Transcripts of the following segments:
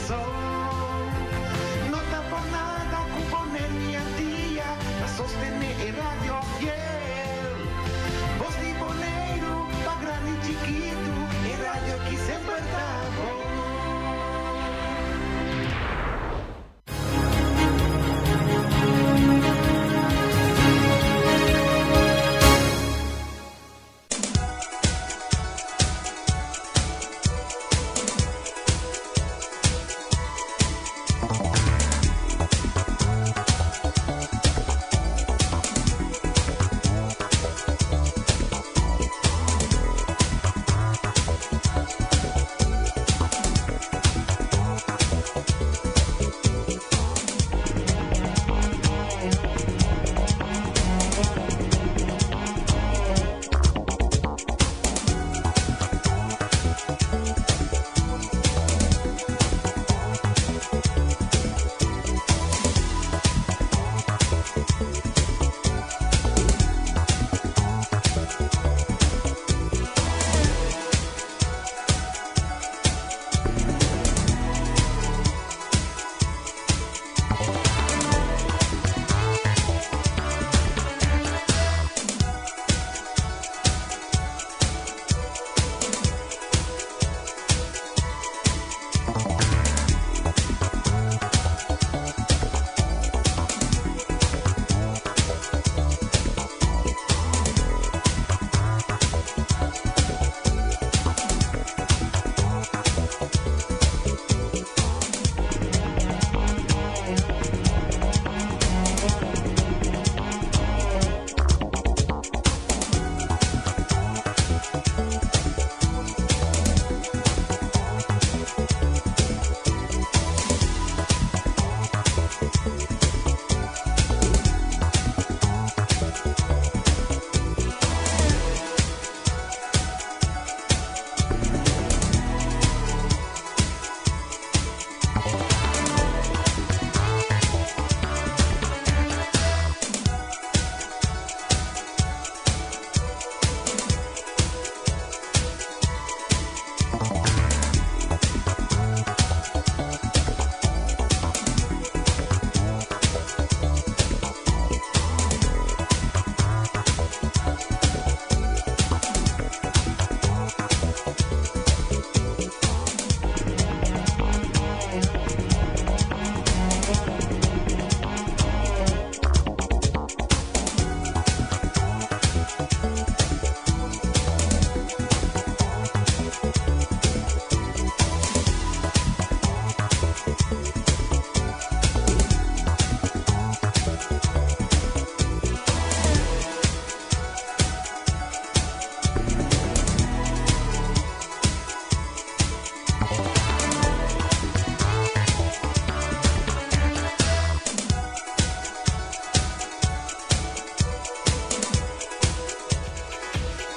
Kòrsou. No ta por nada ku Bonaire Antia ta sostené e radio fiel. Bos di Boneiru pa grandi i chikitu, e radio aki semper ta bon.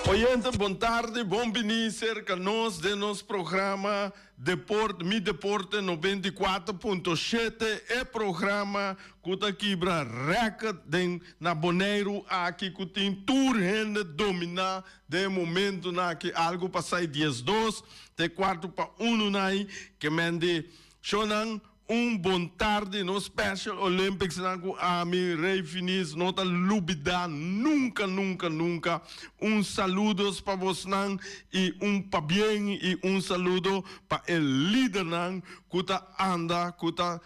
Oyente bon tardi, bon bini serka nos den nos programa Deport Mi Deporte 94.7, e programa ku ta kibra rèkòrt den na Boneiru aki ku tin tur hende dominá den e momentunan aki algu pa sai diesdos te kuartu pa unu nai ke men di shownan Un bon tardi nos Special Olympics nan ku ami Ray Finis no ta lubida nunka nunka nunka un saludos pa bosnan i un pabien i un saludo pa e lidernan ku ta anda ku ta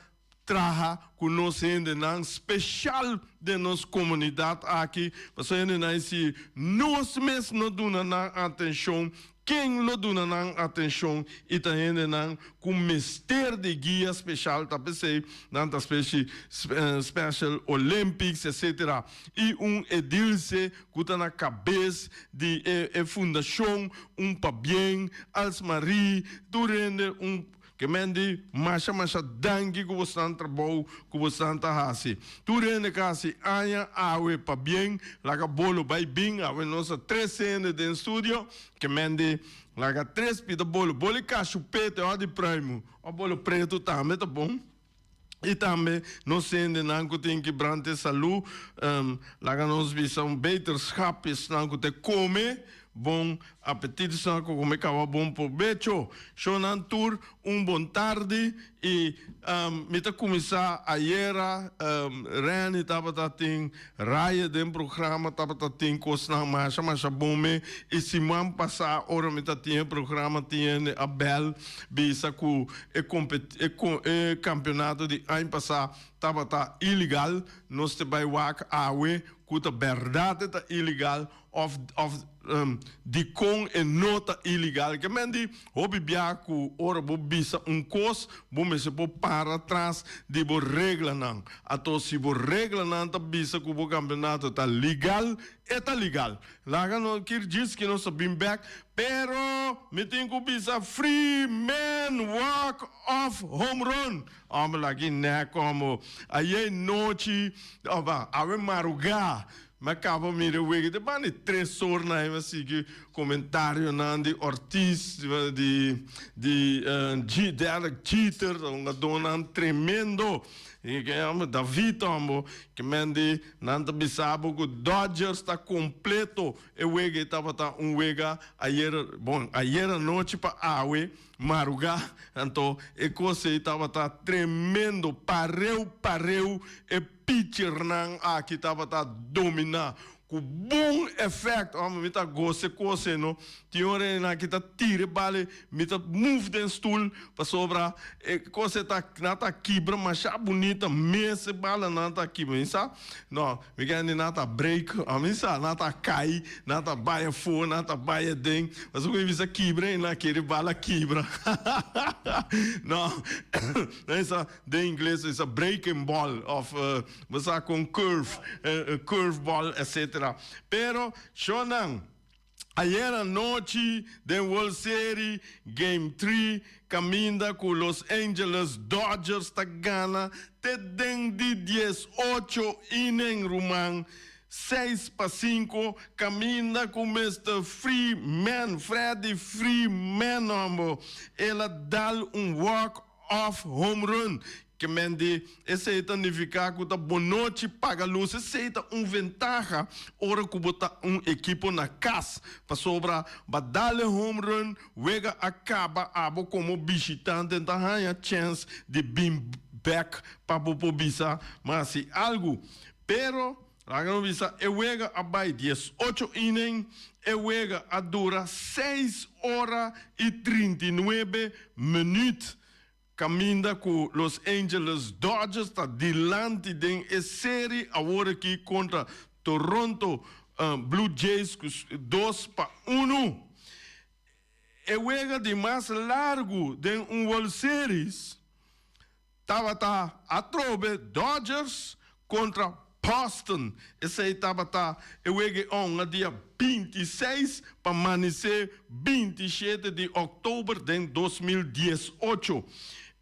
traha ku nos hendenan special den nos komunidat aki pasobra hendenan si nos mes no duna nan atenshon Ken lo duna nan atencion y ta hendenan cu mester di guia special ta p'esey nan ta specie Special Olympics etc. Y un Edilce cu ta na cabes di e e fundacion un pabien als Marie tur hende un Ke men di, Masha masha danki ku bosnan trabou ku bosnan ta hasi. Tur hende ka hasi aña awe pabien, laga bolo bai bin, awe nos ta tres hende den studio. Ke men di, Laga tres pida bolo, bolo i kashupete òf di pruimu, òf bolo pretu tambe ta bon. I tambe nos hendenan ku tin kibrante salú, laga nos bisa un beterschap esnan ku ta kome. Bon apetit esnan ku kome kaba bon probecho. Shownan tur un bon tardi y mi ta kuminsá ayera Renny tabata tin raya den programa tabata tin kosnan masha masha bon me y siman pasá ora mi ta tin e programa tin hende a bèl bisa ku e e kampeonato di aña pasá tabata ilegal nos te bai wak awe ku ta bèrdat e ta ilegal Of of dikon e no ta ilegal? Ke men di hopi bia ku ora bo bisa un kos, bo mester por para tras di bo reglanan. Ato si bo reglanan ta bisa ku bo kampeonato ta legal, e ta legal. Laga no kir djis ki nos ta bin bek, pero mi tin ku bisa free man walk off home run. Homber laki nèk komo ayey nochi, of awe marugá. Mi a kaba mira e wega te banda di tres or na mi a sigui comentarionan di Ortiz, di di Derek Jeter, ta hungadónan tremendo. I ke yama David tambo, ke men di nan ta bisa bo ku Dodgers ta kompleto. E wega ei tabata un wega ayer, bon, ayer anochi pa awe marugá, anto e kos ei tabata tremendo, pareu pareu e Pitchernan aki tabata dominá ku bon efèkto. Amo mi ta gosa e kos ei no. Tin ora e nan aki ta tira e bal ei, mi ta move den stul pasobra e kos ei ta nan ta kibra masha bunita mes e balanan ta kibra. Mi sa? No, mi kende di nan ta break, mi sa nan ta kai, nan ta bai afó, nan ta bai aden. Pasobra ku mi bisa kibra ei nan kere bala kibra. No, mi sa. Den ingles e sa breaking ball of bo sa con curve, curve ball etc. Pero shownan ayer anochi den World Serie game 3 caminda cu Los Angeles Dodgers ta gana te den di 18 inning ruman 6-5 caminda cu Mister Freeman, Freddie Freeman hombo el a dal un walk Òf home run. Ke men di esei ta nifiká ku ta bonochi paga lus. Esei ta un ventaha ora ku bo ta un ekipo na kas, pasobra ba dal e home run, wega a kaba, abo komo bishitante ta haña chèns di bin bèk pa bo por bisa mas si algu. Pero, laga nos bisa, e wega a bai 18 inning, e wega a dura seis ora i 39 minüt, kaminda ku Los Angeles Dodgers ta dilanti den e seri awor aki kontra Toronto Blue Jays ku 2-1. E wega di mas largu den un World Series tabata atrobe Dodgers kontra Boston. Esei tabata e wega e onga dia 26 pa manisé 27 di òktober den 2018.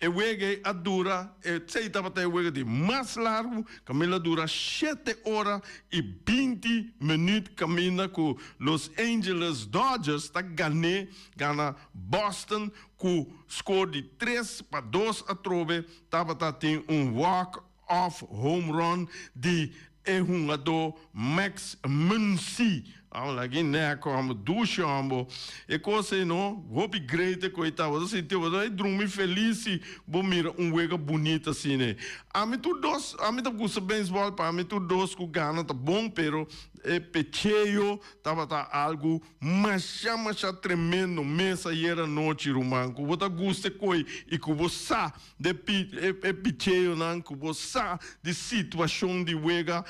E wega ei a dura, esei tabata e wega di mas largu, kaminda a dura shete ora i 20 minüt kaminda ku Los Angeles Dodgers ta gané, gana Boston ku skor di 3-2 atrobe tabata tin un walk off home run di e hungadó Max Muncy. Amo lagi nek amo dushi amo. E kos ei no, hopi great e koe ta. Bo ta sinti bo ta drumi felis si bo mira un wega bunita asina. Ami tur dos, ami ta gusta beisbòl, pa ami tur dos ku gana ta bon, pero e pecheo tabata algu Masha masha tremendo mes ayer anochi ruman ku bo ta gusta e koi i ku bo sa de e picheonan ku bo sa di situashon di wega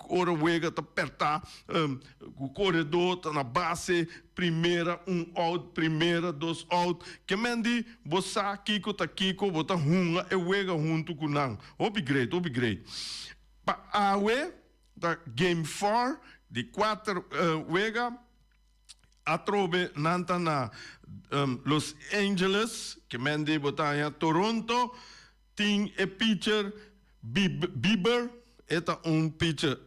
ora wega ta perta ku koredó ta na base primera un out primera dos out ke men di bo sa kiko ta kiko bo ta hunga e wega huntu ku nan hopi great hopi great pa awe. Ta game four di kuater wega atrobe nan ta na Los Angeles ke men di bo ta haña Toronto tin e pitcher Bieber e ta un pitcher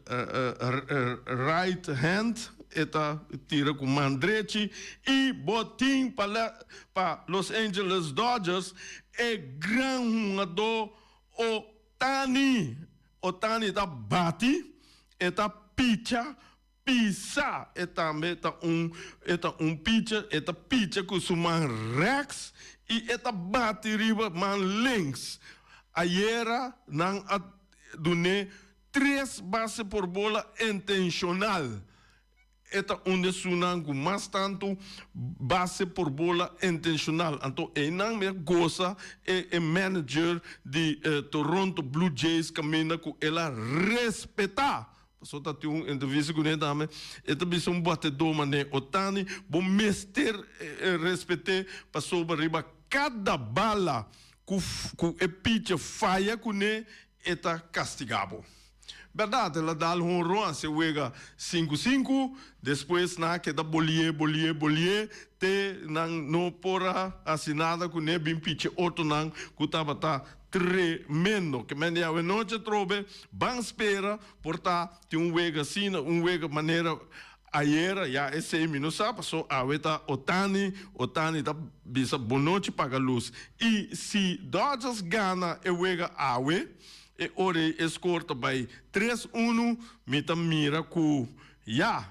right hand e ta tira ku man drechi i bo tin pa Los Angeles Dodgers e gran hungadó Ohtani. Ohtani ta bati, e ta picha. Pisa e tambe ta un e ta un picha e ta picha ku su man rèks i e ta bati riba man links. Ayera nan a dun'é tres base por bola intenshonal. E ta un di esunnan ku mas tantu base por bola intenshonal. Anto einan mi a gosa e e manager di Toronto Blue Jays kaminda ku el a respetá. Pasobra ta tin un entrevista kuné tambe, e ta bisa un batedó manera Ohtani, bo mester respet'é pasobra riba kada bala ku ku e picher faya kuné e ta kastigá bo. Bèrdat, el a dal honron a se wega sinku sinku, despues nan a keda bolié, bolié, bolié te nan no por a hasi nada kuné bin pichi otronan ku tabata Tremendo. Ke men di awenochi atrobe ban spera por ta tin un wega asina, un wega manera ayera, ya esey mi no sa paso awe ta Ohtani, Ohtani ta bisa bonochi paga luz. Y si Dodgers gana e wega awe, e ora ey e score ta bay tres uno, mi ta mira cu ya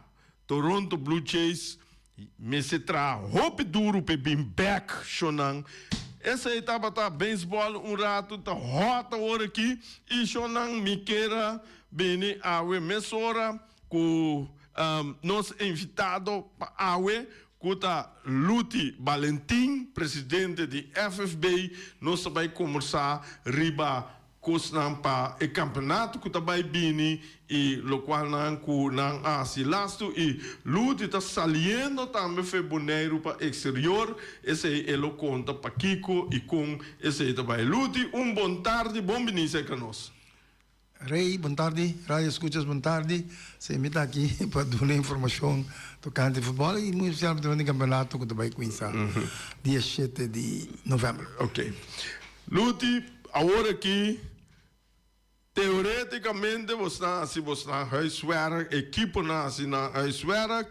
Toronto Blue Jays mester traha hopi duru p'e bin bek shonnan. Esei tabata beisbòl un ratu ta hòt awor aki i shonnan mi kier a bini awe mesora ku nos invitado pa awe ku ta Luti Balentin, presidente di FFB. Nos ta bai kombersá riba Kosnan pa e kampeonato ku ta bai bini i lokualnan ku nan a hasi lastu i Luti ta saliendo tambe fe Boneiru pa eksterior, esei e lo konta pakiko i kon esei ta bai. Luti, un bon tardi, bon bini serka nos. Rey, bon tardi, radio escuchas bon tardi. Si, mi ta aki pa duna informashon tokante futbòl i muy espesialmente tokante e kampeonato ku ta bai kuminsá dia shete di novèmber. Ok. Luti, awor aki teoreticamente bo sta haci bo sta huiswerk, ekiponan haci nan huiswerk,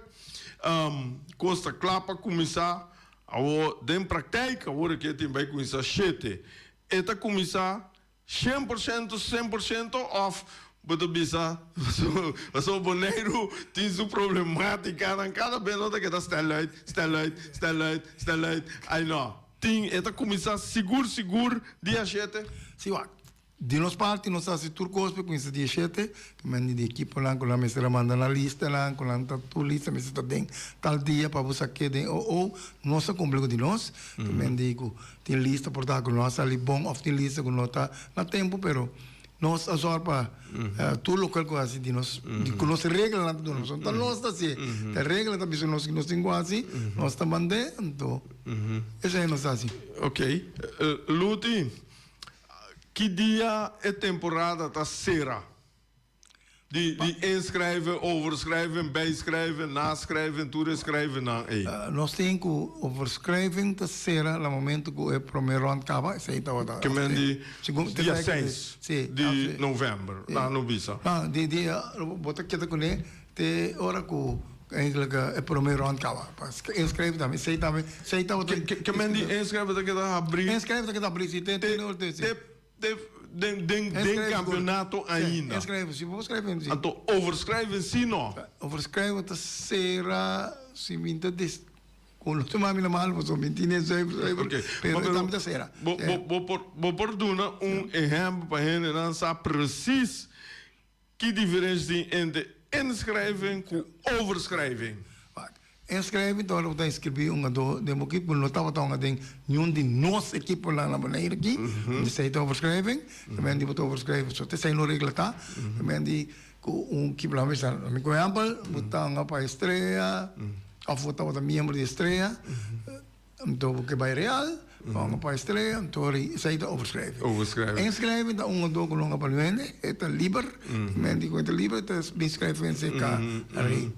cos ta cla pa cuminsa, awor den praktijk awor aki e tin bay cuminsa shete, e ta cuminsa 100% 100% of bo ta bisa pasobra Boneiru tin su problematicanan cada bes no ta keda stel uit, stel uit, stel uit, stel uit, ay no. Tin, e ta kuminsá sigur sigur dia shete. Sí, wak. Di nos parti nos a hasi tur kos pa e kuminsá dia shete. Te mende di ekiponan ku nan mester a manda nan listanan, ku nan ta tur lista mester ta den tal dia pa bo sak'é den OO. Nos a kumpli ku di nos. Te mende ku tin lista por ta ku no a sali bon òf tin lista ku no ta na tempu, pero Nos a zòrg pa tur lokual ku hasi di nos, di ku nos reglanan ta duna nos. No ta nos ta hasié, ta e regla ta bisa nos ki nos tin ku hasi, nos ta mand'é, anto esei nos ta hasi. Ok. Luti, ki dia e temporada ta sera? Di di inschrijven, overschrijven, bijschrijven, naschrijven, tur e schrijvennan ei. Nos tin ku overschrijving ta sera na momento ku e prome rond kaba, esei tabata. Ke men di dia seis di november, laga no bisa. No, di dia bo ta keda kuné te ora ku eigenlijk e prome rond kaba. Pa inschrijven tambe, esei tambe, esei tabata. Ke men di inschrijven ta keda habrí. Inschrijven ta keda habrí, si, te te. Te den den den campeonato ainda. Inschrijven si bo schrijven si. Anto overschrijven si no. Overschrijven ta sera si mi ta des con lo tuma mi na mal pasobra mi tin e zuiver zuiver Ok, pero e tambe ta sera. Bo bo bo por bo por duna un ehempel pa hendenan sa precies Ki diferensia tin entre inschrijving ku overschrijving? Wak, inschrijving ta ora bo ta inskribí un adó den bo ekipo, no tabata un den niun di nos ekiponan na Bonaire aki, esei ta overschrijving, ta men di bo ta overschrijving, so ta esei no regla ta, ta men di ku un ekipo, laga mi bisa, mi ku ehèmpel, bo ta hunga pa Estrella, òf bo tabata miembro di Estrella, Anto bo ke bai Real, bo a pa Estrella, anto esei ta overschrijving. Overschrijving. Inschrijving ta un odo ku no a pa hende, e ta liber, men ku e ta liber ta bin schrijven en seka rei.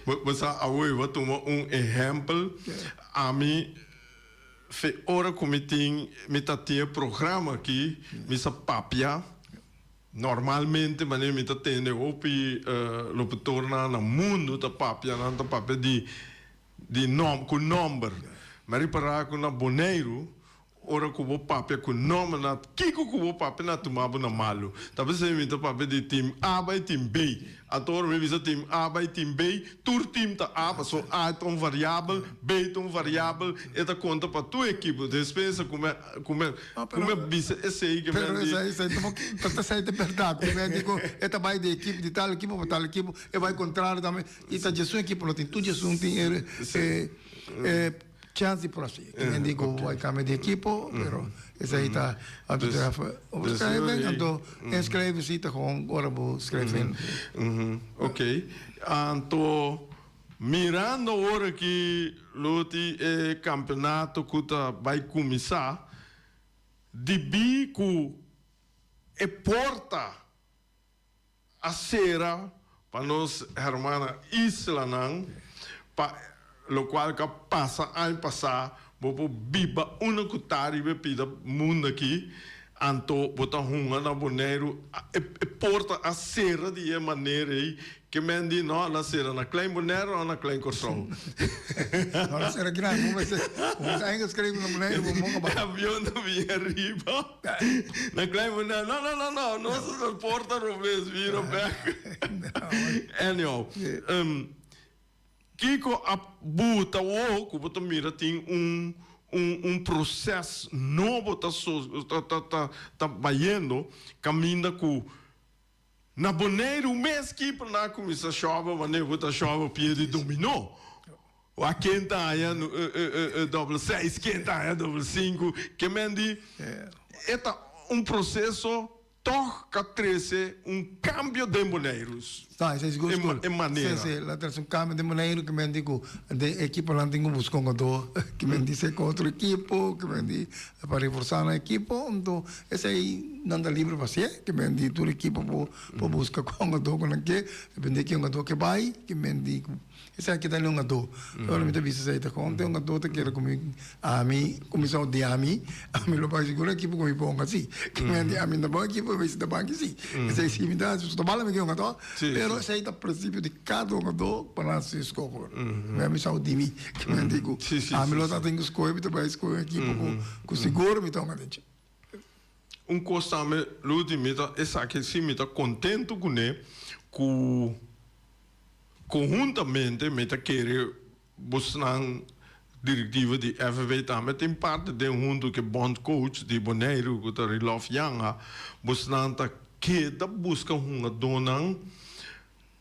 Bo sa awe bo a tuma un ehèmpel, ami fe ora ku mi tin mi ta tin e programa aki mi sa papia normalmente manera mi ta tende hopi locutornan na mundu ta papia nan ta papia di Di nom ku nomber. Mi a ripará ku na Boneiru Ora ku bo papia ku nòmber na kiko ku bo papia na tuma bo na malu. Ta p'esei mi ta papia di tim A bai tim B. Anto ora mi bisa tim A bai tim B, tur tim ta A, pasobra A ta un variabel, B ta un variabel, e ta konta pa tur ekipo. Despensa ku mi ku mi ku mi bisa esei ke mi Pero di. esei esei ta bo ta esei ta bèrdat. Mi a di ku e ta bai di ekipo di tal ekipo pa tal ekipo, e bai kontrario tambe. I ta djesun ekipo no tin, tur djesun tin e e. Chance di por haci. Ki men di cu bay cambia di ekipo, pero esey ta wat betreft opschrijving. Anto inschrijven si ta gewoon ora bo schrijf in. Ok. Anto mirando ora ki lo tin e campeonato cu ta bay cuminsa, dibi cu e porta a sera pa nos hermana islanan pa locual cu a pasa aña pasa bo por biba unda cu ta riba e pida mundo aki anto bo ta hunga na Boneiru e porta a sera di e manera ey ke men di no a sera na Klein Boneiru o na Klein Corsou. No a sera gran bo mester bo mester ingeschreven na Boneiru bo moga bai. E avion ta bini ariba. Na Klein Bonaire, no, no, no, no, nos a sa porta robes, bira bek. Anyhow, kiko a buta awo ku bo ta mira tin un un un proses nobo ta ta ta ta ta bayendo kaminda ku na Boneiru mes kiper nan a kuminsá shòba manera ku ta shòba pia di dominó. Wak ken ta haña dobbel seis, ken ta haña dobbel sinku. Ke men di e ta un proseso tòg ka trese un kambio den Boneiru. Sa, esei sigur sigur. E manera. Si, si, la trese un kambio den Boneiru ke men di ku den ekiponan tin ku buska un gadó ke men di seka otro ekipo, ke men di pa reforsá nan ekipo. Anto esei nan ta libre pa hasié, ke men di tur ekipo por buska ku un gadó ku nan ke, depende ken gadó ke bai, ke men di ku. Esaki ta lungadó. Ora mi ta bisa esei ta kon te hungadó ta kere ku mi ami kuminsá odia mi, ami lo bai sigur ekipo ku mi ponga si. Ki mi a ami no ta bon ekipo mi si ta banki si. Esei si mi ta hasi pasobra ta bala mi ke hungadó. Pero esei ta prinsipio di kada hungadó pa nan hasi su skoho. Mi a bisa odi mi. Ki mi a di ku ami lo ta tin ku skohe mi ta bai skohe un ekipo ku sigur mi ta hunga den dje. Un kos tambe Ludy mi ta esaki si mi ta kontentu kuné ku. Conhuntamente mi ta kere bosnan directiva di FFA tambe tin parte den hunto cu e bondcoach di Boneiru cu ta Rilof Janga, bosnan ta keda busca hungadónan,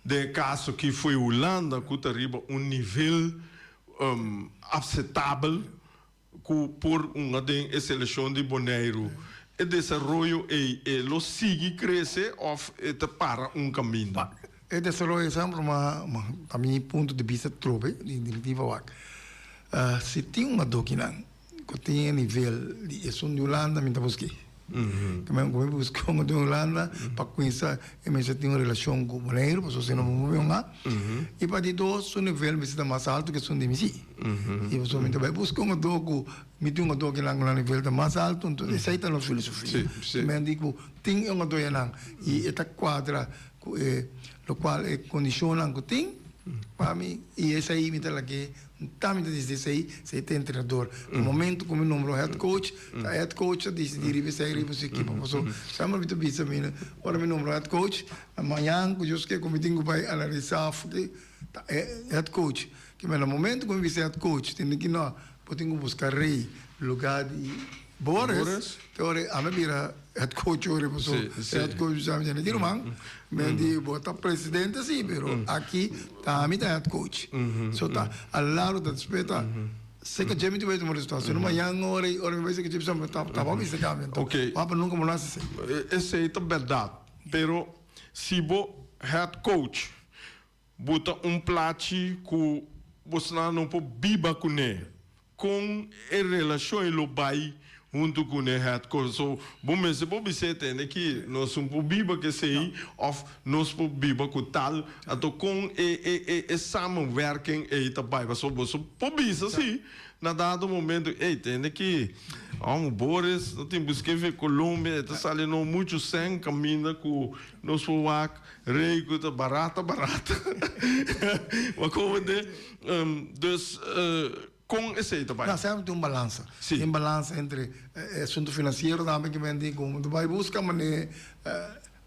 den e caso aki foi Hulanda cu ta riba un nivel aceptabel Ku por hunga den e selekshon di Boneiru. E desaroyo ei e lo sigui krese òf e ta para un kaminda? E desaroyo semper ma pa mi punto di bista trobe di direktiva wak. Si tin un adokinan ku tin e nivel di esun di Hulanda mi ta busk'é. Ku mi buska un di Hulanda pa kuminsa e mester tin un relashon ku Boneiru pasobra si no bo por bin hunga. I pa di dos su nivel mester ta mas alto ku esun di mi si. I pasobra mi ta bai buska un otro ku mi tin un otro kinan ku nan nivel ta mas alto enton esei ta nos filosofia. Mi di ku tin e un otro yanan i e ta kuadra ku e lokual e kondishonnan ku tin pa mi i esei mi ta lag'é. Ta mi ta disidi esei, esei ta entrenador. Na momento ku mi nombra un head coach, ta head coach ta disidi riba esei riba su ekipo. Pasobra semper mi ta bisa mi, ora mi nombra un head coach, mañan ku Dios ke ku mi tin ku bai analisá afo ke ta e head coach. Ke na momento ku mi bisa head coach, tende ki no, bo tin ku buska Rey luga di Boris, te ora ami a bira head coach ora paso head coach bisa mi tende ki ruman, mi di bo ta presidente si, pero aki ta ami ta head coach. So ta a lado ta despues ta seka dje mi ta bai tuma resultado, si no mañan ora ora mi bai seka dje bisa mi ta bo bisa cambia anto papa nunca bo no hasi esei. Esei ta berdad, pero si bo head coach Bo ta un plachi ku bosnan no por biba kuné. Kon e relashon ei lo bai huntu ku ne head coach? So, bo mester por bis'é tende ki nos no por biba ku esei òf nos por biba ku tal. Anto kon e e e e samenwerking ei ta bai? Pasobra boso por bisa si na dado momento, ey tende ki amo Boris no tin busk'é fe Colombia, e ta sali no muchu sèn kaminda ku nos por wak. Rey cu ta barata barata. Ma como de dus. Kon esei ta bai? No, semper tin un balansa. Sí. Tin balansa entre e asuntu finansiero tambe ke men tin ku ta bai buska manera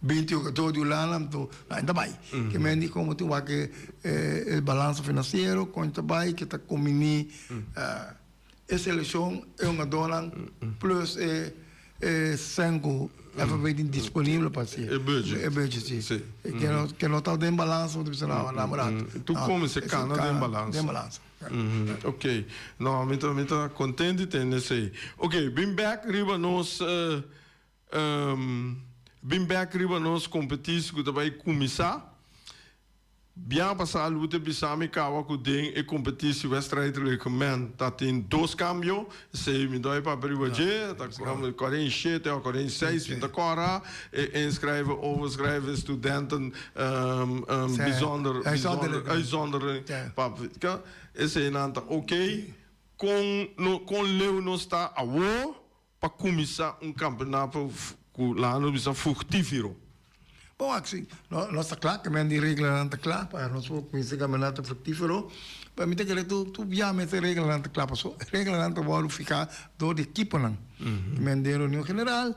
20 hukadó di Hulanda anto nan ta bai. Ke men di komo tin wak e balansa finansiero kon ta bai ke ta kombiní e selekshon e hungadónan plus e E sèn ku FNP tin disponibel pa hasi. E budget. E budget, si. Si. Ke no, ke no ta den balansa, bo ta bisa no, na rato. Tur kuminsá kana den balansa. Den balansa. Ok. No, mi ta, mi ta kontent di tende esei. Ok, bin bèk riba nos, bin bèk riba nos kompetisi ku ta bai kuminsá. Biaha pasá Lute bisa mi kawa ku den e kompetisi wedstrijdreglement ta tin dos kambio, esei mi dòi papia riba dje, ta 47 òf 46 mi ta kòrda, e inschrijven, overschrijven studenten bijzonder, bijzonder, uitzondering, papia, eseinan ta oké. Kon no kon leu nos ta awor pa kuminsá un kampeonato ku laga nos bisa fruktífero? Bon, aki nos ta kla, ke men di reglanan ta kla pa nos por kuminsá e kampeonato fruktífero. Pero mi ta kere tur tur bia mester reglanan ta kla pasobra e reglanan ta wòrdu fihá dor di ekiponan. Ke men den reunion general,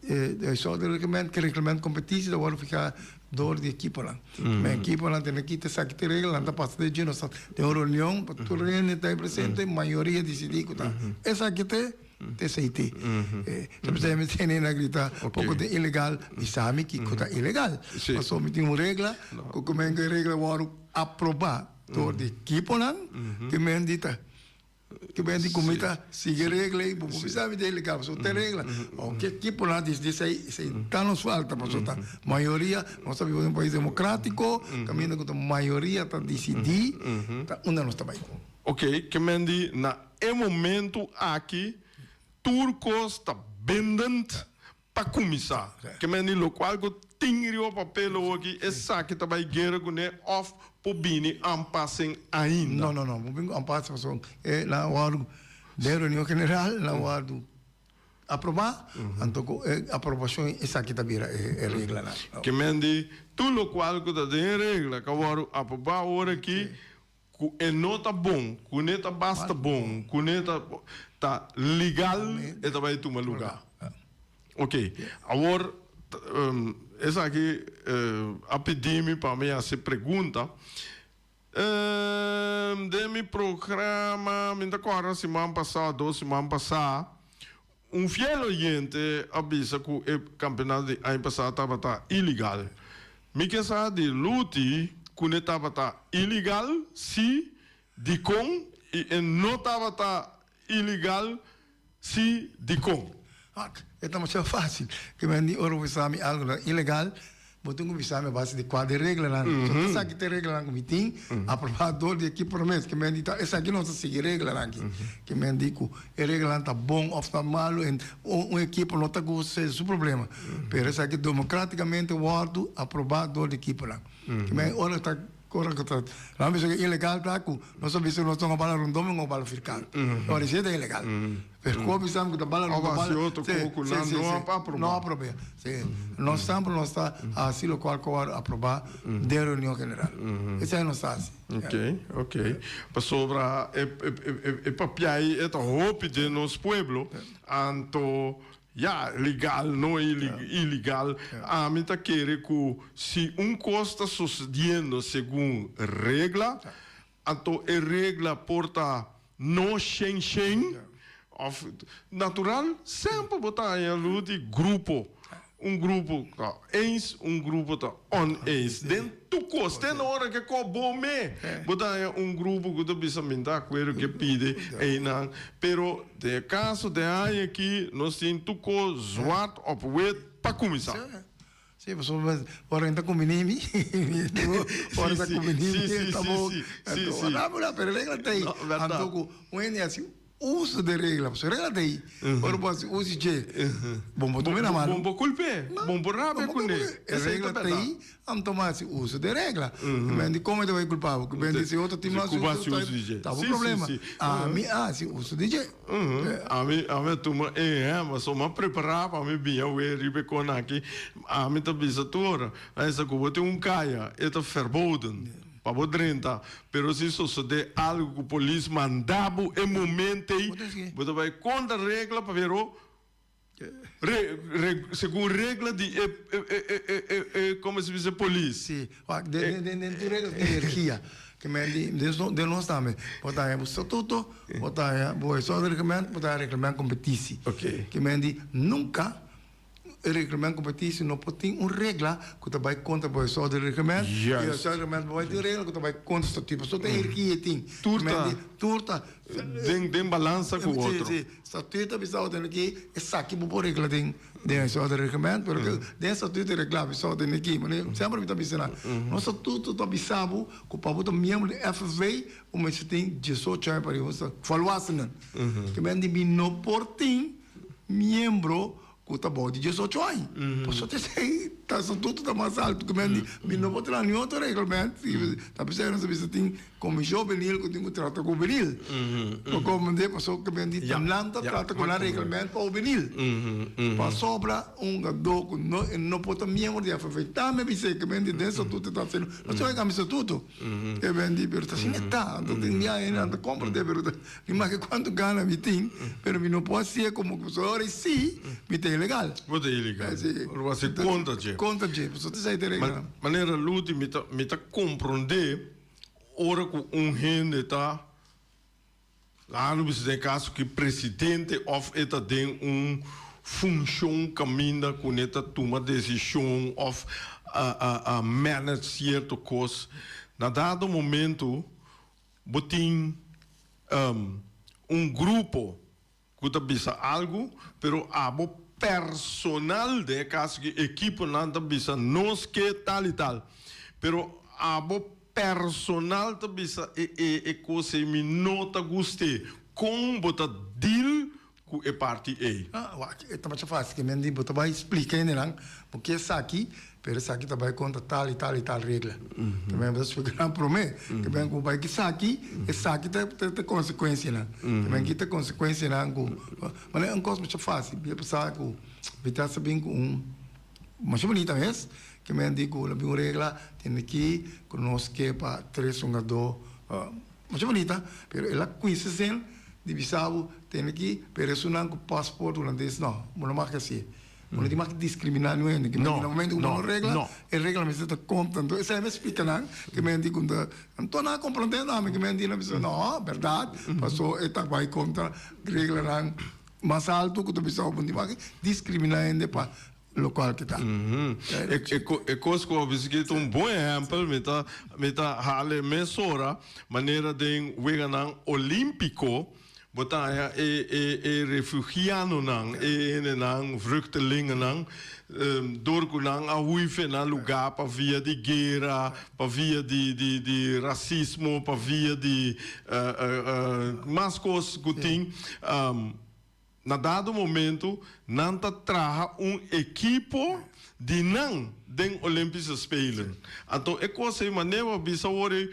e sòrt di reglement, ke reglement kompetisi ta wòrdu fihá dor di ekiponan. Men ekiponan tene kita esaki te reglanan ta pasa den dje nos ta den un reunion pa tur hende ta presente, mayoria disidí ku ta esaki te. Te. Ta pensá mi tene na grita poko ta ilegal, mi sa mi kiko ta ilegal. Pasobra mi tin un regla ku ku men ku e regla wòrdu aprobá dor di ekiponan ku men di ta ku men di ku mi ta sigui e regla ei, bo por bisa mi ta ilegal pasobra ta e regla. Ounke ekiponan a disidí esei, esei ta nos falta pasobra ta mayoria, nos ta biba den un pais demokratiko kaminda ku ta mayoria ta disidí ta unda nos ta bai. Oke, ke men di na E momento aki tur kos ta bindend pa kuminsá. Ke men di lokual ku tin riba papel awoki esaki ta bai guera kuné òf por bini aanpassing ainda? No, no, no. Por bini ku aanpassing pasobra e nan a wòrdu den reunion general nan a wòrdu aprobá, anto ku e aprobashon esaki ta bira e reglanan. Ke men di tur lokual ku ta den e regla ku a wòrdu aprobá awor aki Ku e no ta bon, ku ne ta basta bon, ku ne ta ta legal, e ta bai tuma lugá. Ok, awor esaki a pidi mi pa mi hasi pregunta. Den mi programa, mi ta kòrda siman pasá, dos siman pasá, Un fiel oyente a bisa ku e kampeonato di aña pasá tabata ilegal. Mi ke sa di Luti ku ne tabata ilegal, si, dikon, i e no tabata ilegal, si, dikon. Wak, e ta masha fásil. Ke men di ora bo bisa mi algu ta ilegal, Bo tin ku bisa mi a base di kua di reglanan. So esaki ta e reglanan ku mi tin aprobá dor di ekipo mes. Ke men di ta esaki nos ta sigui reglanan aki. Ke men di ku e reglanan ta bon òf ta malu en un ekipo no ta gusta esei su problema. Pero esaki demokratikamente wòrdu aprobá dor di ekiponan. Ke men ora ta ora ku ta nan bisa ku ilegal ta ku nos a bisa ku nos ta un bala rondon un bala firkant. Ora esei ta ilegal. Pero ku bisa ku ta bala rondon bala. Òf hasi otro kos ku nan no a aprobá. No a aprobá. Si. Nos semper nos ta hasi lokual ku a wòrdu aprobá den reunion general. Esei nos ta hasi. Ok, ok. Pasobra e papia ei e ta hopi den nos pueblo, anto ya, legal, no ilegal. Ami ta kere ku si un kos ta sosediendo segun regla, anto e regla por ta no shen shen, Of natural semper bo ta haña lu di grupo. Un grupo ta eens, un grupo ta oneens. Den tur kos, te na ora ke ko bo me, bo ta haña un grupo ku ta bisa mi ta akuerdo ke pidi einan. Pero den e kaso den aña aki nos tin tur kos zwart op wit pa kuminsá. Sí, pasobra ora mi ta kumbiní mi, ora ta kumbiní mi, ta bo. Anto, pero regla ta ei. Anto ku un hende hasi uso di regla, pasobra regla ta ei. Ora bo hasi uso di dje, bo no por tuma na malu. Bo no por kulp'é, bo no por rabia kuné. E regla ta ei, anto bo hasi uso di regla. Men di kon mi ta bai kulpa bo? Ku men di si otro tim hasi uso di dje, ta bo problema. Ami a hasi uso di dje. Ami ami a tuma e hèm, pasobra mi a prepará pa mi biña awe riba e kon aki. Ami ta bisa tur ora, Luister, ku bo tin un kaya, e ta verboden. pa bo drenta, pero si sosodé algu ku polis manda bo e momento ei, bo ta bai kontra regla pasobra re re segun regla di e e e komo se bisa polis. Sí, wak den den den tur regla tin energia ke men di den den nos tambe bo ta haña bo statuto bo ta haña bo huishoudreglement bo ta haña reglement kompetisi ke men di nunka E reglement kompetisi no por tin un regla ku ta bai kontra bo huishoudreglement i e huishoudreglement por bai tin un regla ku ta bai kontra statuut. Pasobra ta hierarkia e tin. Tur ta Tur ta den den balansa ku otro. Si, si. Statuut ta bisa bo aki esaki bo por regla den den huishoudreglement pero den statuut ta regla bisa bo aki. Semper mi ta bisa nan nos statuut ta bisa bo ku pa bo ta miembro di FFV bo mester tin diesocho aña pa riba. Volwassenen. Ke men di mi no por tin miembro ku ta bou di diesocho aña. Pasobra esei ta statuto ta mas alto ku men di mi no por traha niun otro reglamento. Ta p'esei nos a bisa tin komishon hubenil ku tin ku trata ku hubenil. Bo komprende? Pasobra ku men di ta nan ta trata ku nan reglamento pa hubenil. Pasobra un gadó ku no e no por ta miembro di FFA tambe bis'é ku men di den statuto ta asina. No solo e kambia statuto. E men di pero ta asina e ta. Anto tin dia hende nan ta komprende pero ta. Mi make cuanto gana mi tin, pero mi no por hacié como cu pasobra ora si, mi ta ilegal. Bo ta ilegal. Si. Ora bo haci contra dje. Contra dje, pasobra ta esai ta regla. Manera Luti, mi ta, mi ta comprende ora cu un hende ta, laga no bisa den e caso ki presidente of e ta den un funcion caminda cu ne ta tuma decision of a manage cierto cos, na dado momento Bo tin un grupo ku ta bisa algu, pero abo personal, den e kaso ki ekiponan ta bisa nos ke tal i tal, pero abo personal ta bisa e e kos ei mi no ta gust'é. Kon bo ta deal ku e parti ei. Ah, wak, e ta masha fácil. Ke men di bo ta bai splika hendenan bo ke esaki, pero esaki ta bai kontra tal i tal i tal regla. Ke men bo ta splika nan promé. Ke men ku bo bai ku esaki, esaki ta ta konsekuensianan. Ke men ki ta konsekuensianan ku, manera un kos masha fácil. Mi a pasa ku mi ta sa bin ku un masha bunita mes, ke men di ku lo bin un regla tene ki ku nos ke pa tres hungadó. Masha bunita, pero el a cuinsa zen di bisa bo tene ki, pero esunnan cu paspoort hulandes no, bo no mag hacié. Bo no tin mag discrimina niun hende, No, na momento cu bo no, no regla, no. e regla mester ta conta. Enton esei mi a splica nan, cu mi a di cu ta, anto nan a comprende tambe, cu mi a di nan bisa no, berdad, paso e ta bay contra reglanan mas alto cu ta bisa bo no tin mag discrimina hende pa lokual ki ta. E kos ku a bisa aki ta un bon ehèmpel, mi ta mi ta hala e mesora manera den weganan olímpiko bo ta haña e e e refugianonan, e hendenan, vruchtelingennan, dor ku nan a hui fe nan lugá pa via di guera, pa via di di di rasismo, pa via di mas kos ku tin. Na dado momento nan ta traha un ekipo di nan den Olympische Spelen. Anto e kos ei manera bo a bisa awor ei,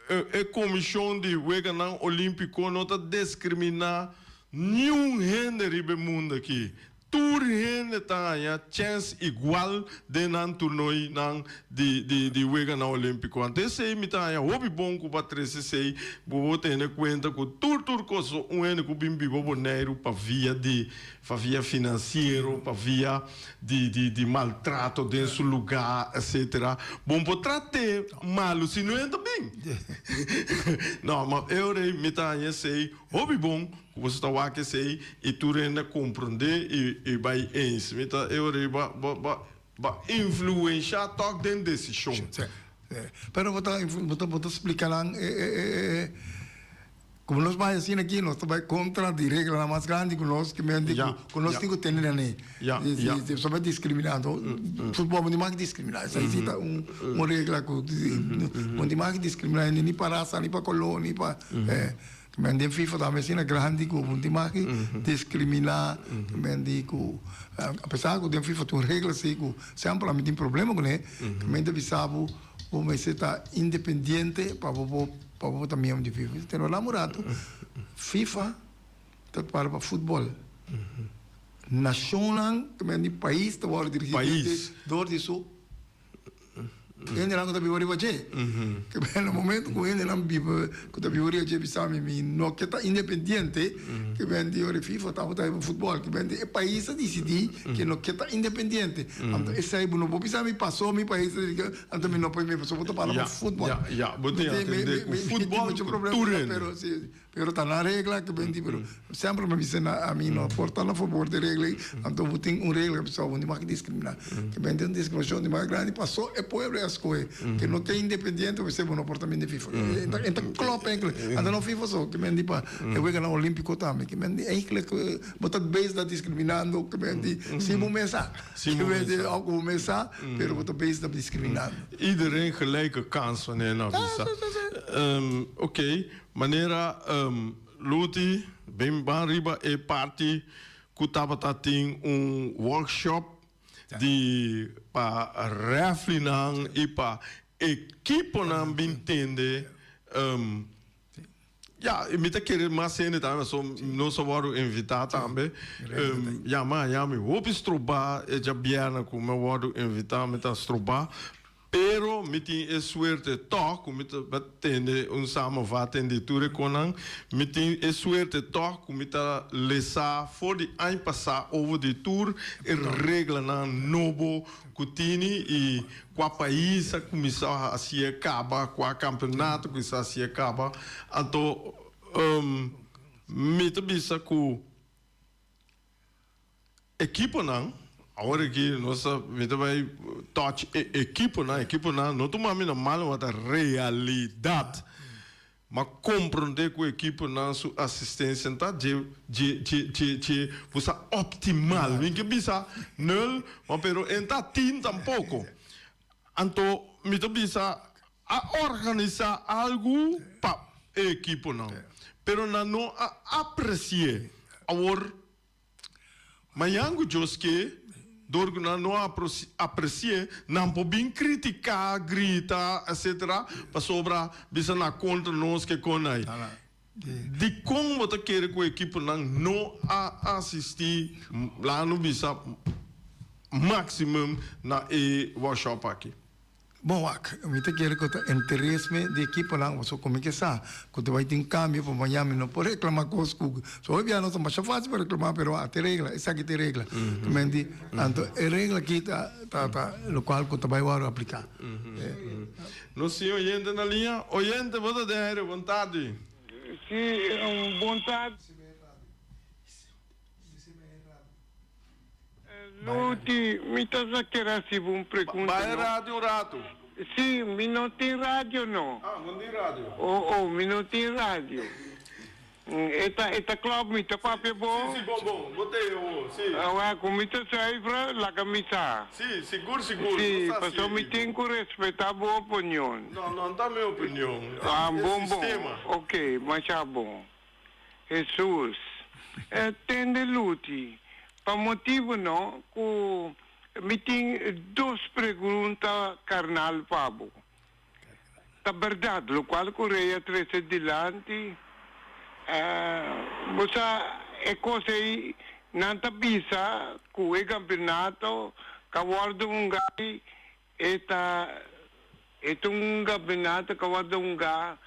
e komishon di Weganan Olímpiko no ta diskriminá niun hende riba e mundu aki. Tur hende ta haña chèns igual den nan turnoinan di di di Weganan Olímpiko. Anto esei mi ta haña hopi bon ku bo a trese esei, bo bo tene kuenta ku tur tur kos un hende ku bin biba Boneiru pa via di pa via finansiero, pa via di di di maltrato den su lugá etcetera. Bo no por trat'é malu si no e ta bin. No, ma e ora ei mi ta haña esei hopi bon. Ku boso ta wak esei i tur hende a komprondé i bai eens. Mi ta e ora ei ba ba ba ba influenshá tòg den desishon. Sí, sí. Pero bo ta bo ta bo ta splika nan e e e e komo nos bai asina aki nos ta bai kontra di reglanan mas grandi ku nos ke men di ku ku nos tin ku tene nan ei. Ya, ya. Si si bo diskriminá anto futbòl bo no tin mag diskriminá. Esei si ta un un regla ku bo no tin mag diskriminá hende ni pa rasa ni pa koló ni pa Men den FIFA tambe asina grandi ku bo tin maki diskriminá, men di ku apesar ku den FIFA tin un regla si ku semper ami tin problema kuné, men ta bisa bo bo mester ta independiente pa bo por pa bo por ta miembro di FIFA. Te no lama un ratu FIFA ta para pa futbòl, nashonnan men di pais ta wòrdu dirigí dor di su. Hendenan ku ta biba riba dje. Ke ben na momento ku hendenan biba ku ta biba riba dje bisa mi mi no ke ta independiente ke ben di ora FIFA tabata riba futbòl ke ben di e pais a disidí ke no ke ta independiente. Anto esei bo no por bisa mi paso mi pais a disidí anto mi no por pasobra bo ta parla pa futbòl. Ya, ya, bo tin atendé ku futbòl ku tur hende. Pero ta nan regla ke benti pero semper mi bisa nan ami no por ta na fabor di regla ei anto bo tin un regla pasobra bo no mag diskriminá ke benti un diskriminashon di mas grandi paso e pueblo a skohe ke no ta independiente bo esei bo no por ta bini fifa e ta klòp enkele anto no fifa so ke benti pa e weganan olímpiko tambe ke benti eigentlik bo ta bezig ta diskriminando ke benti sin bo mes sa ke benti òf ku bo mes sa pero bo ta bezig ta diskriminando. Iedereen gelijke kans wanneer nan bisa. Oké. Manera Luti bin ban riba e parti ku tabata tin un workshop di pa reflinan i pa ekiponan bin tende ya mi ta kere mas hende tambe paso nos a wòrdu invitá tambe ya mi a haña mi hopi strobá e djabièrnè ku mi a wòrdu invitá mi ta strobá. Pero mi tin e suerte tòg ku mi ta tende un samenvatting di tur e konan. Mi tin e suerte tòg ku mi ta lesa for di aña pasá over di tur e reglanan nobo ku tini i kua pais a kuminsá hasié kaba, kua kampeonato kuminsá hasié kaba. Anto mi ta bisa ku. Ekiponan, awor aki nos ta, mi ta bai touch e ekiponan, ekiponan no tuma mi na malo ma ta realidad. Ma comprende cu ekiponan su asistencia no ta dje, dje, dje, dje, dje, bo sa optimal. Mi ke bisa nul, ma pero e no ta tin tampoco. Anto mi ta bisa a organisa algu pa e ekiponan, pero nan no a apreci'e. Awor. Mañan ku Dios ke, dor ku nan no a apresi'é, nan por bin kritiká, grita, etsetera, pasobra bisa na kontra nos ke kon ai. Dikon bo ta kere ku ekiponan no a asistí, laga no bisa maximum, na e workshop aki? Bon wak, mi ta kere ku ta interes mi di ekiponan pasobra ku mi ke sa ku ta bai tin kambio pa mañan mi no por reklama kos ku so hopi bia no ta masha fásil pa reklama pero a te regla esaki ta e regla ta menti anto e regla aki ta ta ta lokual ku ta bai wòrdu apliká. Nos tin oyente na liña. Oyente bo ta den aire bon tardi. Si bon tardi. Luti, mi ta sa kier hasi bo un pregunta no. Bai radio un ratu. Si, mi no tin radio no. Ah, bo no tin radio. Oh, oh, mi no tin radio. E ta, e ta klòp, mi ta papia bo? Si, si, bon, bon, bo ta e awor, si. Awor, ku mi ta suifra, laga mi sa. Si, sigur, sigur, Si, no sa si pasobra mi tin ku respetá bo opinion. No, no ta mi opinion, ta Ah, e bon, bon, sistema. ok, masha bon. Hesus. E tende Luti, pa motibu no ku mi tin dos pregunta karnal pa bo. Ta bèrdat lokual ku rei a trese dilanti? Bo sa e kos ei nan ta bisa ku e kampionato ka wòrdu hungá E ta e ta un gabinato ku a wòrdu hungá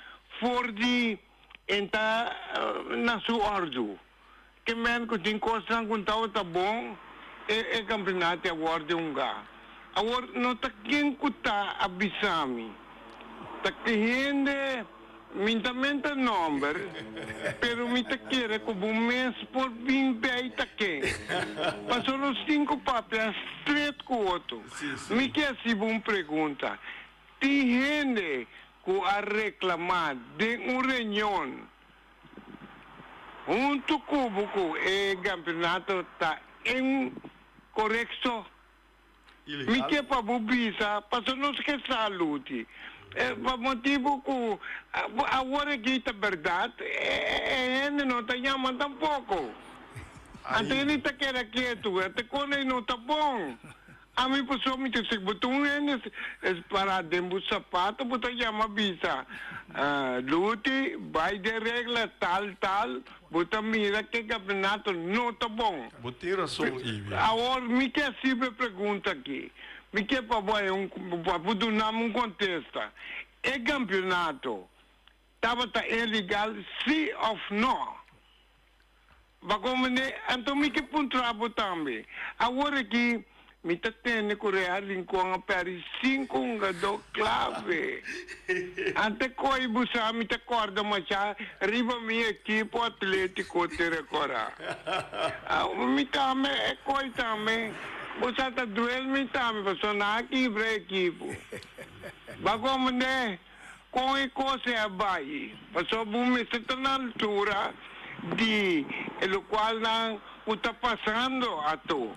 for di en ta na su òrdu. Ke men ku tin kosnan ku tabata bon e e kampionato a wòrdu hungá. Awor no ta ken ku ta a bisa mi, ta ki hende. Mi ta menta nomber, pero mi ta kere ku bo mes por bin bei ta ken. Pasobra nos tin ku papia stret ku otro. Mi ke hasi bo un pregunta. Tin hende ku a reklamá den un reunion huntu ku bo ku e kampeonato ta inkorekto? Mi ke pa bo bisa, pasobra nos ke sa, Luti. Pa motibu ku awor aki ta bèrdat, e hende no ta yama tampoko. Anto hende ta keda ketu, e ta kone no ta bon. Ami paso mi ta sek bo ta un hende es para den bo sapato bo ta yama bisa Luti bai den regla tal tal bo ta mira ke campeonato no ta bon. Bo tin rason Ivy. Awor mi ke hasi bo e pregunta aki mi ke pa bo haña un pa bo duna mi un kontesta e campeonato tabata ilegal si of no? Ba komende, anto mi ke puntra bo tambe. Awor aki mi ta tende ku Real Rincon a pèrdè sinku hungadó klave. Ante koi bo sa mi ta kòrda mashá riba mi ekipo Atlétiko Terekorá. Mi tambe e koi tambe bo sa ta duel mi tambe pasobra nan a kibra e ekipo. Ba komende. Kon e kos ei a bai? Pasobra bo mester ta na altura di e lokualnan ku ta pasando ato.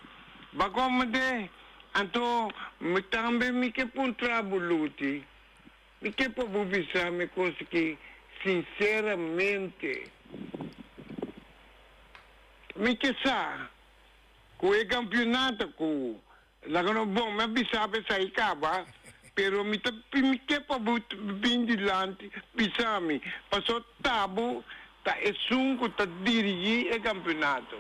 Bakomende, anto mi tambe mi ke puntra bo Luti, mi ke pa bo bisa mi kos aki sinseramente. Mi ke sa ku e kampionato ku Laga no bon, mi a bisa bo esaki kaba, pero mi ta mi ke pa bo bin dilanti bisa mi, paso ta bo ta esun ku ta dirigí e kampeonato.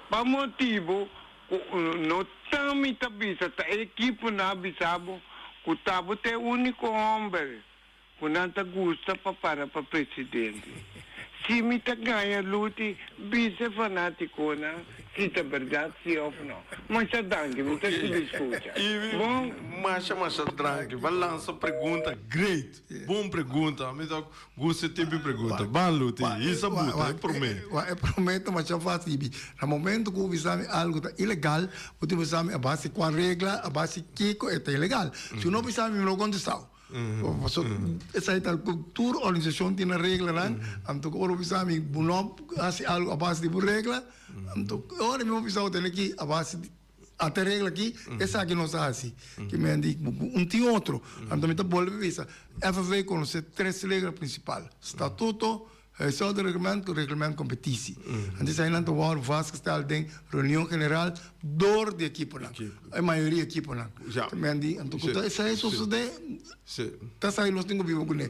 Pa motibu ku no ta mi ta bisa, ta e ekiponan a bisa bo ku ta bo ta e úniko hòmber ku nan ta gusta pa para pa presidente. Si mi ta gaña Luti, bisa e fanatikonan si ta bèrdat si òf no. Masha danki, mi ta sigui skucha. Bon. Masha masha dranki. Bo a lansa pregunta great. Bon pregunta. Mi ta gusta e tipo di pregunta. Ban Luti, hisa buta e promé. Wak e promé ta masha fácil. Na momento ku bo bisa mi algu ta ilegal, bo tin bisa mi a base kua regla, a base kiko e ta ilegal. Si bo no bisa mi, mi no kontestau. Pasobra esei ta ku tur organisashon tin nan reglanan, anto ora bo bisa mi bo no hasi algu a base di bo regla, anto ora mi bo bisa bo tene ki a base di ata e regla aki esaki nos a hasi. Ki men di un tin otro. Anto mi ta bolbe bisa FFA konosé tres regla prinsipal, statuto, Huishoudreglement ku reglement kompetisi. Antes eseinan ta wòrdu vastgesteld den reunion general dor di ekiponan, e mayoria ekiponan. Ta men di, anto ku ta esei sosodé, ta esei nos tin ku biba kuné.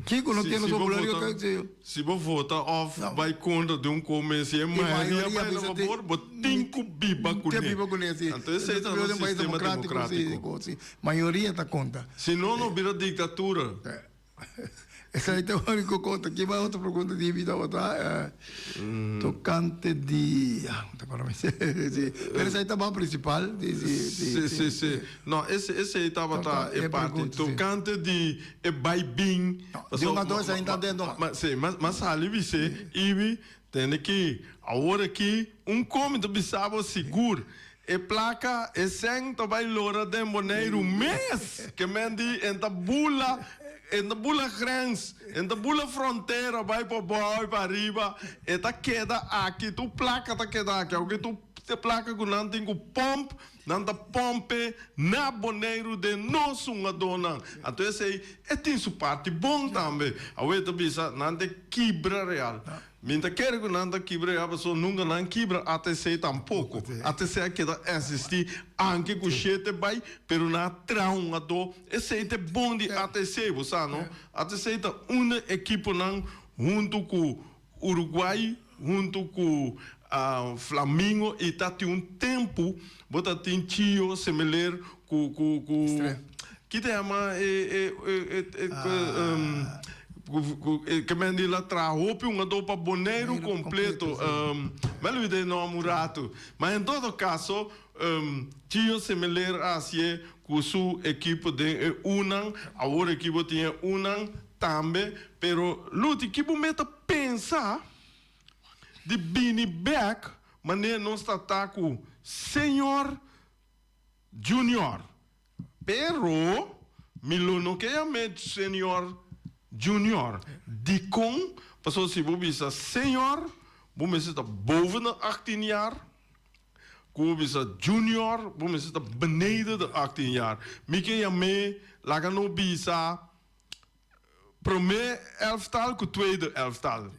Kiko no tin nos vocabulario ka si. Si bo vota òf bai kontra di un komes i e mayoria bai na fabor, bo tin ku biba kuné. Tin biba kuné, si. Anto esei ta nos sistema demokratiko. Si, mayoria ta konta. Si no, no bira diktatura. Esei ta único cosa. Ki mas otro pregunta di mi tabata? Tocante di... Ah, no ta acorda mi. Sí. Pero esei ta ba principal. Sí, sí, sí. Sí, sí, sí. No, ese, esei tabata e parti. Tocante di e bai bin. No, di un a dos esei ta dentro. Ma, sí, ma, ma sali bis'é, Ibi, tende ki awor aki un komi ta bisa bo sigur. E plaka, e sèn ta bai lora den Boneiru mes! Ke men di en ta bula, en ta bula grens, en ta bula frontera bai pa abou i pa ariba, e ta keda aki, tur plaka ta keda aki, aunke tur e plaka ku nan tin ku pòmp, nan ta pòmp'e na Boneiru den nos hungadónan. Anto esei e tin su parti bon tambe. Awe ta bisa nan ta kibra real. Mi ta kere ku nan ta kibra ya pasobra nunka nan kibra ATC tampoko. ATC a keda existi anke ku shete bai pero nan a traha un ado. Esei ta e bon di ATC bo sa no. ATC ta un di ekiponan huntu ku Uruguay huntu ku Flamingo i ta tin un tempu bo ta tin Chio Semeler ku ku ku ki ta yama e e e e ku e ke men di la traha hopi hungadó pa Boneiru kompleto mi a lubida e nòm un ratu ma en todo kaso Chio Semeler a hasié ku su ekipo den e unan awor ekipo tin e unan tambe pero Luti ki bo meta pensa di bini bek manera nos ta ta ku Señor Junior. Pero mi lo no ke yam'é Señor Junior. Dikon? Pasobra si bo bisa Señor, bo mester ta boven de 18 jaar. Ku bo bisa Junior, bo mester ta beneden de 18 jaar. Mi ke yam'é, laga no bisa promé elftal ku tweede elftal.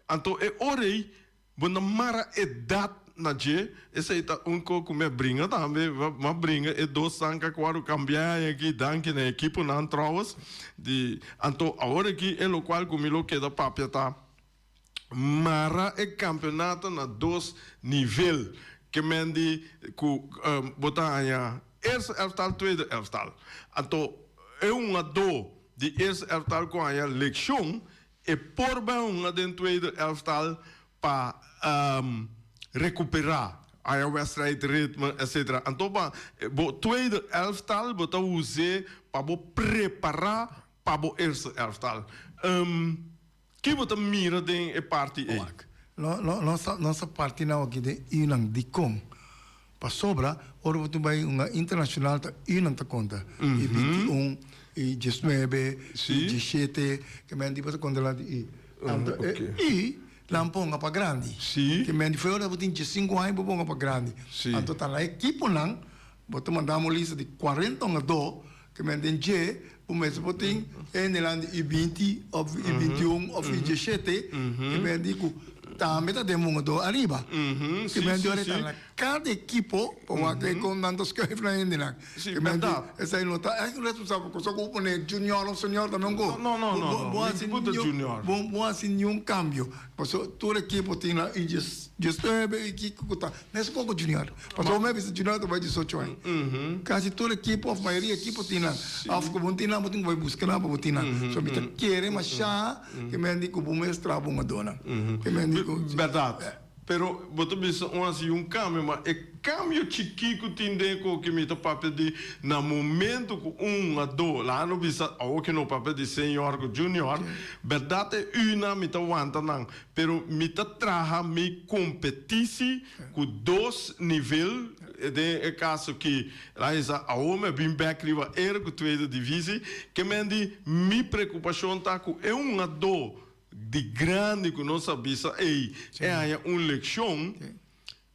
Anto e ora ei bo na mara edat. na dje, esei ta un ko ku mi a bringa tambe, mi a bringa e dos sanka ku wòrdu kambiá aki, danki na e ekiponan trouwens, di, anto awor aki e lokual ku mi lo keda papia ta mara e kampeonato na dos nivel, ke men di ku bo ta haña eerste elftal, tweede elftal, anto e hungadó di eerste elftal ku haña lekshon e por bai hunga den tweede elftal pa recuperá haña wedstrijd ritme etcetera. Anto pa bo tweede elftal bo ta us'é pa bo prepará pa bo eerste elftal. Ki bo ta mira den e parti ei? Wak, nos a parti nan aki den unan. Dikon? Pasobra ora bo tin bai un internacional ta unan ta konta. I 21, i 19, i 17, ke men di bo ta konta lan di i. Anto e i nan ponga pa grandi. Ke men di for ora bo tin 15 aña bo ponga pa grandi. Anto ta na ekiponan bo ta manda un lista di 40 hungadó ke men den dje bo mester por tin hende lan di i 20 òf i 21 òf i 17 ke men di ku tambe ta den hungadó ariba. Ke men di ora e ta na Kada ekipo pa wak e kon nan ta skuif nan hendenan. Sí, bèrdat. Esei no ta ègt responsabel pasobra ku bo pone junior òf senior tambe un ko. No, no, no, no. Mi ekipo ta junior. Bo bo hasi niun kambio. Pasobra tur ekipo tin nan i diesnuebe i kiko ku ta mes koko junior. Pasobra bo mester bisa junior ta bai diesocho aña. Kasi tur ekipo òf mayoria ekipo tin nan. Òf ku bo no tin nan bo tin ku bai buska nan pa bo tin nan. So mi ta kere masha ke men di ku bo mes traha bon adonan. Ke men di ku. Bèrdat. Pero bo ta bisa un hasi un kambio, ma e kambio chikí ku tin den e koki mi ta papia di na momento ku un hungadó, laga no bisa awor ki no papia di senior ku junior, bèrdat e una mi ta wanta nan, pero mi ta traha mi kompetisi ku dos nivel, den e kaso ki laga bisa awor mi a bin bèk riba era ku tweede divisi, ke men di mi preokupashon ta ku e hungadó Di grandi ku nos a bisa, Ey, e haña un lekshon,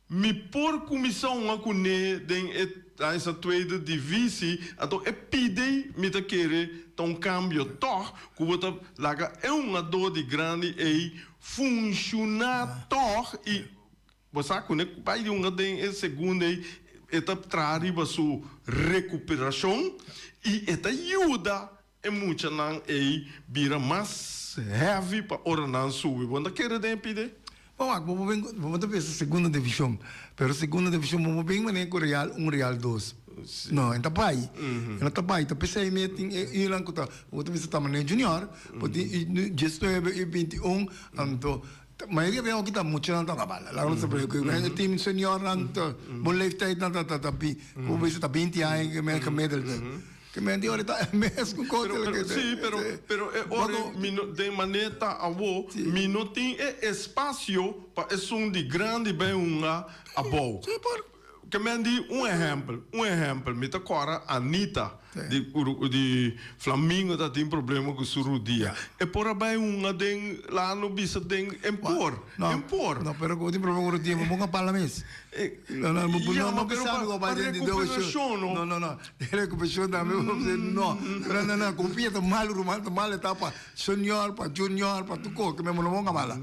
mi por kuminsá hunga kuné den e esa tweede divisi, anto e pidei mi ta kere ta un kambio tòg ku bo ta laga e hungadó di grandi ey funshoná tòg i bo sa kuné bai di hunga den e segunda ey e ta traha riba su rekuperashon i e ta yuda E muchanan ei bira mas heavy pa ora nan subi. Bo no ta kere den e pide? Bo wak, bo por bin, bo ta pensa segunda divishon, pero segunda divishon bo por bin manera ku Real un, Real dos. No, e ta bai. E no ta bai. Ta p'esei mi tin e yunan ku ta, bo ta bisa ta manera junior, bo tin u diesnuebe, u binti un, anto mayoria bia oki ta muchanan ta bala. Laga nos ta preocupa. E team seniornan ta, bo leeftijdnan ta ta ta bi, ku bo bisa ta binti aña gemiddelde. Ke men di ora ta e mes ku kote Pero, pero, sí, pero, pero e ora mi no, den manera ta awo, mi no tin e espacio pa esun di grandi bay hunga abou. Sí, por. Ke men di un ehempel, un ehempel, mi ta kòrda Anita di di Flamingo ta tin problema ku su rudia. E por a bay hunga den, laga no bisa den Empor, Empor. No, pero ku tin problema ku rudia, bo ponga pala mes. No, no, bo no bisa mi ku bay den di Recuperacion, no? No, no, no. Recuperacion tambe bo bisa no. No, no, no, ku pia ta malu, ruman ta malu etapa senior pa junior pa tur kos, ke mi no ponga mala.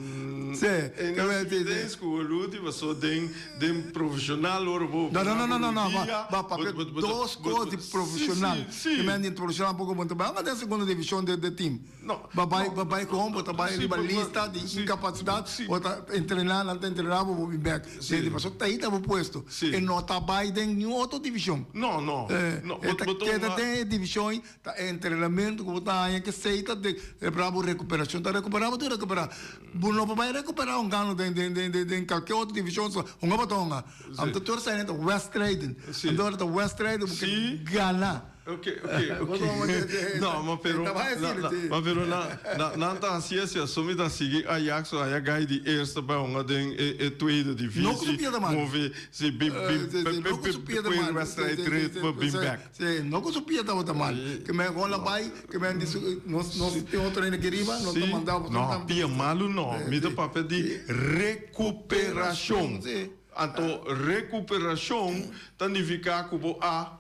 Sí. E no si den school Rudy paso den den profesional ora bo No, no, no, no, no, no, ba papia dos kos di profesional. Sí, sí. Ke men di profesional poko bo ta bai anga den segunda division de team. No. Ba bai ba bai kon bo ta bai riba lista di incapacidad bo ta entrena nan ta entrena bo bo bin bek Sí. Paso ta ahí ta bo puesto. Sí. E no ta bai den niun otro division. No, no. No, E ta bo ta keda una den e division ei, ta e entrenamento ku bo ta haña kesei ta den repara bo recuperacion ta recupera bo ta recupera. Bo no por bai recupera un gano den den den den kalke otro division so hunga bo ta hunga. Sí. Anto tur esei nan ta wedstrijden. Sí. Anto ora ta wedstrijden bo ke Sí. gana. Ok, ok, ok. No, ma pero, na, na, ma pero na, na, nan ta hasi asi, aso mi ta sigui Ajax, so haya gai di eerste bij hunga den e, e tweede divisie. No ku su pieda mal. Move, si, bin, bin, Sí, sí, no ku su pieda mal. wedstrijd Sí, sí, ritme, sí, bin sí, back. Sí, no ku su pieda tabata mal. Ke men gola bai, ke men di su, nos, nos tin otro hende aki riba, nos ta Sí, manda, nos no, ta pia malu no. Mi ta papia di recuperacion. Sí. Anto, recuperacion ta nifica ku bo a.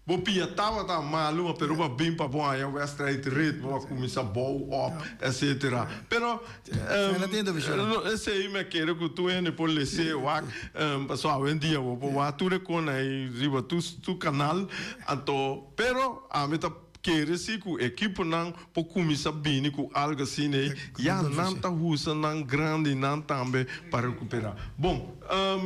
Bo pia tabata malu, pero bo a bin pa bo haña wedstrijd ritmo, bo a kuminsá bou op, etcetera. Pero esei mi a kere ku tur hende por les'é wak, pasobra awendia bo por wak tur e kon ei riba tur kanal. Anto, pero ami ta kere si ku ekiponan por kuminsá bini ku algu asina ei, ya nan ta usa nan grandinan tambe pa rekuperá. Bon,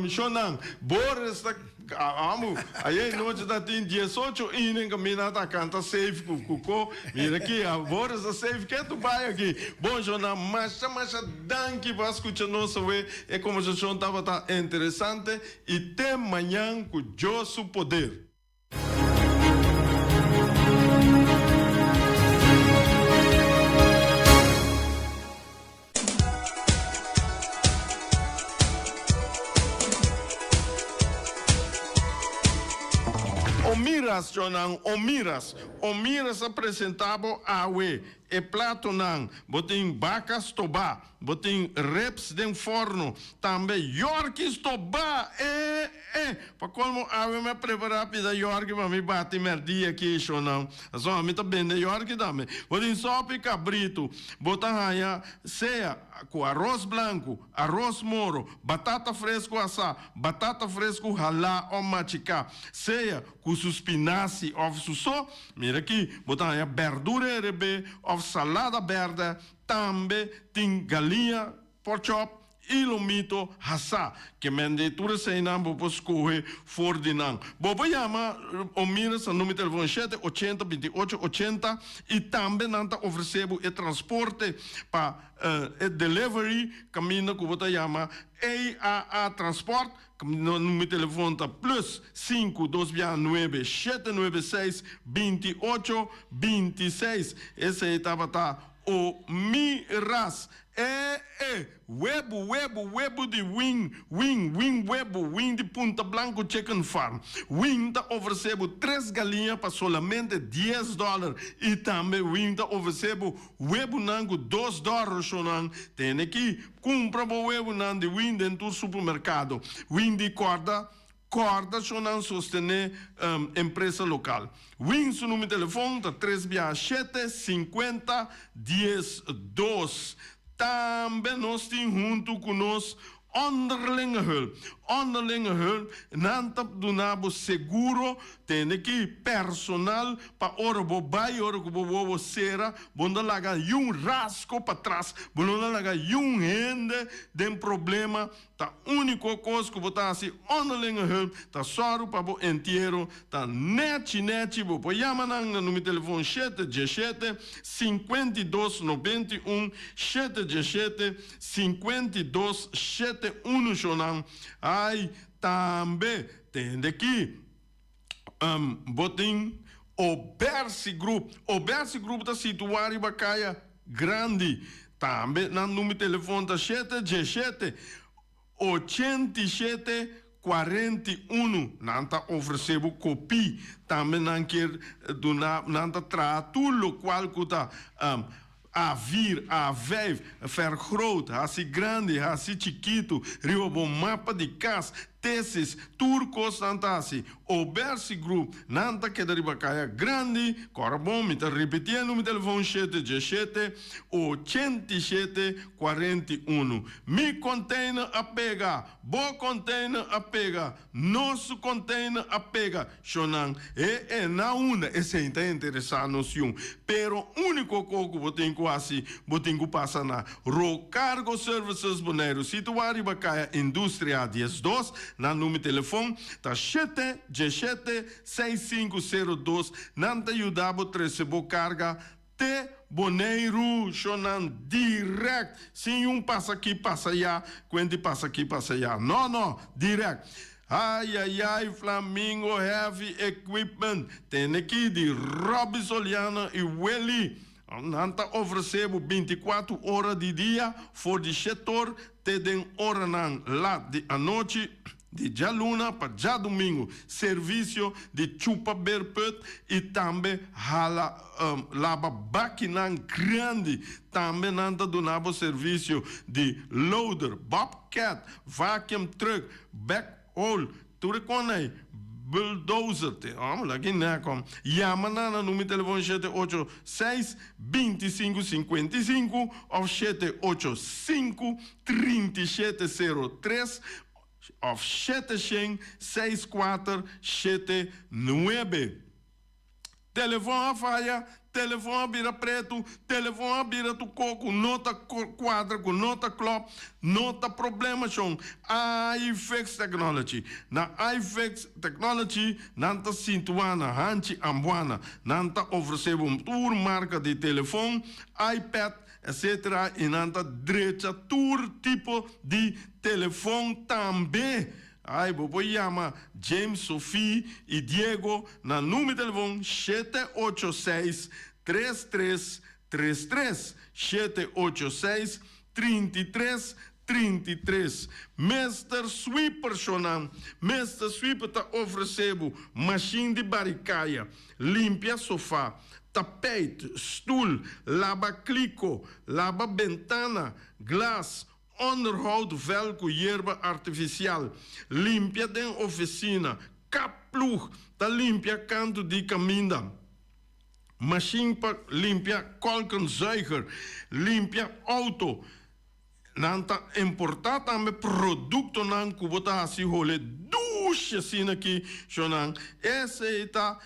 shonnan, Boris ta. Amo, ayer noche ta tin 18 inen camina ta canta safe cu cuco. Mira aki, awor esta safe ke tu bay aki. Bon shona, masha masha danki pa scucha nos awe. E conversacion tabata interesante y te mañan cu Dios su poder. Omiras, Jonan, Omiras. Omiras a presentá bo awe e platonan. Bo tin baka stobá, bo tin ribs den forno, tambe yorki stobá! E, e! Pa kolmo awe mi a prepará pida yorki pa mi bati mèrdia aki, Jonan. Pasobra mi ta bende yorki tambe. Bo tin sòpi kabritu, bo ta haña sea ku aros blanku, aros moro, batata fresku asá, batata fresku halá òf machiká, sea ku su spinasi òf su so. Mira aki, bo ta haña bèrdura herebé òf salada bèrdè, tambe tin galiña porchòp I lo mito hasá. Ke men di tur eseinan bo por skohe for di nan. Bo por yama o mira sa numero telefon shete ochenta binti ocho ochenta i tambe nan ta ofresé bo e transporte pa e delivery kaminda ku bo ta yama AAA Transport. Nan numero telefon ta plus sinku dos bia nuebe shete nuebe seis binti ocho 26. Esei tabata o mi ras. E e! Webu, webu, webu di Wing, Wing, Wing Webu, Wing di Punta Blanco Chicken Farm. Wing ta ofresé bo tres galiña pa solamente dies dòler i tambe Wing ta ofresé bo webunan ku dos dòler shonnan. Tene ki kumpra bo webunan di Wing den tur supermerkado. Wing di kòrda Kòrda shonnan sostené empresa lokal. Win su numero telefon ta tres bia shete sinkuenta dies dos. Tambe nos tin huntu ku nos Onderlinge Hulp. Onderlinge Hulp nan ta duna bo seguro tene ki personal pa ora bo bai ora ku bo wowo sera bo no ta laga yun rasko patras bo no ta laga yun hende den problema. Ta úniko kos ku bo ta hasi onderlinge hulp ta sòru pa bo entiero ta nèchi nèchi. Bo por yama nan na numero telefon shete diesshete, 52 91, shete diesshete, 52 shete unu. Shonnan ai tambe tende ki bo tin Obersi Group. Obersi Group ta situá riba kaya Grandi. Tambe nan number telefon ta shete diesshete, 87 41. Nan ta ofresé bo kopí. Tambe nan kier duna, nan ta traha tur lokual ku ta A-vier, A-vijf, vergroot, hasi grandi, hasi chikitu, riba bo mapa di kas, tesis, tur kos nan ta hasi. Obersi Group, nan ta keda riba kaya grandi, kòrda bon, mi ta ripití e numero telefòn shete diesshete, 87 41. Mi container a pega, bo container a pega, nos container a pega. Shonnan, e e na unda esei ta interesá nos yun. Pero úniko ko ku bo tin ku hasi, bo tin ku pasa na Rocargo Services Boneiru, situá riba Kaya Industria 12. Nan number telefon ta shete diesshete seis sinku sero dos. Nan ta yuda bo trese bo karga te Boneiru, shonnan, dirèkt, sin yun pasa aki pasa ayá, kuenti pasa aki pasa ayá. No, no, dirèkt. Ayayay Flamingo Heavy Equipment tene ki di Robby Soliano y Willy. Nan ta ofrece bo 24 ora di dia for di shetor te den oranan lat di anochi di djaluna pa djadumingu. Servicio di chupa beerput y tambe hala laba bakinan grandi. Tambe nan ta duna bo servicio di loader, bobcat, vacuum truck, Back hole, tur e kon ei. Bulldozer te amo la ki nèk Yama nan na numero telefòn 786 25 55 òf 785 3703 òf 700 64 79. Telefòn a faya, telefòn a bira pretu, telefòn a bira tur koko, no ta kuadra ku no ta klòp, no ta problema shon. iFix Technology. Na iFix Technology nan ta situá na Hanchi Ambuana. Nan ta ofresé bo tur marka di telefòn, iPad, etc. I nan ta drecha tur tipo di telefòn tambe. Ai, bo por yama James, Sophie i Diego na number telefon 786 3333, 786 33 33. Mister Sweeper shonan, Mister Sweeper ta ofresé bo mashin di bari kaya, limpia sofá, tapijt, stul, laba kliko, laba bentana, glas, Onderhoud vel ku yerba artifisial, limpia den ofisina, kap ploeg, ta limpia kantu di kaminda, mashin pa limpia kolkenzuiger, limpia outo. Nan ta importá tambe produktonan ku bo ta hasi hole dushi asina ki shonnan. Esei ta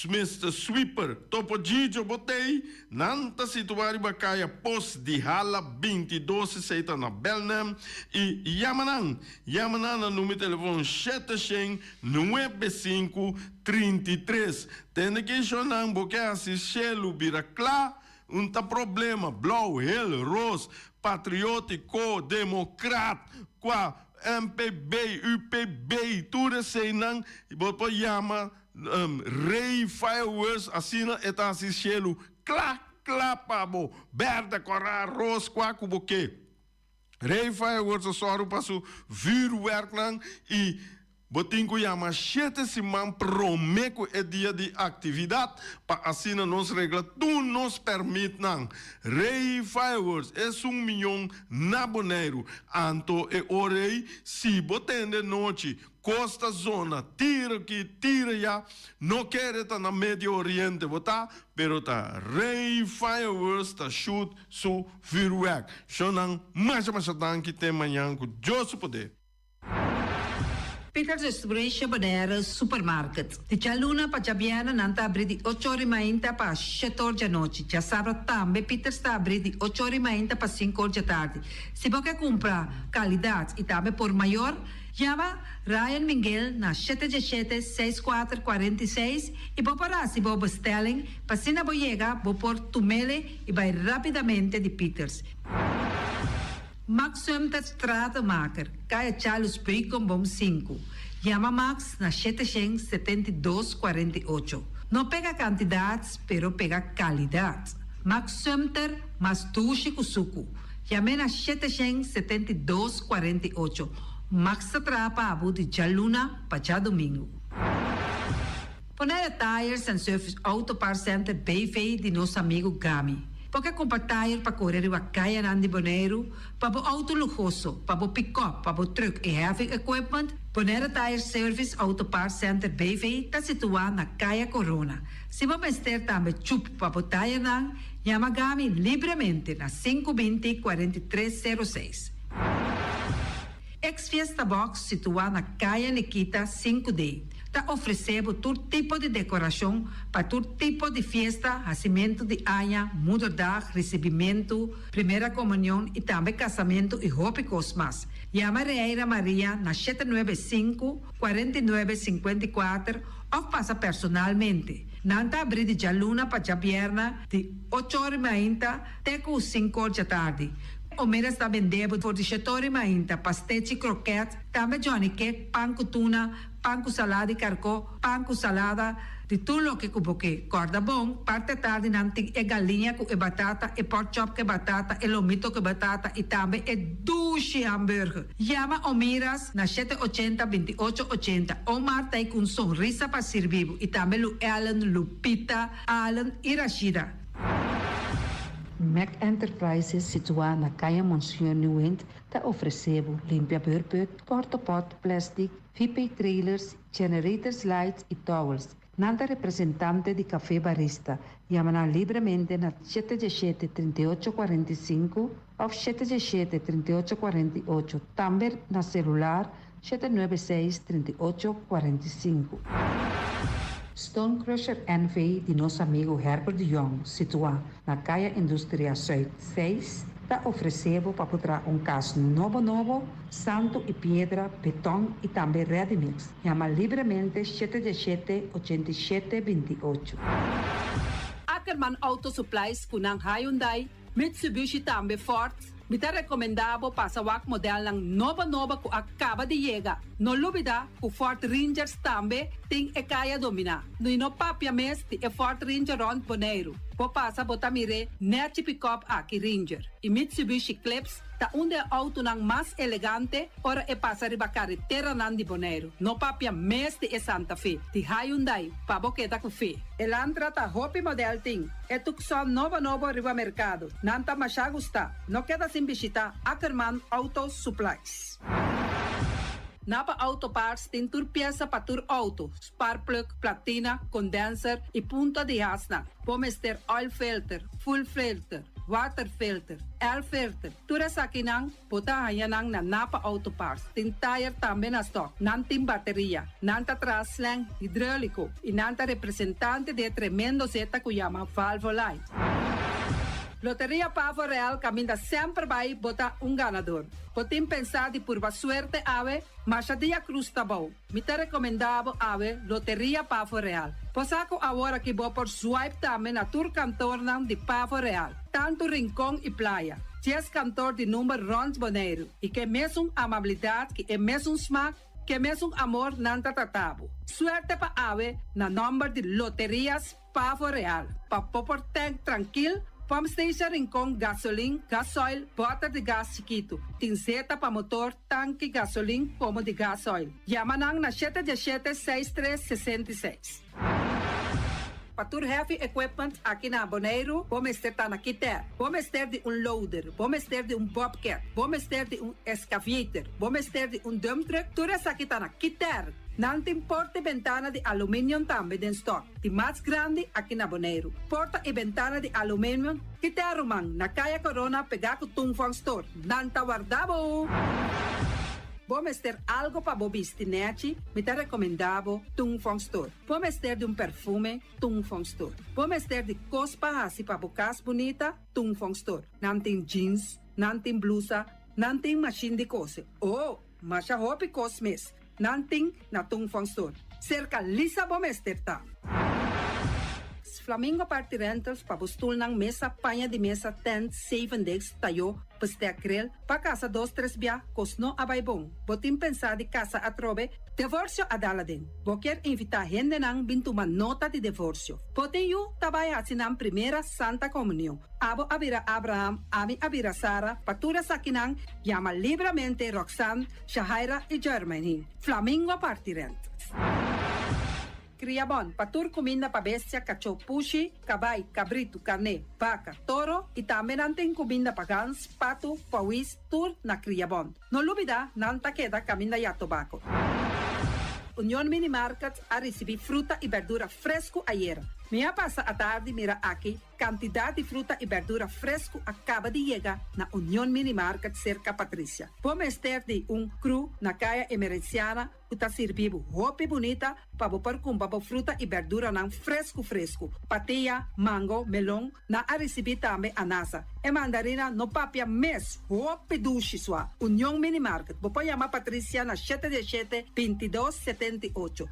Mister Sweeper, Topo Gigio bo t'ei? Nan ta situá riba kaya Pos di Hala 22 esei ta na Belnem i yama nan. Yama nan na numero telefon shete shen nuebe sinku 33. Tende ki shonnan bo ke hasi shelu bira kla un ta problema blou, hel, ros, patriotiko, demokrat, kua MPB, UPB tur eseinan bo por yama. Rey Fireworks asina e ta hasi shelu kla kla pa bo. Berde, kòrá, ros, kua ku bo ke. Rey Fireworks a sòru pa su vuurwerknan i bo tin ku yama shete siman promé ku e dia di aktividat pa asina nos regla tur nos pèrmitnan. Rey Fireworks esun miyon na Boneiru. Anto e ora ei si bo tende nochi Costa zona, tira aki, tira ya, no kere ta na Medio Oriente bo ta, pero ta Rey Fireworks ta shoot su vuurwerk. Shownan masha masha danki te mañan cu Dios su poder. Peters Restauration Bonaire Supermarket. Di djaluna pa djabièrnè nan ta abrí di ocho or i mainta pa shete or djanochi. Djasabra tambe Peters ta abrí di ocho or i mainta pa sinku or djatardi. Si bo ke kumpra kalidat i tambe por mayor, Yama Ryan Minguel na shete djeshete seis kuater 46 i bo por hasi bo bestelling pa asina bo yega bo por tumele i bai rapidamente di Peters. Max Sumter Stratenmaker, Kaya Charles Beukenboom sinku. Yama Max na shete shen 72 48. No pega kantidat pero pega kalidat. Max Sumter mas dushi ku suku. Yam'é na 772 48. Max ta traha pa abo di djaluna pa djadumingu. Bonaire Tires and Service Auto Parts Center BV di nos amigu Gami. Bo ke kumpra tire pa kore riba kayanan di Boneiru, pa bo outo luhoso, pa bo pikòp, pa bo trùk i heavy equipment? Bonaire Tire Service Auto Parts Center BV ta situá na Kaya Corona. Si bo mester tambe chup pa bo tirenan, Yama Gami libremente na sinku binti 43 sero seis. Ex Fiesta Box situá na Kaya Nikita sinku D ta ofresé bo tur tipo di dekorashon pa tur tipo di fiesta, hasimentu di aña, moederdag, risibimentu, primera komunion i tambe kasamentu i hopi kos mas. Yama Reira Maria na shete nuebe sinku, 49 54 òf pasa personalmente. Nan ta abrí di djaluna pa djabièrnè di ocho or i mainta te ku sinku or djatardi. Omeras ta bendé bo for di shete or i mainta pastechi, krokèt, tambe johnny cake, pan ku tuna, pan ku salada di karkó, pan ku salada, di tur loke ku bo ke. Kòrda bon, parti atardi nan tin e galiña ku e batata, e pork chop ku e batata, e lomito ku e batata i tambe e dushi hamburger. Yama Omiras na shete ochenta 28 ochenta. Omar ta ei ku un sonrisa pa sirbi bo i tambe Lu Ellen, Lupita, Allen i Rashida. Mac Enterprises situá na Kaya Monseñor Nieuwind ta ofresé bo limpia beurput, portopot, plastic, VP trailers, generators lights i towels. Nan ta representante di Café Barista. Yama nan libremente na 717 38 45 òf 717 38 48, tambe na selular 796 38 45. Stone Crusher NV di nos amigu Herbert de Jong, situá na Kaya Industria Zuid 6, ta ofresé bo pa por traha un kas nobo nobo, santu i piedra, beton i tambe ready mix. Yama libremente 717 87 28. Ackerman Auto Supplies ku nan Hyundai, Mitsubishi tambe Ford. Mi ta rekomendá bo pasa wak modelnan nobo nobo ku a kaba di yega. No lubidá ku Ford Rangers tambe tin e kaya dominá. I no papia mes di e Ford Ranger rònt Boneiru. Bo pasa bo ta mir'é nèchi pikòp aki Ranger. I Mitsubishi Eclipse ta un di e outonan mas elegante ora e pasa riba kareteranan di Boneiru. No papia mes di e Santa Fe, di Hyundai, pa bo keda ku fe. Elantra ta hopi modèl tin. E Tucson nobo nobo riba merkado. Nan ta mashá gustá. No keda sin bishitá Ackerman Auto Supplies. Napa Auto Parts tin tur piesa pa tur outo, spark plug, platina, condenser i punta di hasnan. Bo mester oil filter, fuel filter, water filter, air filter. Tur esakinan bo ta haña nan na Napa Auto Parts. Tin tayer tambe na stock. Nan tin bateria. Nan ta traha slang hidróliko i nan ta representante di e tremendo zeta ku yama Valvoline. Loteria Pavo Real kaminda semper bai bo ta un ganador. Bo tin pensá di purba suerte awe? Masha dia krus ta bou. Mi ta rekomendá bo awe Loteria Pavo Real. Bo sa ku awor aki bo por swipe tambe na tur kantornan di Pavo Real, tantu Rincon i Playa. Dies kantor di number rònt Boneiru i ke mesun amabilidat ki e mesun smak, ke mesun amor nan ta trata bo. Suerte pa awe na nòmber di Loterias Pavo Real, pa bo por tank trankil, pump station Rincon, gasolin, gasoil, bòter di gas chikitu. Tin zeta pa motor, tanki, gasolin komo di gasoil. Yama nan na shete diesshete seis tres 66. Pa tur heavy equipment aki na Boneiru, bo mester ta na Kiter. Bo mester di un loader, bo mester di un bobcat, bo mester di un excavator, bo mester di un dump truck, tur esaki ta na Kiter. Nan tin porta i bentana di aluminium tambe den stock. Di mas grandi aki na Boneiru. Porta i bentana di aluminium Kiter ruman, na Kaya Corona pegá ku Tung Fong Store. Nan ta warda bo! Bo mester algo pa bo bisti nèchi? Mi ta rekomendá bo Tung Fong Store. Bo mester di un perfume? Tung Fong Store. Bo mester di kos pa hasi pa bo kas bunita? Tung Fong Store. Nan tin jeans, nan tin blusa, nan tin mashin di kose. Oh, masha hopi kos mes. Nan tin na Tung Fong Store. Serka Lisa bo mester ta. Flamingo Party Rentals pa bo stulnan, mesa, paña di mesa, tent, zeven desk, tayó, bestek, grill, pa kasa dos tres bia, kos no a bai bon. Bo tin pensá di kasa atrobe? Divorsio a dal aden. Bo kier invitá hendenan bin tuma nota di divorsio. Bo tin yu ta bai hasi nan primera Santa Komunion. Abo a bira Abraham, ami a bira Sara, pa tur esakinan yama libramente Roxanne, Shahaira i Jermaine. Flamingo Party Rentals. Kriabon, pa tur kuminda pa bestia, kachó, pushi, kabai, kabritu, karné, baka, toro i tambe nan tin kuminda pa gans, patu, pawis, tur na Kriabon. No lubidá, nan ta keda kaminda ya tobako. Union Mini Market a risibí fruta i bèrdura fresku ayera. Mi a pasa atardi mira aki Kantidat di fruta i bèrdura fresku a kaba di yega na Union Mini Market serka Patricia. Bo mester di un kru na Kaya Emerenciana ku ta sirbi bo hopi bunita pa bo por kumpra bo fruta i bèrduranan fresku fresku. Patia, mango, melon, nan a risibí tambe anasa. E mandarina no papia mes, hopi dushi sua. Union Mini Market, bo por yama Patricia na shete diesshete, 22, 78.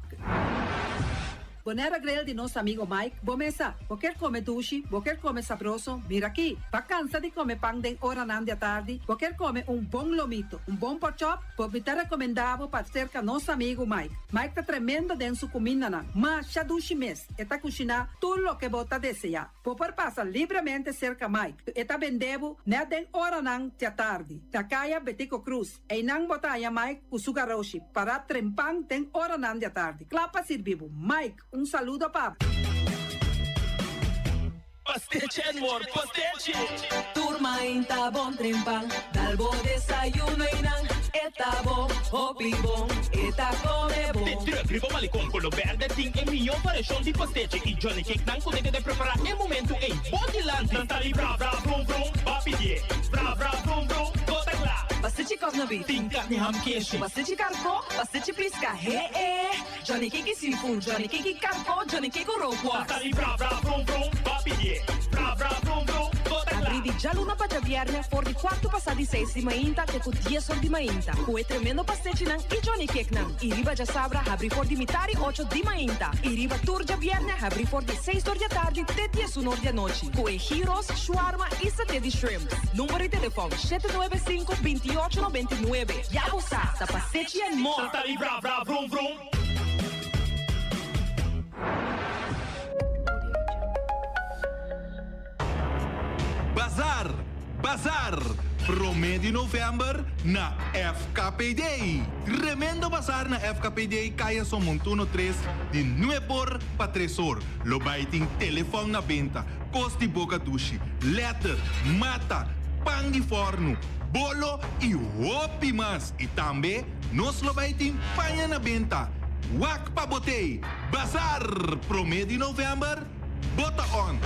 Bonera Grill di nos amigo Mike, bo mesa. Bo kier come dushi, bo kier come sabroso, mira aki. Bo a cansa di come pan den oranan di atardi, bo kier come un bon lomito, un bon porkchop, bo mi ta recomenda bo pa cerca nos amigo Mike. Mike ta tremendo den su cumindanan, masha dushi mes, e ta cushina tur loke bo ta desea. Bo por pasa libremente cerca Mike, e ta bende bo net den oranan di atardi, na Caya Betico Croes. Einan bo ta haña Mike ku su garoshi pará trempan den oranan di atardi, kla pa sirbi bo. Mike, un saludo pa bo. Pastechi and more, pastechi! Tur mainta bon trempan, dal bo desayuno y nan e ta bon, hopi bon, e ta come bon. De truck riba malecon colo berde tin e miyo variacion di pastechi y johnny cake nan cu den prepara e momento ey bo dilanti. Nan ta di bra bra brum brum, ba pidie, bra bra brum brum, bo ta cla. Pastechi kòf na beef. Tin carni ham keshi. Pastechi karko, pastechi pisca, he e. Johnny Cake seafood, Johnny Cake karko, Johnny Cake rookworst. Ta di bra bra brum brum, ba pidié. Bra bra brum brum, bo ta kla. Abrí di djaluna pa djabièrnè for di kuartu pasá di seis di mainta te ku dies or di mainta ku e tremendo pastechinan i Johnny Cakenan. I riba djasabra habrí for di mitar i ocho di mainta. I riba tur djabièrnè habrí for di seis or di atardi te diesun or di anochi ku e gyros, shawarma i saté di shrimps. Number di telefòn, 795 28 99. Ya bo sa, ta pastechi and more! Ta di bra bra brum brum. Bazar! Bazar! Prome di november na FKPD! Tremendo bazar na FKPD Kaya Somontuno tres di nueb or pa tres or. Lo bai tin telefon na benta, kos di boka dushi, letter, mata, pan di fornu, bolo y hopi mas. Y tambe nos lo bai tin paña na benta. Wak pa bo tei! Bazar! Prome di november, bo ta on!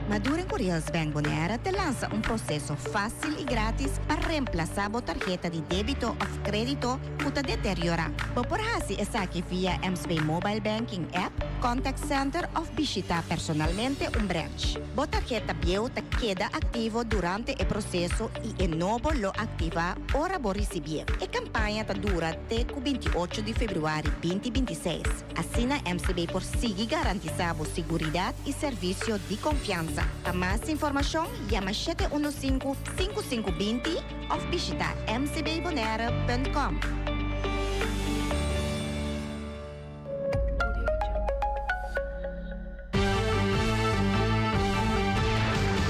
Maduro en Curios Bank Bonaire ta lansa un proseso fásil i grátis pa remplasá bo tarheta di débito òf krédito ku ta deteriorá. Bo por hasi esaki via MCB Mobile Banking app, contact center òf bishitá personalmente un branch. Bo tarheta bieu ta keda aktivo durante e proseso i e nobo lo aktivá ora bo risibié. E kampaña ta dura te ku 28 di febrüari 2026. Asina MCB por sigui garantisá bo siguridat i servisio di konfiansa. Pa mas informashon yama 715 5520 òf bishitá mcbbonaire.com.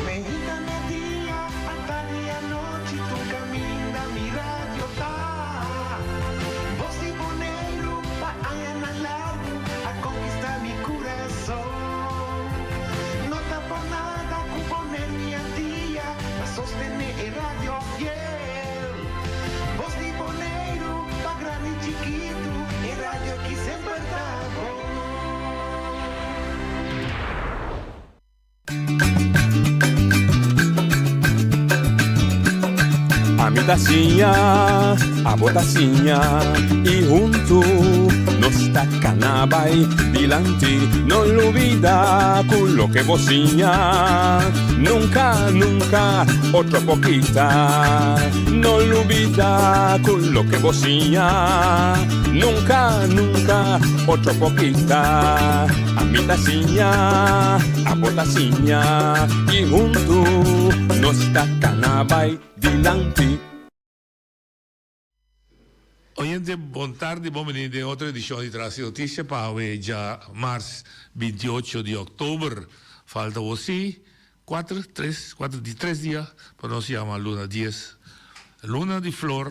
Meinta media, atardi anochi, tur caminda mi radio ta. Voz di Boneiru pa añanan largu a conquista mi curason. No ta por nada cu Bonaire mi Antia ta sostene e radio fiel. Voz di Boneiru pa grandi y chikitu, e radio aki semper ta bon. Ami ta siña, abo ta siña y huntu nos ta cana bay dilanti. No lubida cu loke bo siña nunca, nunca otro por kita. No lubida cu loke bo siña nunca, nunca otro por kita. Ami ta siña, abo ta siña y huntu nos ta cana bay dilanti. Oyente bon tardi bon bini den otro edicion di Tras di Noticia pa awe dja mars 28 di october falta bo si cuater tres cuater di tres dia pa nos yama luna dies luna di flor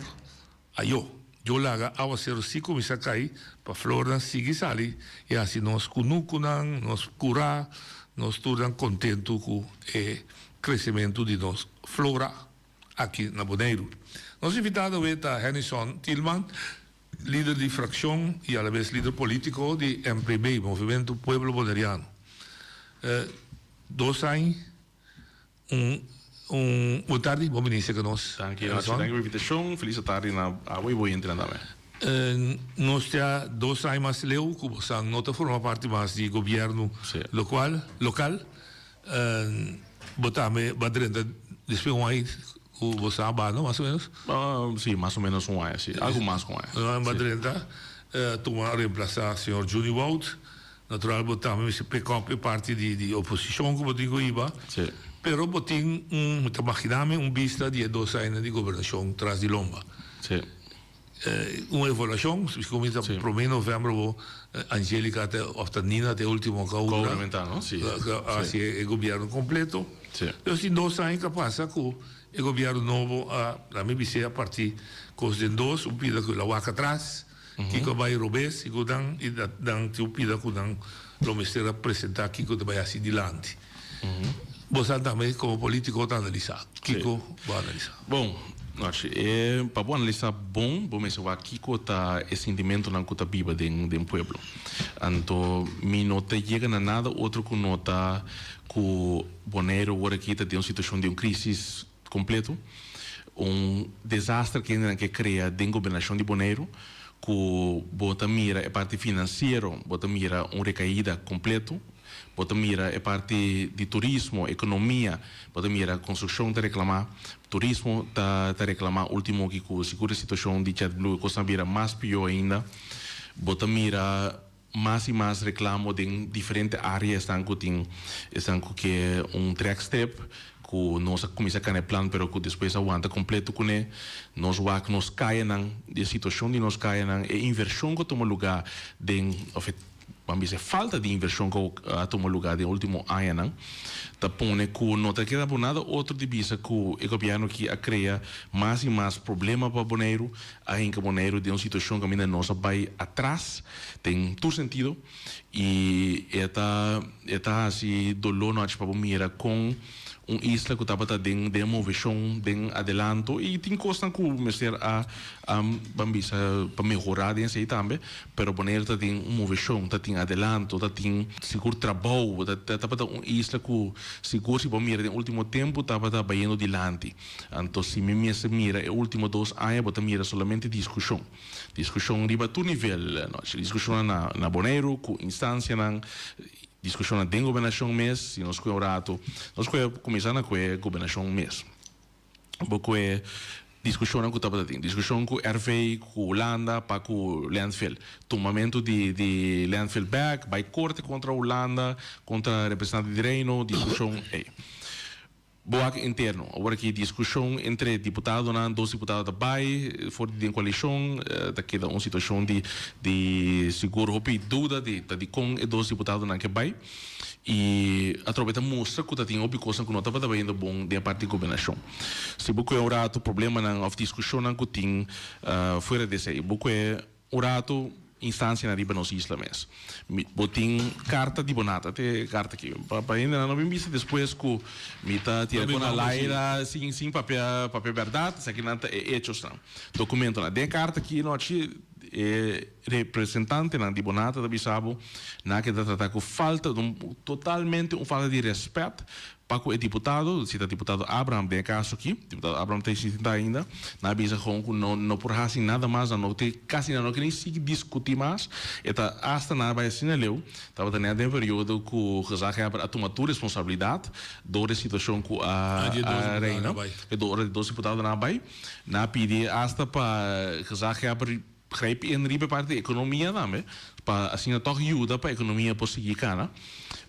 Ayo, Dios laga awaseru si kuminsá kai pa flornan sigui sali i hasi nos kunukunan, nos kurá, nos turnan kontentu ku e kresementu di nos flora aki na Boneiru. Nos invitado awe ta Hennyson Thielman, lider di frakshon i alabes lider polítiko di MPB, Movementu Pueblo Boneriano. Dos aña Un un bon tardi, bon bini cerca nos. Danki Archie, danki pa invitacion. Feliz atardi na abo y bo oyentenan tambe. Nos ta dos aña mas leu cu bosan no ta forma parti mas di gobierno locual, local. Bo tambe ba drenta despues un aña cu bosan a bano mas o menos? Si, mas o menos un aña, si. Algo mas cu un aña. Ba drenta tuma reemplaza señor Juni Wout. Natural bo tambe mester pick up e parti di di oposicion cu bo tin cu hiba. Sí. Pero bo tin un, mi ta magina mi, un bista di e dos añanan di gobernacion tras di lomba. Sí. Un evaluacion, si cuminsa Sí. prome november bo Angelica ta of ta Nina ta e ultimo cu a Cu a ura. huramenta, no? Sí. Cu a haci e gobierno completo. Sí. Entonces tin dos aña cu a pasa cu e gobierno nobo a, laat mi bis'e, a parti cos den dos, un pida cu el a wak atras. Kiko a bai robes i ku nan i nan tin un pida ku nan lo mester a presentá kiko ta bai hasi dilanti. Bo sa tambe komo polítiko ta analisá. Kiko bo a analisá? Bon, Nochi, e pa bo analisá bon bo mester wak kiko ta e sintimentonan ku ta biba den den pueblo. Anto mi no ta yega na nada otro ku nota ku Boneiru awor aki ta den un situashon di un krísis kompleto. Un desaster ku hendenan ke krea den gobernashon di Boneiru ku bo ta mira e parti finansiero, bo ta mira un rekaida kompleto, bo ta mira e parti di turismo, ekonomia, bo ta mira konstrukshon ta reklamá, turismo ta ta reklamá ultimo aki ku sigur e situashon di JetBlue e kosnan a bira mas pió ainda, bo ta mira Mas y mas reclamo den diferente area esnan cu tin esnan cu ke un trekstip cu nos a cuminsa cana e plan pero cu despues a wanta completo cune. Nos wak nos cayanan, e situacion di nos cayanan, e inversion cu a tuma lugar den of e ban bisa e falta di inversion cu a tuma lugar den ultimo añanan ta pone cu no ta keda por nada otro di bisa cu e gobierno aki a crea mas y mas problema pa Boneiru, a hinca Boneiru den un situacion caminda nos a bay atras den tur sentido y e ta e ta haci dolor nochi pa bo mira con un isla cu tabata den den movecion den adelanto y tin cosnan cu mester a a ban bisa pa mehora den esey tambe pero Boneiru ta den un movecion ta tin adelanto ta tin sigur trabou ta tabata un isla cu sigur si bo mira den ultimo tempo tabata bayendo dilanti. Anto si mi mester mira e ultimo dos aña bo ta mira solamente diskushon. Diskushon riba tur nivel, no, diskushonnan na na Boneiru ku instansianan, diskushonnan den gobernashon mes, si nos kue un ratu, nos kue kuminsá na kue gobernashon mes. Bo kue diskushonnan ku tabata tin, diskushon ku RV, ku Hulanda pa ku landfill, tumamentu di di landfill bèk, bai korte kontra Hulanda, kontra representante di Reino, diskushon ei. Bo wak interno. Awor aki diskushon entre diputadonan, dos diputado ta bai for di den koalishon, ta keda un situashon di di sigur hopi duda di ta dikon e dos diputadonan ke bai i atrobe ta mustra ku ta tin hopi kosnan ku no tabata bayendo bon den e parti di gobernashon. Si bo kue un ratu problemanan òf diskushonnan ku tin fuera di esei, bo kue Un rato instancianan riba nos isla mes. Mi, bo tin carta di bo nata, te carta aki. Pa, pa hendenan no bin bisa despues cu mi ta tira con al aire sin, sin papia, papia berdad, esakinan ta e hechosnan, documentonan. Den e carta aki nochi e representantenan di bo nata ta bisa bo nan ke ta trata cu falta, un, totalmente un falta di respet Pa ku e diputado, si ta diputado Abraham den e kaso aki, diputado Abraham ta existente ainda, nan a bisa gewoon ku no no por hasi nada mas, nan no te kasi nan no ke ni sigui diskutí mas, e ta asta nan a bai asina leu, tabata nèt den e periodo ku gezaghebber a tuma tur responsabilidat dor e situashon ku a a reina, e ora di dos diputadonan a bai, nan a pidi asta pa gezaghebber Grijp in riba e parti di ekonomia tambe, pa asina tòg yuda pa ekonomia por sigui kana.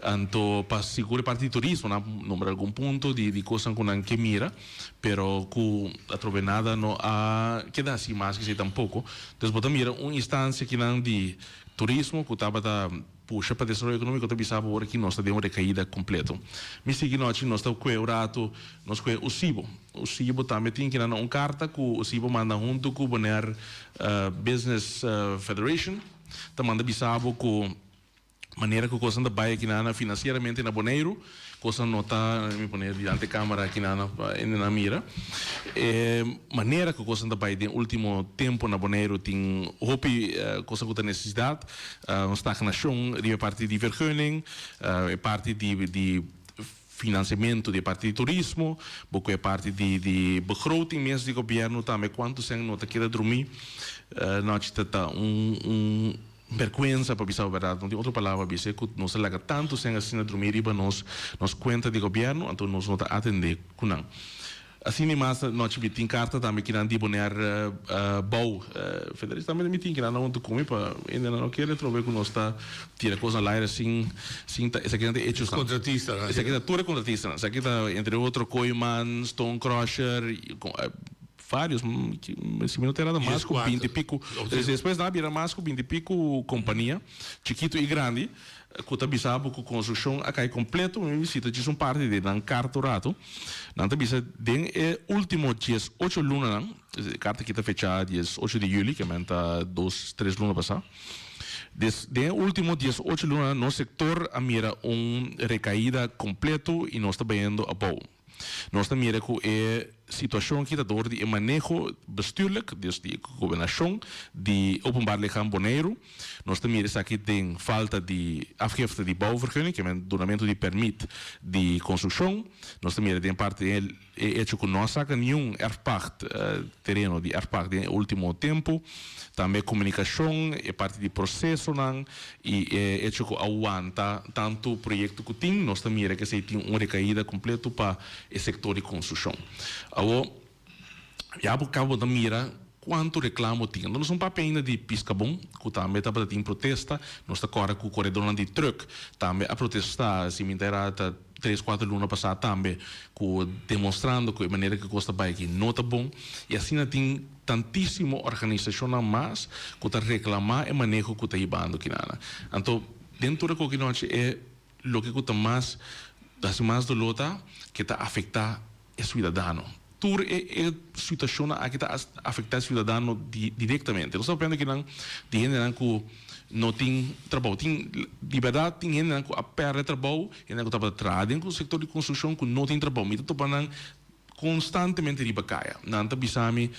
Anto pa sigur e parti di turismo, nan a nombra algun punto di di kosnan ku nan ke mira, pero ku atrobe nada no a keda hasi mas ke esei tampoko. Entonces bo ta mira un instansia kinan di turismo ku tabata Pusha pa desaroyo economico ta bisa bo ora ki nos ta den un recaida completo. Mi sigui nochi nos ta cue un rato, nos cue Usibo. Usibo tambe tin ki nan un carta cu Usibo manda hunto cu Bonaire Business Federation ta manda bisa bo cu manera cu cosnan ta bay aki nan financieramente na Boneiru. Cosnan no ta, mi pone dilanti camera aki nan pa hende nan mira. E manera cu cosnan ta bay den ultimo tempo na Boneiru tin hopi cosnan cu ta necesidad. Un stagnacion riba e parti di vergunning, e parti di di financiamento di e parti di turismo, bo cu e parti di di begroting mes di gobierno tambe cuanto cen no ta keda drumi. Nochi ta ta un un. Bergwensa pa bisa bo berdad, no tin otro palabra pa bisa ku nos a laga tantu sèn asina drumí riba nos nos kuenta di gobièrnu, anto nos no ta atendé ku nan. Asina i mas nochi mi tin karta tambe ki nan di boner bou. Federico tambe mi tin ki nan a huntu ku mi pa hende nan no kere trobe ku nos ta tira kos na laire sin sin ta esaki nan ta hechosnan. Kontratistanan. Esaki ta tur e kontratistanan. Esaki ta entre otro Kooiman, Stone Crusher. Varios, si mi no ta errado mas ku binti piku. Despues nan a bira mas ku binti piku kompania, chikitu i grandi, ku ta bisa bo ku konstrukshon a kai kompleto. Mi bisita djis un parti di nan karta un ratu. Nan ta bisa den e ultimo dies ocho lunanan, e karta aki ta fechá dies ocho di yüli, ke men ta dos, tres luna pasá. Des den e ultimo dies ocho lunanan nos sektor a mira un rekaida kompleto i nos ta bayendo abou. Nos ta mira ku e situashon aki ta dor di e maneho bestuurlijk, dus di gobernashon di Openbaar Lichaam Boneiru. Nos ta mira esaki den falta di afgifte di bouwvergunning, ke men dunamentu di pèrmit di konstrukshon. Nos ta mira den parti den e echo ku no a saka niun erfpacht, tereno di erfpacht den e ultimo tempu. Tambe komunikashon, e parti di prosesonan i e echo ku a wanta tantu proyekto ku tin, nos ta mira ku esei tin un rekaida kompleto pa e sektor di konstrukshon. Awor, ya bo kaba bo ta mira kuantu reklamo tin. Anto nos no papia ainda di Piskabon, ku tambe tabata tin protesta. Nos ta kòrda ku koredornan di trùk tambe a protestá, si mi ta era ta tres kuater luna pasá tambe, ku demostrando ku e manera ku kos ta bai aki no ta bon. I asina tin. Tantísimo organisashonnan mas ku ta reklamá e maneho ku ta hibando kinana. Anto, den tur e koki nochi e loke ku ta mas hasi mas doló ta ke ta afektá e suidadano. Tur e e situashonnan aki ta afektá e suidadano direktamente. Nos ta papiando kinan di hendenan ku no tin trabou. Tin di bèrdat tin hendenan ku a pèrdè trabou, hendenan ku tabata traha den sektor di konstrukshon ku no tin trabou. Mi ta topa nan Konstantemente riba kaya. Nan ta bisa mi,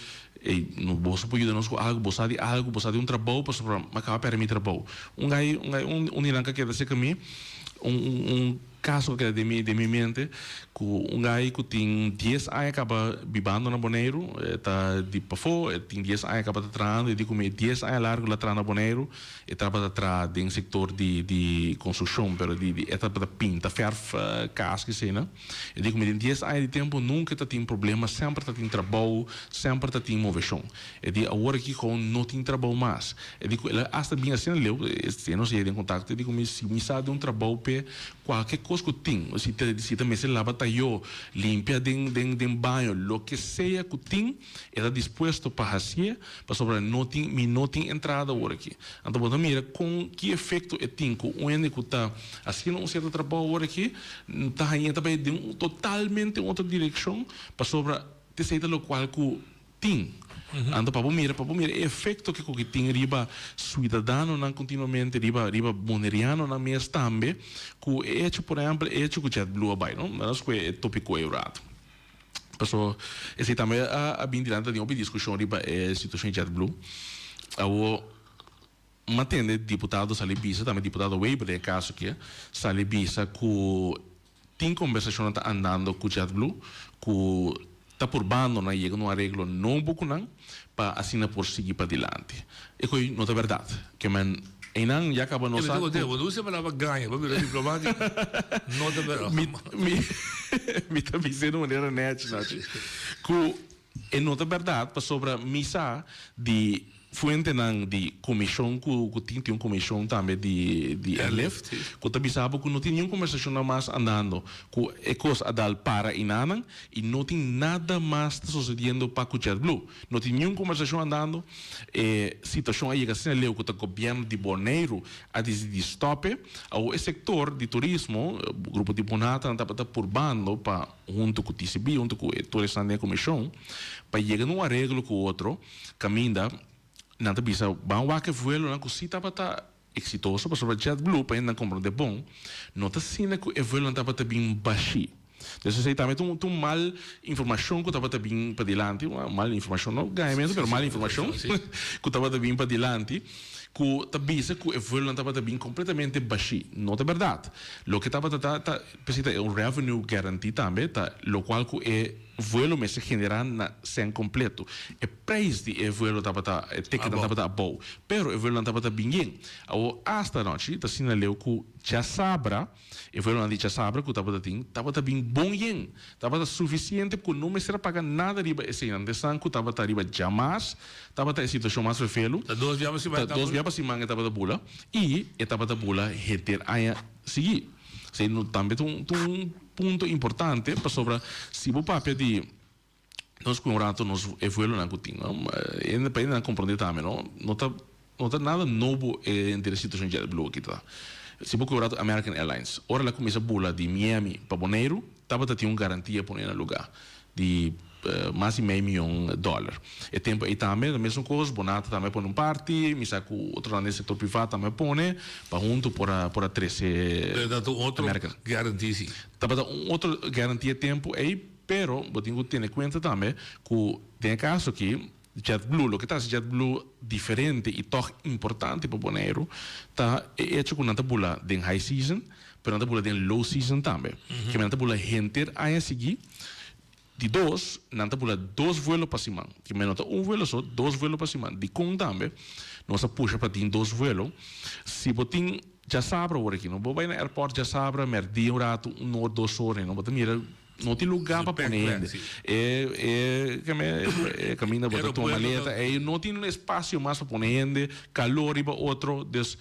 Ey, no boso por yuda nos ku algu, bo sa di algu, bo sa di un trabou, pasobra mi a kaba pèrdè mi trabou. Un gai, un gai, un un di nan ka keda serka mi, un un un kaso ka keda den mi den mi mente, ku un gai ku tin dies aña kaba bibando na Boneiru, e ta di pafó, e tin dies aña kaba ta trahando, e di ku mi e dies aña largu el a traha na Boneiru, E tabata traha den sektor di di konstrukshon, pero di di e tabata pinta fèrf kas k'esei-nan. E di ku mi den dies aña di tempu nunka ta tin problema, semper ta tin trabou, semper ta tin moveshon. E di awor aki gou no tin trabou mas. E di ku el a asta bin asina leu, e nos a yega den kontakto, e di ku mi si mi sa di un trabou p'e kualke kos ku tin, si ta si ta mester laba tayó, limpia den den den baño, loke sea ku tin, e ta dispuesto pa hasié. Pasobra no tin, mi no tin entrada awor aki. Anto bo ta mira kon, ki efekto e tin ku un hende ku ta hasiendo un sierto trabou awor aki, ta hañ'é ta bai den un totalmente un otro direkshon, pasobra t'esei ta lokual ku tin. Anto pa bo mira, pa bo mira e efekto ke ku tin riba suidadanonan kontinuamente, riba, riba bonerianonan mes tambe, ku e echo, por ehèmpel, e echo ku JetBlue a bai, no? Nos ku e topiko ei un rato. Paso esei tambe a bin dilanti ta tin hopi diskushon riba e situashon di JetBlue. Awor mi a tende diputado sali bisa, tambe diputado Weber den e kaso aki, sali bisa ku tin kombersashonnan ta andando ku JetBlue ku ta purbando nan yega na un areglo nobo ku nan pa asina por sigui padilanti. E koe no ta bèrdat. Ke men einan ya kaba no sa ku. Bo no usa e palabra gaña, bo bira diplomátiko. No ta bèrdat. Mi, mi, mi ta bis'é di un manera nèchi, Nachi, ku e no ta bèrdat pasobra mi sa di fuentenan di komishon ku ku tin, tin un komishon tambe di di airlift, ku ta bisa bo ku no tin niun kombersashonnan mas andando, ku e kos a dal para einanan i no tin nada mas ta sosediendo pa ku JetBlue. No tin niun kombersashon andando. E situashon a yega asina leu ku ta gobièrnu di Boneiru a disidí stòp e. Awor e sektor di turismo, grupo di Bonhata nan tabata purbando pa huntu ku TCB, huntu ku e tur esnan den e komishon, pa yega na un areglo ku otro kaminda nan ta bisa ban wak e vuelonan ku si tabata Exitoso pasobra JetBlue pa hende nan comprende bon no ta asina cu e vuelonan tabata bin bashi. Entonces esey tambe ta un ta un mal informacion cu tabata bin padilanti, mal informacion no gañamento pero mal informacion cu tabata bin padilanti cu ta bisa cu e vuelonan tabata bin completamente bashi. No ta berdad. Loke tabata ta ta p'esey ta un revenue guarantee tambe ta locual cu e vuelo mester genera na cen completo. E prijs di e vuelo tabata, e ticketnan tabata abou, pero e vuelonan tabata bin yen. Awor asta anochi ta asina leu cu djasabra, e vuelonan di djasabra cu tabata tin, tabata bin bon yen. Tabata suficiente cu no mester a paga nada riba eseinan. Desan cu tabata riba djamars tabata e situacion mas vervelu. Ta dos bia pa siman e Ta dos bia pa siman e tabata bula y e tabata bula henter aña sigui. Esei tambe ta un punto importante pasobra si bo papia di. Nos ku un rato nos e vuelonan ku tin, no? E pa hendenan komprondé tambe, no? No ta no ta nada nobo e henter e situashon JetBlue aki ta. Si bo ku un rato American Airlines, ora el a kuminsá bula di Miami pa Boneiru, tabata tin un garantia pone na lugá di mas di mei mion dòler. E tempu ei tambe ta mesun kos, Bonata tambe a pone un parti, mi sa ku otronan den sektor privá tambe a pone pa huntu por a por a trese Pero ta un otro American. garantia si. Tabata un otro garantia e tempu ei, pero bo tin ku tene kuenta tambe ku den e kaso aki JetBlue, loke ta hasi JetBlue diferente i tòg importante pa Boneiru ta e echo ku nan ta bula den high season, pero nan ta bula den low season tambe. Ke nan ta bula henter aña sigui. Di dos, nan ta bula dos vuelo pa siman. Ke men no ta un vuelo so, dos vuelo pa siman. Dikon tambe nos a pusha pa tin dos vuelo? Si bo tin djasabra ora aki, no bo bai na airport djasabra mèrdia un ratu, un or, dos or, no bo ta mira no tin lugá pa pone hende. E e keme e kaminda bo ta tuma maleta ei no tin espasio mas pa pone hende, kalor riba otro, dus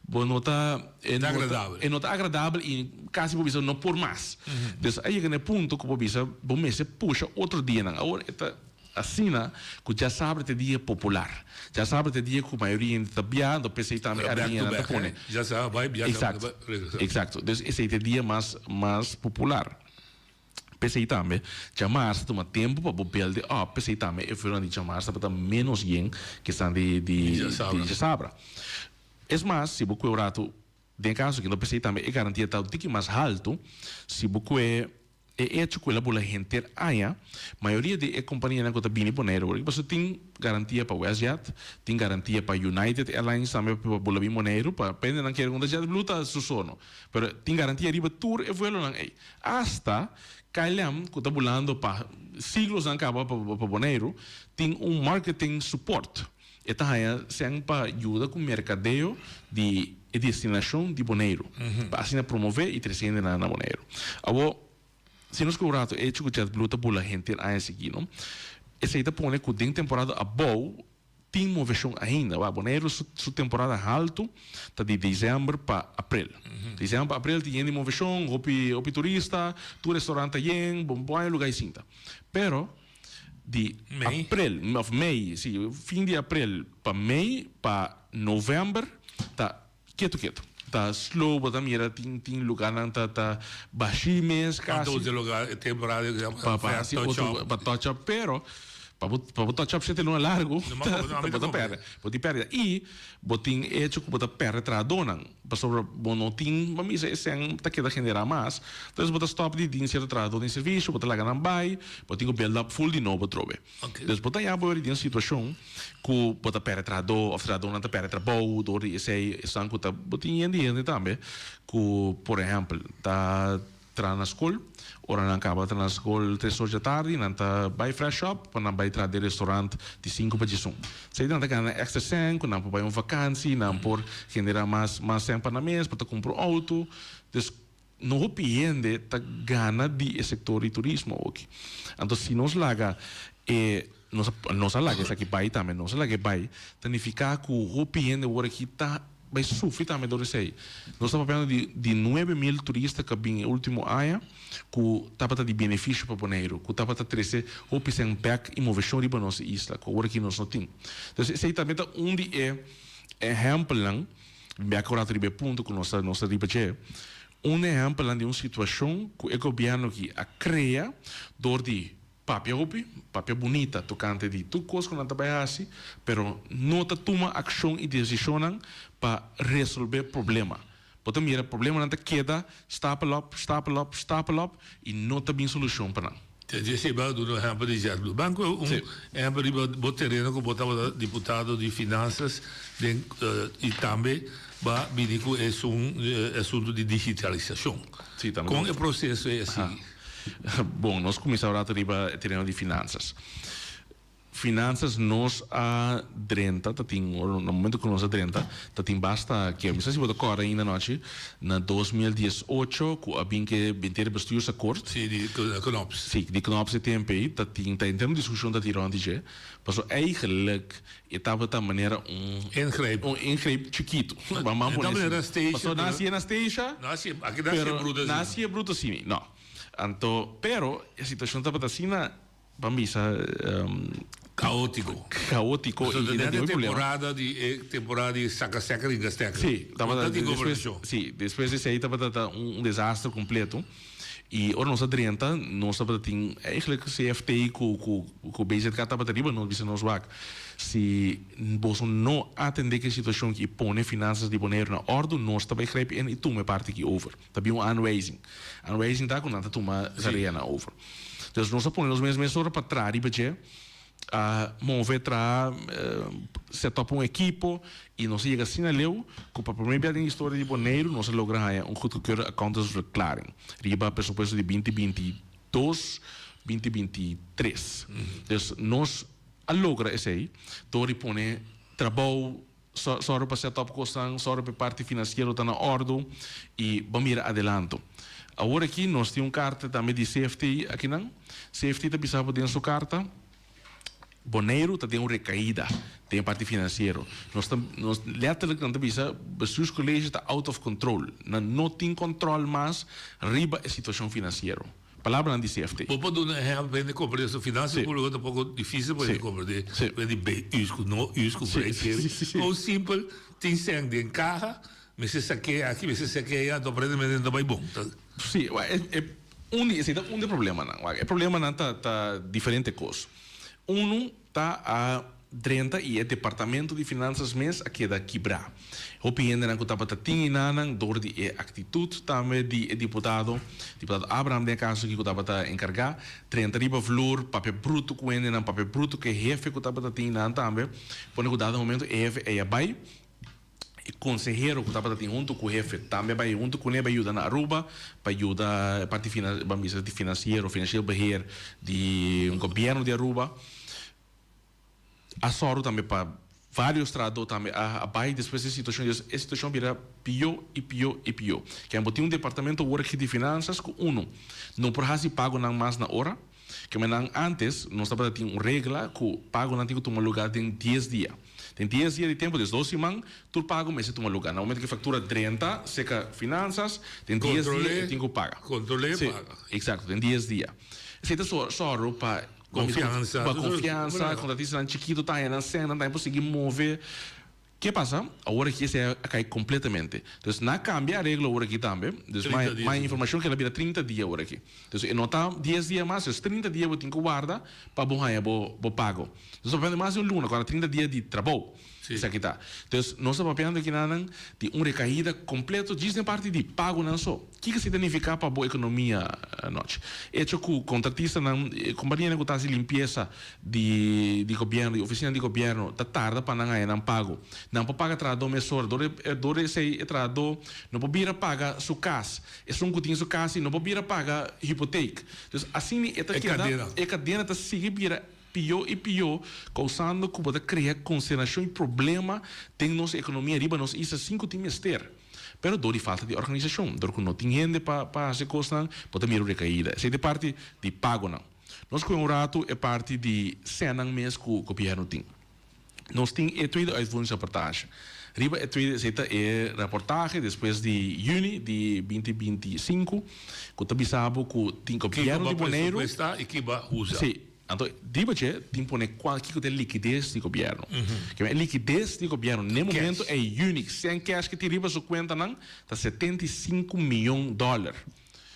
bo no ta e no ta e no ta agradabel i kasi bo bisa no por mas. Dus a yega na e punto ku bo bisa bo mester pusha otro dianan. Awor e ta asina ku djasabra ta e dia popular. Djasabra ta e dia ku mayoria hende ta bia, anto p'esei tambe aerolineanan ta pone. Eksakto, eksakto. Dus esei ta e dia mas mas popular. P'esei tambe djamars ta tuma tempu pa bo build it up, p'esei tambe e vuelonan di djamars tabata ménos yen ke esnan di di djasabra. Es mas, si bo kue un ratu, den e kaso aki no p'esei tambe e garantia ta un tiki mas haltu, si bo kue e echo ku el a bula henter aña, mayoria di e kompanianan ku ta bini Boneiru awor, pasobra tin garantia pa WestJet, tin garantia pa United Airlines tambe pa bula bin Boneiru, pa hendenan kere ku ta JetBlue ta su sono, pero tin garantia riba tur e vuelonan ei. Asta KLM ku ta bulando pa siglosnan kaba pa Boneiru, tin un marketing support. E ta haña sèn pa yuda ku merkadeo di e destinashon di Boneiru, pa asina promové i trese hendenan na Boneiru. Awor, si nos ku un ratu echo ku JetBlue ta bula henter aña sigui, no? Esei ta pone ku den temporada abou tin moveshon ainda. Wak, Boneiru su su temporada haltu ta di desèmber pa aprel. Desèmber pa aprel tin yen di moveshon, hopi hopi turista, tur restorant ta yen, bo bo haña lugá i sinta. Pero di aprel of mei, si, fin di aprel pa mei pa november ta ketu ketu. Ta slow, bo ta mira tin tin lugarnan ta ta bashi mes kasi. Anto e lugar e temporada pa pa hasi otro pa touch up pero pa bo pa bo touch up shete luna largu ta bo ta perde bo tin perdida y bo tin hecho ku bo ta perde trahadónan. Pasobra bo no tin, bo misa e sèn ta keda generá mas, entonces bo ta stòp di tin sierto trahadó den servisio, bo ta laga nan bai, bo tin ku build up full di nobo atrobe. Dus bo ta ya bo den un situashon ku bo ta pèrdè trahadó òf trahadónan ta pèrdè trabou dor di esei, esnan ku ta, bo tin yen di hende tambe ku por ehèmpel ta. Traha na skol. Ora nan kaba traha na skol tres or dja tardi, nan ta bai Fresh Shop pa nan bai traha den restaurant di sinku pa diesun. Esei nan ta gana extra sèn ku nan por bai un vakansi, nan por genera mas mas sèn pa nan mes, por ta kumpra un outo. Dus no hopi hende ta gana di e sektor di turismo awoki. Anto si nos laga e nos nos a laga esaki bai tambe, nos a laga e bai, ta nifiká ku hopi hende awor aki ta Bai sufri tambe dor esei. Nos ta papiando di di 9000 turista ku a bin e ultimo aña ku tabata di benefisio pa Boneiru, ku tabata trese hopi sèn bèk i moveshon riba nos isla ku awor aki nos no tin. Entonces esei tambe ta un di e ehèmpelnan, mi a kòrda riba e punto ku nos ta nos ta riba dje, un ehèmpelnan di un situashon ku e gobièrnu aki a krea dor di Papia hopi, papia bunita tokante di tur kos ku nan ta bai hasi, pero no ta tuma akshon i desishonnan pa resolbé problema. Bo ta mira problemanan ta keda stapel op, stapel op, stapel op i no ta bin solushon pa nan. Jesse bo a duna un ehèmpel di JetBlue. Ban ku un ehèmpel riba bo tereno ku bo tabata diputado di finansas den i tambe bo a bini ku esun asuntu di digitalisashon. Kon e proseso ei a sigui? Bon, nos kuminsá un rato riba e tereno di finansas. Finansas nos a drenta, ta tin, na momento ku nos a drenta, ta tin basta ke, mi sa si bo ta kòrda ainda anochi, na 2018 ku a bin ke binter bestuursakkoord. Sí, di Knops. Sí, di Knops e tempu ei, ta tin, ta henter un diskushon ta tin rònt di dje, pasobra eigenlijk e tabata manera un. Ingreep. Un ingreep chikitu. Ban ban pone asina. Pasobra nan hasié na Statia. No hasié, aki nan hasié bruto asina. Nan hasié bruto asina, no. Anto, pero e situacion tabata asina. Ban bisa Kaótiko. Kaótiko i i na hopi problema. Temporada di e temporada di saka sèker i gastèker. Sí, tabata No tin despues gobernashon. sí, despues di esei tabata ta un desaster kompleto i ora nos a drenta nos tabata tin eigenlijk CFT ku ku ku BZK tabata riba nos bisa nos wak si boso no atendé ku e situashon aki i pone finansas di Boneiru na òrdu nos ta bai grijp in i tuma e parti aki over. Ta bin un aanwijzing. Aanwijzing ta ku nan ta tuma tareanan over. Dus nos a pone nos mes mesora pa traha riba dje, a move, traha, set up un ekipo i nos a yega asina leu ku pa prome bia den historia di Boneiru nos a logra haña un goedgekeurde accountantsverklaring riba presupuesto di 2022, 2023. Dus nos a logra esei dor di pone trabou Sòru pa set up kosnan, sòru pa e parti finansiero ta na òrdu i bo mira adelanto. Awor aki nos tin un karta tambe di CFT akinan. CFT ta bisa bo den su karta, Boneiru ta den un rekaida den e parti finansiero. Nos ta, nos letterlijk nan ta bisa Bestuurscollege ta out of control. Nan no tin kòntròl mas riba e situashon finansiero. Palabranan di CFT. Bo por duna ehèmpel pa hende komprendé su finansa públiko ta poko difísil pa hende komprendé ku hende bei us ku no us ku por kere. Kon simpel tin sèn den kaha mester sak'é aki mester sak'é aya anto aparentemente no ta bai bon. Sí, e un di esei ta un di e problemanan. Wak e problemanan ta ta diferente kos. Unu ta a drenta y e departamento di finanzas mes a keda kibra. Hopi hendenan cu tabata tin enanan door di e actitud tambe di e diputado, diputado Abraham den e caso aki cu tabata encarga, drenta riba vloer, papia bruto cu hendenan, papia bruto cu e hefe cu tabata tin enan tambe, pone cu dado momento e hefe ey a bay, e consehero cu tabata tin hunto cu hefe tambe a bay hunto cune bay yuda na Aruba pa yuda e parti ban bisa di financiero, financieel beheer di gobierno di Aruba. A sòru tambe pa vários trahadó tambe a bai despues di e situashon. Dus e situashon bira pió i pió i pió. Ke bo tin un departamento awor aki di finansas ku unu no por hasi pagonan mas na ora. Ke nan antes nos tabata tin un regla ku pagonan tin ku tuma lugá den dies dia. Den dies dia di tempu, des dos siman, tur pago mester tuma lugá. Na momento ku e faktura drenta serka finansas, den dies dia e tin ku paga. Kontrol'é i paga. Eksakto, den dies dia. Esei ta sòru pa Confianza. Pa confianza, contratistanan chikito ta haña nan sèn, nan tambe por sigui move. Ke pasa? Awor aki esei a kai completamente. Dus nan a cambia areglo awor aki tambe. Dus mai informacion keda bira 30 dia awor aki. Dus e no ta dies dia mas, dus 30 dia bo tin ku warda pa bo haña bo bo pago. Nos ta papiando mas di un luna, kora 30 dia di trabou. Esaki ta. Dus nos ta papiando aki nan di un recaida completo djis den parti di pagonan so. Kiko esei ta nifiká pa bo ekonomia anochi? Echo ku kontratistanan, kompanianan ku ta hasi limpiesa di di gobièrnu, di ofisina di gobièrnu, ta tarda pa nan haña nan pago. Nan por paga trahadó mesora. Dor dor di esei e trahadó no por bira paga su kas. Esun ku tin su kas i no por bira paga hipotek. Dus asina e ta keda, e kadena ta sigui bira pió i pió, kousando ku bo ta krea konsternashon i problema den nos ekonomia riba nos isla sin ku tin mester. Pero dor di falta di organisashon, dor ku no tin hende pa pa hasi kosnan, bo ta mira un rekaida. Esei ta e parti di pagonan. Nos kohe un ratu e parti di sènnan mes ku gobièrnu tin. Nos tin e tweede uitvoeringsrapportage. Riba e tweede, esei ta e raportahe despues di yüni di 2025, ku ta bisa bo ku tin gobièrnu di Boneiru. Kiko bo a presupuestá i kiko bo a usa. Sí. Anto riba dje tin pone cual kico ta e likides di gobierno. Keme e likides di gobierno n'e momento ei unic cen cash ke tin riba su cuentanan ta 75 miyon dollar.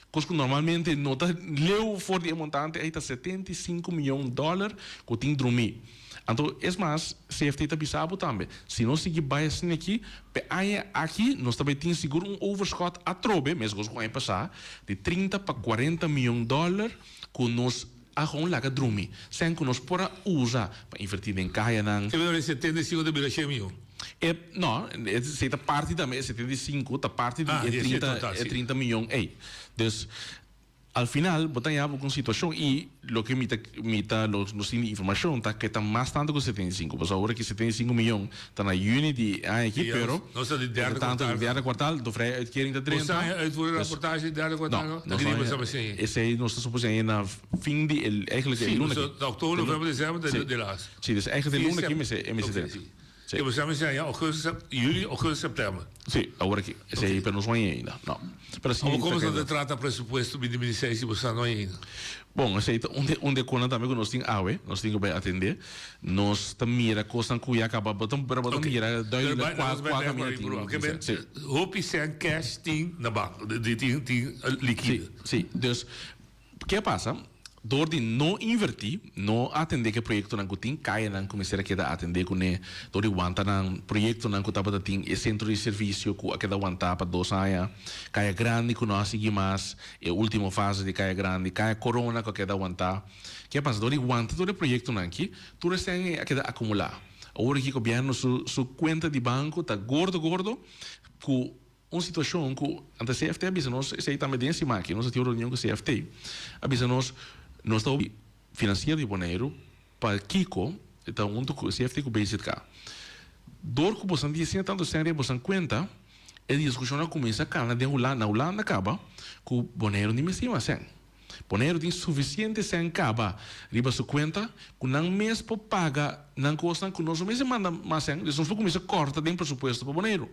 Cos cu normalmente no ta leu for di e montante ei ta 75 miyon dollar cu tin drumi. Anto es mas CFT ta bisa bo tambe si nos sigui bay asina aki p'e aña aki nos ta bay tin sigur un overschot atrobe mescos cu aña pasa di 30 pa 40 miyon dollar cu nos A gewoon laga drumi. Sèn ku nos por a usa pa invertí den kayanan. Te bira e 75 ta bira shen mion. E, no, esei ta parti tambe, e 75 ta parti di e 30, e 30 mion ei. Dus, al final bo ta haña bo ku un situashon i loke mi ta, mi ta, nos tin di informashon ta ku e ta mas tantu ku 75. Pasobra ora ki 75 mion ta na yüni di e aña aki, pero Nos ta di derde kwartal. Di derde kwartal, do vrije uitkering ta drenta. Bo sa e uitvoering rapportage di derde kwartal? No, nos no. Esei nos ta suponé na fin di e, eigenlijk e luna aki. Si, oktober, november, december ta de laatste. Si, dus eigenlijk e luna aki mester e mester drenta. Ke bo sa mester haña augustus, juli, augustus, september. Sí, awor aki. Esei pero nos no haña ainda, no. Pero si Abo komo ta trata presupuesto binti binti seis si bo sa no haña ainda? Bon, esei ta un de un de konan tambe ku nos tin awe, nos tin ku bai atendé. Nos ta mira kosnan ku ya kaba, bo ta pero bo ta mira duidelijk kua kua kaminda tin. Ke men hopi sèn cash tin na banko, di tin tin likido. Sí, sí. Dus Ke a pasa? Dor di no invertí, no atendé ku e proyektonan ku tin, kayanan ku mester a keda atendé kuné, dor di wanta nan proyektonan ku tabata tin e sentro di servisio ku a keda wantá pa dos aña, Kaya Grandi ku no a sigui mas, e último fase di Kaya Grandi, Kaya Korona ku a keda wantá. Ke a pasa? Dor di wanta tur e proyektonan aki, tur esei a keda akumulá. Awor aki gobièrnu su su kuenta di banko ta gordo gordo ku Un situacion cu ante CFT a bisa nos, esey tambe den siman aki, nos a tin un reunion cu CFT, a bisa nos, nos ta hopi financiero di Boneiru, pakico ta hunto cu CFT cu BZK. Door cu bosan di asina tanto sèn riba bosan cuenta, e discusion a cuminsa cana den Hulanda, na Hulanda caba, cu Boneiru ni mester mas sèn. Boneiru tin suficiente sèn caba riba su cuenta cu nan mes por paga nan cosnan cu nos no mester manda mas sèn, dus nos por cuminsa corta den presupuesto pa Boneiru.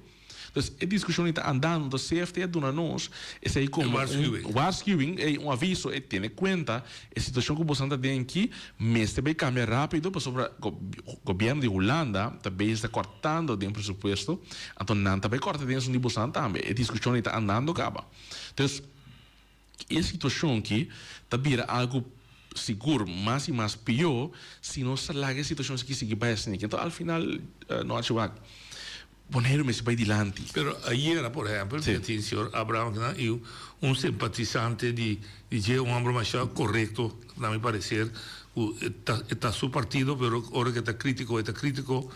Dus e diskushon ei ta andando, enton CFT a duna nos esei komo un waarschuwing, ei un aviso, ei tene kuenta e situashon ku boso ta den aki mester bai kambia rápido pasobra gobièrnu di Hulanda ta bezig ta kòrtando den presupuesto, anto nan ta bai kòrta den esun di boso tambe. E diskushon ei ta andando kaba. Dus e situashon aki ta bira algu sigur mas i mas pió si nos ta laga e situashon aki sigui bai asina aki. Enton al final no haci wak. Boneiru mester bai dilanti. Pero ayera por ehempel mi a tin señor Abraham akinan i un simpatisante di di dje un homber masha korekto na mi parecer ku e ta e ta su partido pero ora ku e ta kritiko e ta kritiko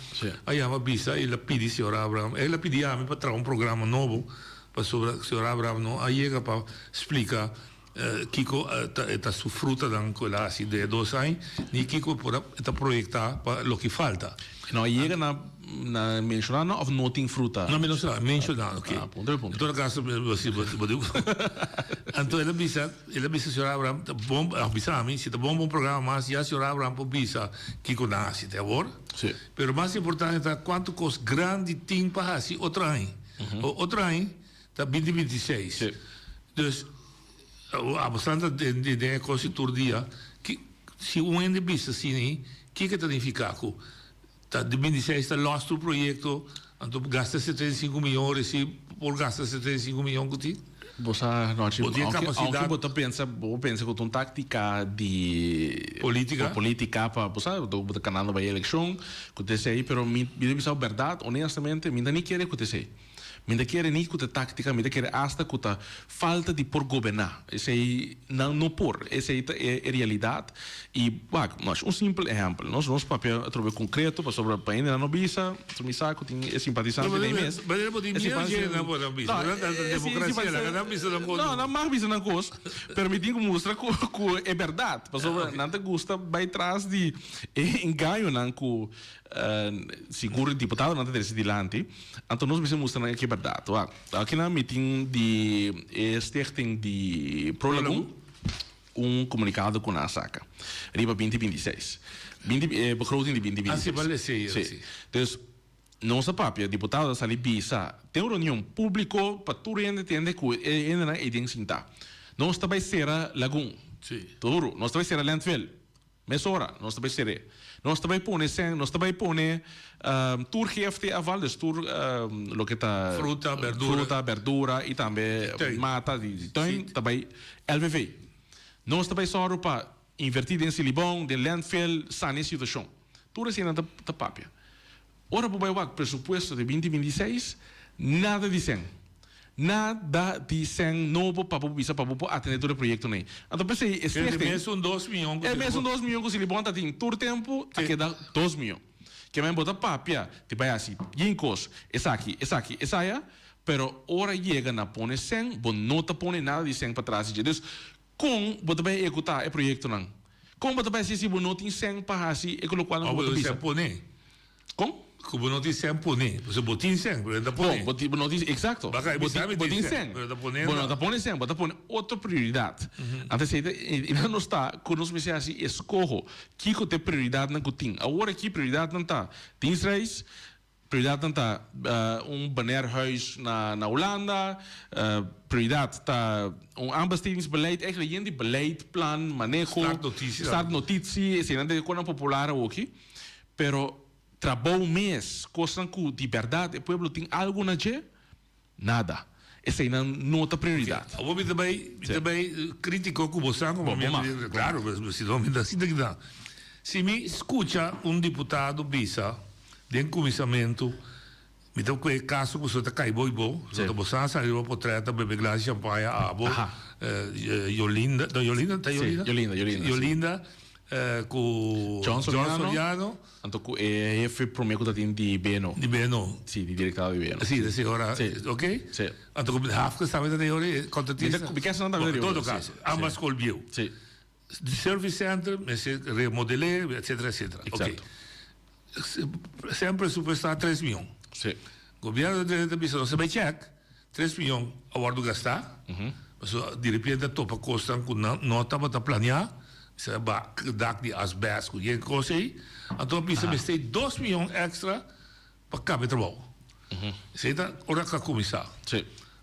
a yama bisa i el a pidi señor Abraham el a pidi ami pa traha un programa nobo pasobra señor Abraham no a yega pa splika Kiko ta su frutanan ku el a hasi den e dos aña, ni kiko por a ta proyektá pa loke falta. No a yega na na menshoná no òf no tin fruta? No menshoná, menshoná oke. Ah, punto e punto. En todo kaso bo si bo bo di Anto el a bisa, el a bisa señor Abraham ta bon a bisa ami si ta bon pa un programa mas ya señor Abraham por bisa kiko nan a hasi te awor. Si. Pero mas importante ta kuantu kos grandi tin pa hasi otro aña. Otro aña Ta binti binti seis. Sí. Dus, abo ta den den e kos di tur dia, ki si un hende bisa asina, kiko ta nifiká? Ku ta di binti seis ta lòs tur proyekto, anto gasta 75 miyon, resi por gasta 75 miyon ku tin? Bo sa, Nochi, Bo tin e aunke, aunke kapasidat. bo ta pensa, bo pensa ku ta un táktika di Polítika? polítika pa, bo sa, bo ta kanando bai elekshon, ku ta esei, pero mi, mi ta bisa bo bèrdat, honestamente, mi ta ni kere ku ta esei. Mi ta kere ni ku ta taktika, mi ta kere asta ku ta falta di por goberná. Esei nan no por. Esei ta e realidat. I wak, nos un simpel ehèmpel. Nos nos papia atrobe konkreto pasobra pa hende nan no bisa, pasobra mi sa ku tin e simpatisante den mes. Manera bo tin miedu dje nan por nan bisa. Nan ta demokrasia, laga nan bisa nan kos. No, nan mag bisa nan kos, pero mi tin ku mustra ku ku e bèrdat. Pasobra nan ta gusta bai tras di e engañonan ku Sigur diputadonan ta trese dilanti, anto nos mester mustra nan e ke bèrdat. Wak, akinan mi tin di e stichting di Pro Lagun un komunikado ku nan a saka riba binti binti seis. Binti e begroting di binti binti seis. Asi bal esei, Si. si. Dus nos a papia, diputado a sali bisa den un reunion públiko pa tur hende tende ku e hendenan ei den sintá. Nos ta bai sera Lagun. Si. Duru, nos ta bai sera landfill. Mesora nos ta bai ser'é. Nos ta bai pone sèn, nos ta bai pone tur gft afval, dus tur loke ta Fruta, berdura. fruta, berdura i tambe Tuin. mata di tuin ta bai LVV. Nos ta bai sòru pa invertí den Silibon, den landfill, sana e situashon. Tur eseinan ta ta papia. Ora bo bai wak presupuesto di binti binti i seis, nada di sèn. Nada di sèn nobo pa bo bisa pa bo por atendé tur e proyektonan ei. Anto p'esei e E stichting. mesun dos miyon ku E mesun dos miyon ku Silibon ta tin tur tempu a keda dos miyon. Ke men bo ta papia di bai hasi yin kos, esaki, esaki, esaya, pero ora yega na pone sèn bo no ta pone nada di sèn patras di dje. Dus kon bo ta bai ehekutá e proyektonan? Kon bo ta bai hasi si bo no tin sèn pa hasi e lokualnan ku bo ta bisa? Òf bo no tin sèn pone. Kon? Ku bo no tin sèn pone. Pasobra bo tin sèn, pero e ta pone. Bon, bo tin, bo no tin, eksakto. Baka e Bo bisa tin, mi bo tin tin sèn, sèn. pero e ta pone Bo no ta pone sèn, bo ta pone otro prioridat. Anto esei ta, i nan nos ta ku nos mester hasi eskoho kiko ta e prioridatnan ku tin. Awor aki prioridatnan ta dienstreis. Prioridatnan ta un Bonaire-huis na na Hulanda, prioridat ta un aanbestedingsbeleid, eigenlijk yen di beleid, plan, maneho, Startnotitie. startnotitie, eseinan ta e konan popular awoki. Pero trabou mes, kosnan ku di bèrdat e pueblo tin algu na dje, nada. Eseinan no ta prioridat. Awor mi ta bai, mi ta bai kritiko ku bo sa komo Bo, bo mag. Klaro, si no mi ta sinta kita. Si mi skucha un diputado bisa den kuminsamentu, mi ta kue kaso ku so ta kai bo i bo, so ta bo sa sali riba potrèt ta bebe glas di shampaya abo, Yolinda, no Yolinda, ta Yolinda? Si, Yolinda, Yolinda. Yolinda ku John Soriano. John Soriano. Anto ku e hefe prome ku ta tin di BNO. Di BNO. Si, di direktado di BNO. Si, di señora. Si. Ok? Si. Anto ku Hafkes tambe ta den ori, e kontratista. Mi ta, mi nan tambe ta den ori. En todo kaso, ambas skol bieu. Si. Di service center mester remodel'é, etcetera, etcetera. Exacto. Ok. Sean presupuestá tres mion. Si. Gobierno ta bisa nos a bai chèk, tres mion a wòrdu gastá. Pasobra di repente a topa kosnan ku nan no tabata planeá, bisa ba dak di asbèst ku yen kos ei, anto a bisa mester 2 mion èkstra pa kaba e trabou. Esei ta ora ku a kuminsá.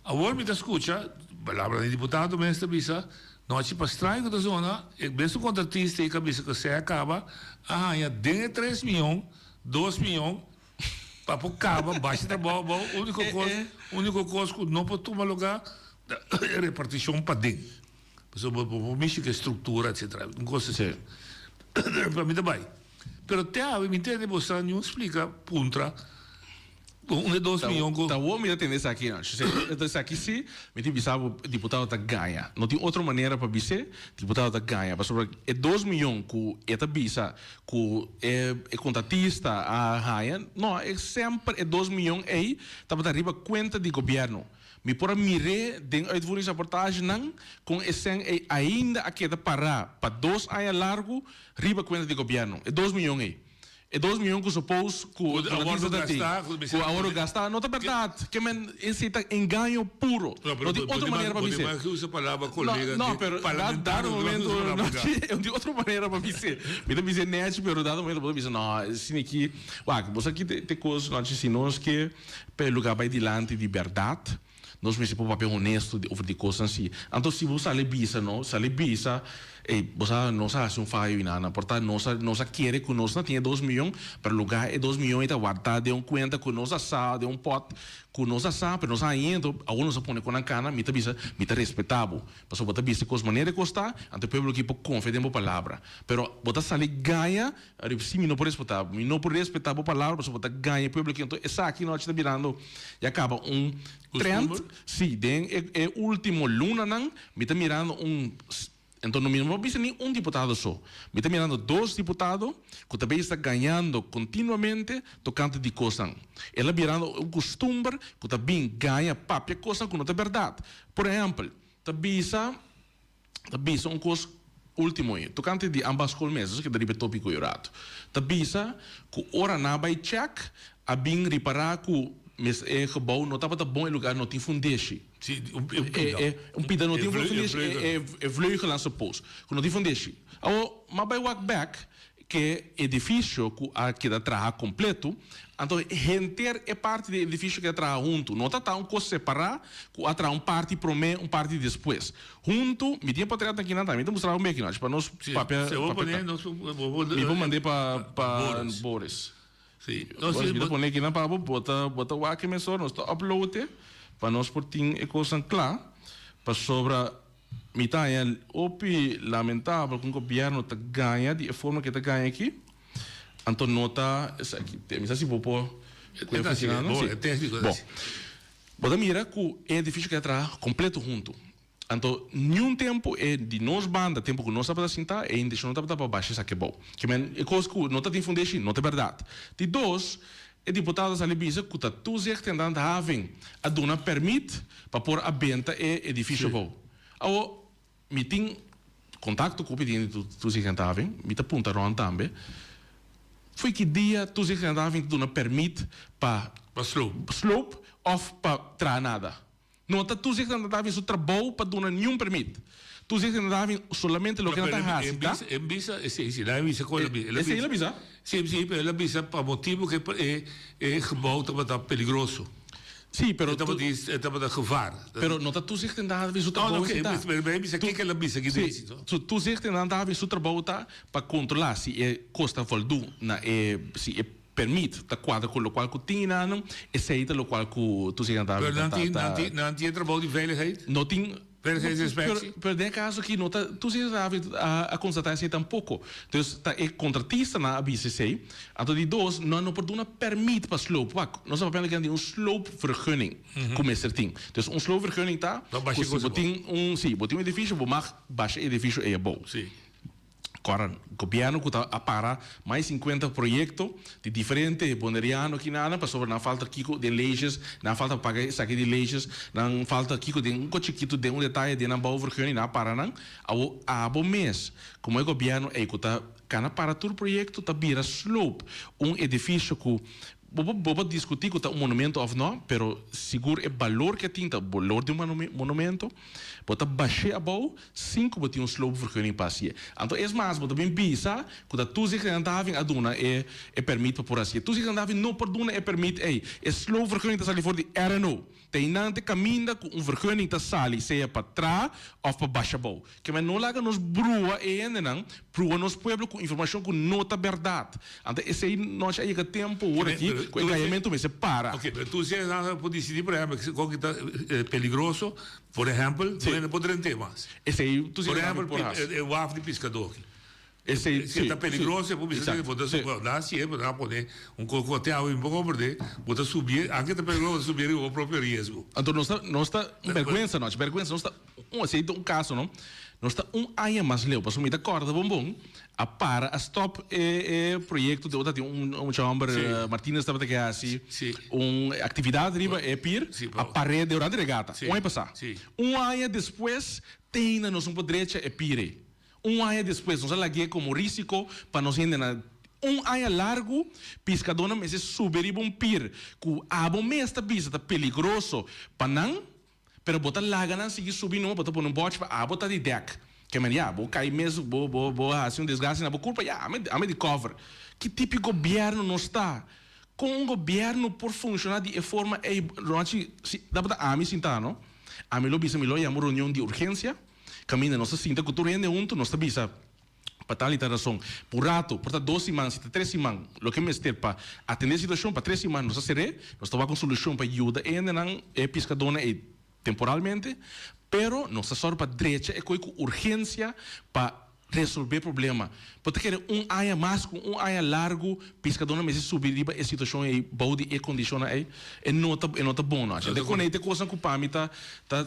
Awor mi ta skucha palabra di diputado mes ta bisa, nochi pa straño ku ta zona, e mesun kontratista ei ku a bisa ku esei a kaba a haña den e 3 mion, 2 mion Pa por caba bashi trabao abao unico cos unico cos cu no por tuma lugar ta e reparticion paden pasobra bo por mishi cu e structura etcetera un cos asina pa mi ta bay pero te awe mi tende bo sa niun splica puntra un e dos miyon cu Ta wou mi ta tende esaki no esaki si mi tin bisa bo diputado ta gaña no tin otro manera pa bis'e diputado ta gaña pasobra e dos miyon cu e ta bisa Ku e e kontratista a haña, no, e semper e dos miyon ei tabata riba kuenta di gobièrnu. Mi por a mir'é den uitvoeringsrapportagenan kon e sèn ei ainda a keda pará pa dos aña largu riba kuenta di gobièrnu, e dos miyon ei. E dos miyon ku suppose ku Ku a wòrdu kontratista ta tin, gastá, ku ku a wòrdu gastá, no ta bèrdat. Ke men esei ta engaño puro. No, pero No tin bo otro di manera pa bo di bis'é. mag usa palabra kolega No, no, di pero dado parlamentario, bo di mag momento, usa palabra no, ga. no tin otro manera pa bis'é. Mi ta bis'é nèchi, pero dado momento bo ta bisa, no, asina aki, wak, bo sa ki te kos, no, si nos ke pa e lugá bai dilanti di bèrdat, nos mester por papia honesto di over di kosnan si. Anto si bo sali bisa, no, sali bisa, ey, bo sa, nos a hasi un fayo inana, por ta nos a, nos a kere ku nos na tin e dos miyon, pero lugá e dos miyon ei ta wardá den un kuenta ku nos a sa, den un pòt ku nos a sa, pero nos a hañ'é, anto awor nos a pone ku nan kana, mi ta bisa, mi ta respetá bo. Pasobra bo ta bisa kos manera e kos ta, anto e pueblo aki por konfia den bo palabra. Pero bo ta sali gaña, ariba si mi no por respetá bo. Mi no por respetá bo palabra pasobra bo ta gaña e pueblo aki. Anto esaki nochi ta birando ya kaba un trend. Si, den e e ultimo lunanan mi ta mirando un, anto mi no por bisa ni un diputado so. Mi ta mirando dos diputado ku ta bes ta gañando kontinuamente tokante di kosnan. El a birando un kustumber ku ta bin gaña papia kosnan ku no ta bèrdat. Por ehèmpel, ta bisa ta bisa un kos último ei, tokante di ambas skol mes, nos a keda riba e tópiko ei un ratu. Ta bisa ku ora nan a bai chèk, a bin ripará ku mes e gebou no tabata bon, e lugá no tin fundeshi. Sí, un pida. Un pida no tin fundeshi, e vleugelnan suppose ku no tin fundeshi. Awor, m'a bai wak bèk Ke edifisio ku a keda traha kompleto, anto henter e parti di e edifisio keda traha huntu. No ta ta un kos separá ku a traha un parti promé, un parti despues. Huntu, mi tin e potret akinan tambe, mi ta mustra bo un beki nochi pa nos papia. Si, bo pone nos bo Mi por mand'é pa pa Boris. Si. Boris, mi ta pone akinan pa bo, bo ta bo ta wak e mesora, nos ta upload e pa nos por tin e kosnan kla, pasobra. Mi ta haña hopi lamentabel ku un gobièrnu ta gaña di e forma ku e ta gaña aki, anto no ta esaki. Mi sa si bo por ku e funcionando. Bo, Si. e técnico Bo, bo ta mira ku e edifisio keda traha kompleto huntu. Anto niun tempu e di nos banda, tempu ku nos tabata sinta, e intenshon no tabata pa basha esaki abou. Ke men e kos ku no ta tin fundeshi no ta bèrdat. Di dos, e diputado a sali bisa ku ta toezicht en handhaving a duna pèrmit pa por a benta e edifisio abou. Awor, mi tin kontakto ku hopi hende di Toezicht en Handhaving, mi ta punta rònt tambe, fo'i ki dia Toezicht en Handhaving ta duna pèrmit pa Pa sloop. sloop òf pa traha nada? No ta Toezicht en Handhaving su trabou pa duna niun permit. Toezicht en Handhaving solamente loke nan ta hasi ta. E bisa esei si, nan a bisa kon el a bisa. Esei el a bisa? Si, si, pero el a bisa pa motibu ku e e gebou tabata peligroso. Si, pero. E tabata e tabata gevaar. Pero no ta Toezicht en Handhaving su trabou esei ta. No, no, pero e bisa kiko el a bisa aki den. Si, su Toezicht en Handhaving su trabou ta pa kontrolá si e kos ta voldoen na e si e permit ta kuadra ku lokual ku tin nan, esei ta lokual ku Toezicht en Handhaving ta. Pero nan tin nan tin e trabou di veiligheid? No tin. Veiligheidsinspectie? Pero den e kaso aki no ta Toezicht en Handhaving a konstatá esei tampoko. Dus ta e kontratistanan a bisa esei. Anto di dos, nan no por duna permit pa sloop. Wak, nos ta papia aki di un sloopvergunning ku mester tin. Dus un sloopvergunning ta ku si bo tin un, si, bo tin un edifisio bo mag basha e edifisio ei abou. Kòrda, gobièrnu ku ta a para mas di sinkuenta proyekto di diferente boneriano aki nan pasobra nan falta kiko den leyes, nan falta pa paga esaki di leyes, nan falta kiko den un kochikitu den un detaye den nan bouwvergunning, nan a para nan. Awor abo mes komo e gobièrnu ei ku ta kana para tur proyekto ta bira sloop un edifisio ku Bo por bo por diskutí ku ta un monumento òf nò, pero sigur e balor ku e tin ta bolor di un monumento. Bo ta bash'é abou sin ku bo tin un sloopvergunning pa hasié. Anto es mas, bo ta bin bisa ku ta Toezicht en Handhaving a duna e e pèrmit pa por hasié. Toezicht en Handhaving no por duna e pèrmit ei. E sloopvergunning ta sali for di RNO. Ta einan te kaminda ku un vergunning ta sali, sea pa traha òf pa basha abou. Ke men no laga nos brua e hendenan, brua nos pueblo ku informashon ku no ta bèrdat. Anto esei nochi a yega tempu ora aki ku e gayamentu mester para. Ok, pero tur si nan por disidí, por ehèmpel, kon ki ta peligroso, por ehèmpel, no hende por drent'é mas. Esei tur si Por nan por ehèmpel, hasi. e waf di piskadó aki. Esei, Si si, ta peligroso, e por bisa exacto, bo ta si. subi, nan hasié, pero nan a pone un kokote awe un poko berde, bo ta subié, anke ta peligroso, bo ta subié riba bo propio riesgo. Anto nos ta, nos ta, un bèrgwensa nochi, bèrgwensa, nos ta, un, esei ta un kaso no, nos ta un aña mas leu, pasobra mi ta kòrda bon bon, a para, a stòp e, e proyekto di ota tin un mucha hòmber, Martinez tabata ke hasi un aktividat riba e pir, a par'é durante regata, un aña pasá. Un aña despues, te ainda nos no por drecha e pir ei. Un aña despues nos a lag'é komo rísiko pa nos hendenan. Un aña largu piskadónan mester subi riba un pir ku abo mes ta bisa ta peligroso pa nan, pero bo ta laga nan sigui subi numa, bo ta pone un bòchi pa abo ta di dèk. Ke men ya, bo kai mes, bo bo bo hasi un desgaste na bo kurpa, ya, ame ame di kòver. Ki tipo di gobièrnu nos ta? Kon un gobièrnu por funshoná di e forma ei? Ronchi, si tabata ami sintá no, ami lo bisa mi lo yama un reunion di urgensia. Kaminda nos ta sinta ku tur hende huntu, nos ta bisa, Pa tal i tal rason, por rato, por ta dos siman, si ta tres siman, loke mester pa atendé e situashon, pa tres siman nos ta ser'é, nos ta wak un solushon pa yuda e hendenan, e piskadónan ei temporalmente, pero nos ta sòru pa drecha e koi ku urgensia pa resolvé problema. Bo ta kere un aña mas ku un aña largu piskadónan mester subi riba e situashon ei bou di e kondishonnan ei? E no ta e no ta bon, no. Te konei te kosnan ku pa mi ta ta.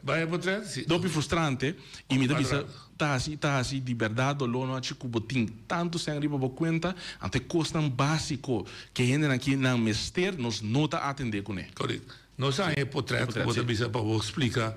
Bai e potret? Si. Dopi frustrante y mi ta bisa ta haci ta haci di berdad dolor no haci cu bo tin tanto cen riba bo cuenta anto e cosnan basico ke hendenan aki nan mester nos no ta atende cune. Correcto. Nos a haña e potret cu bo ta bisa pa bo splica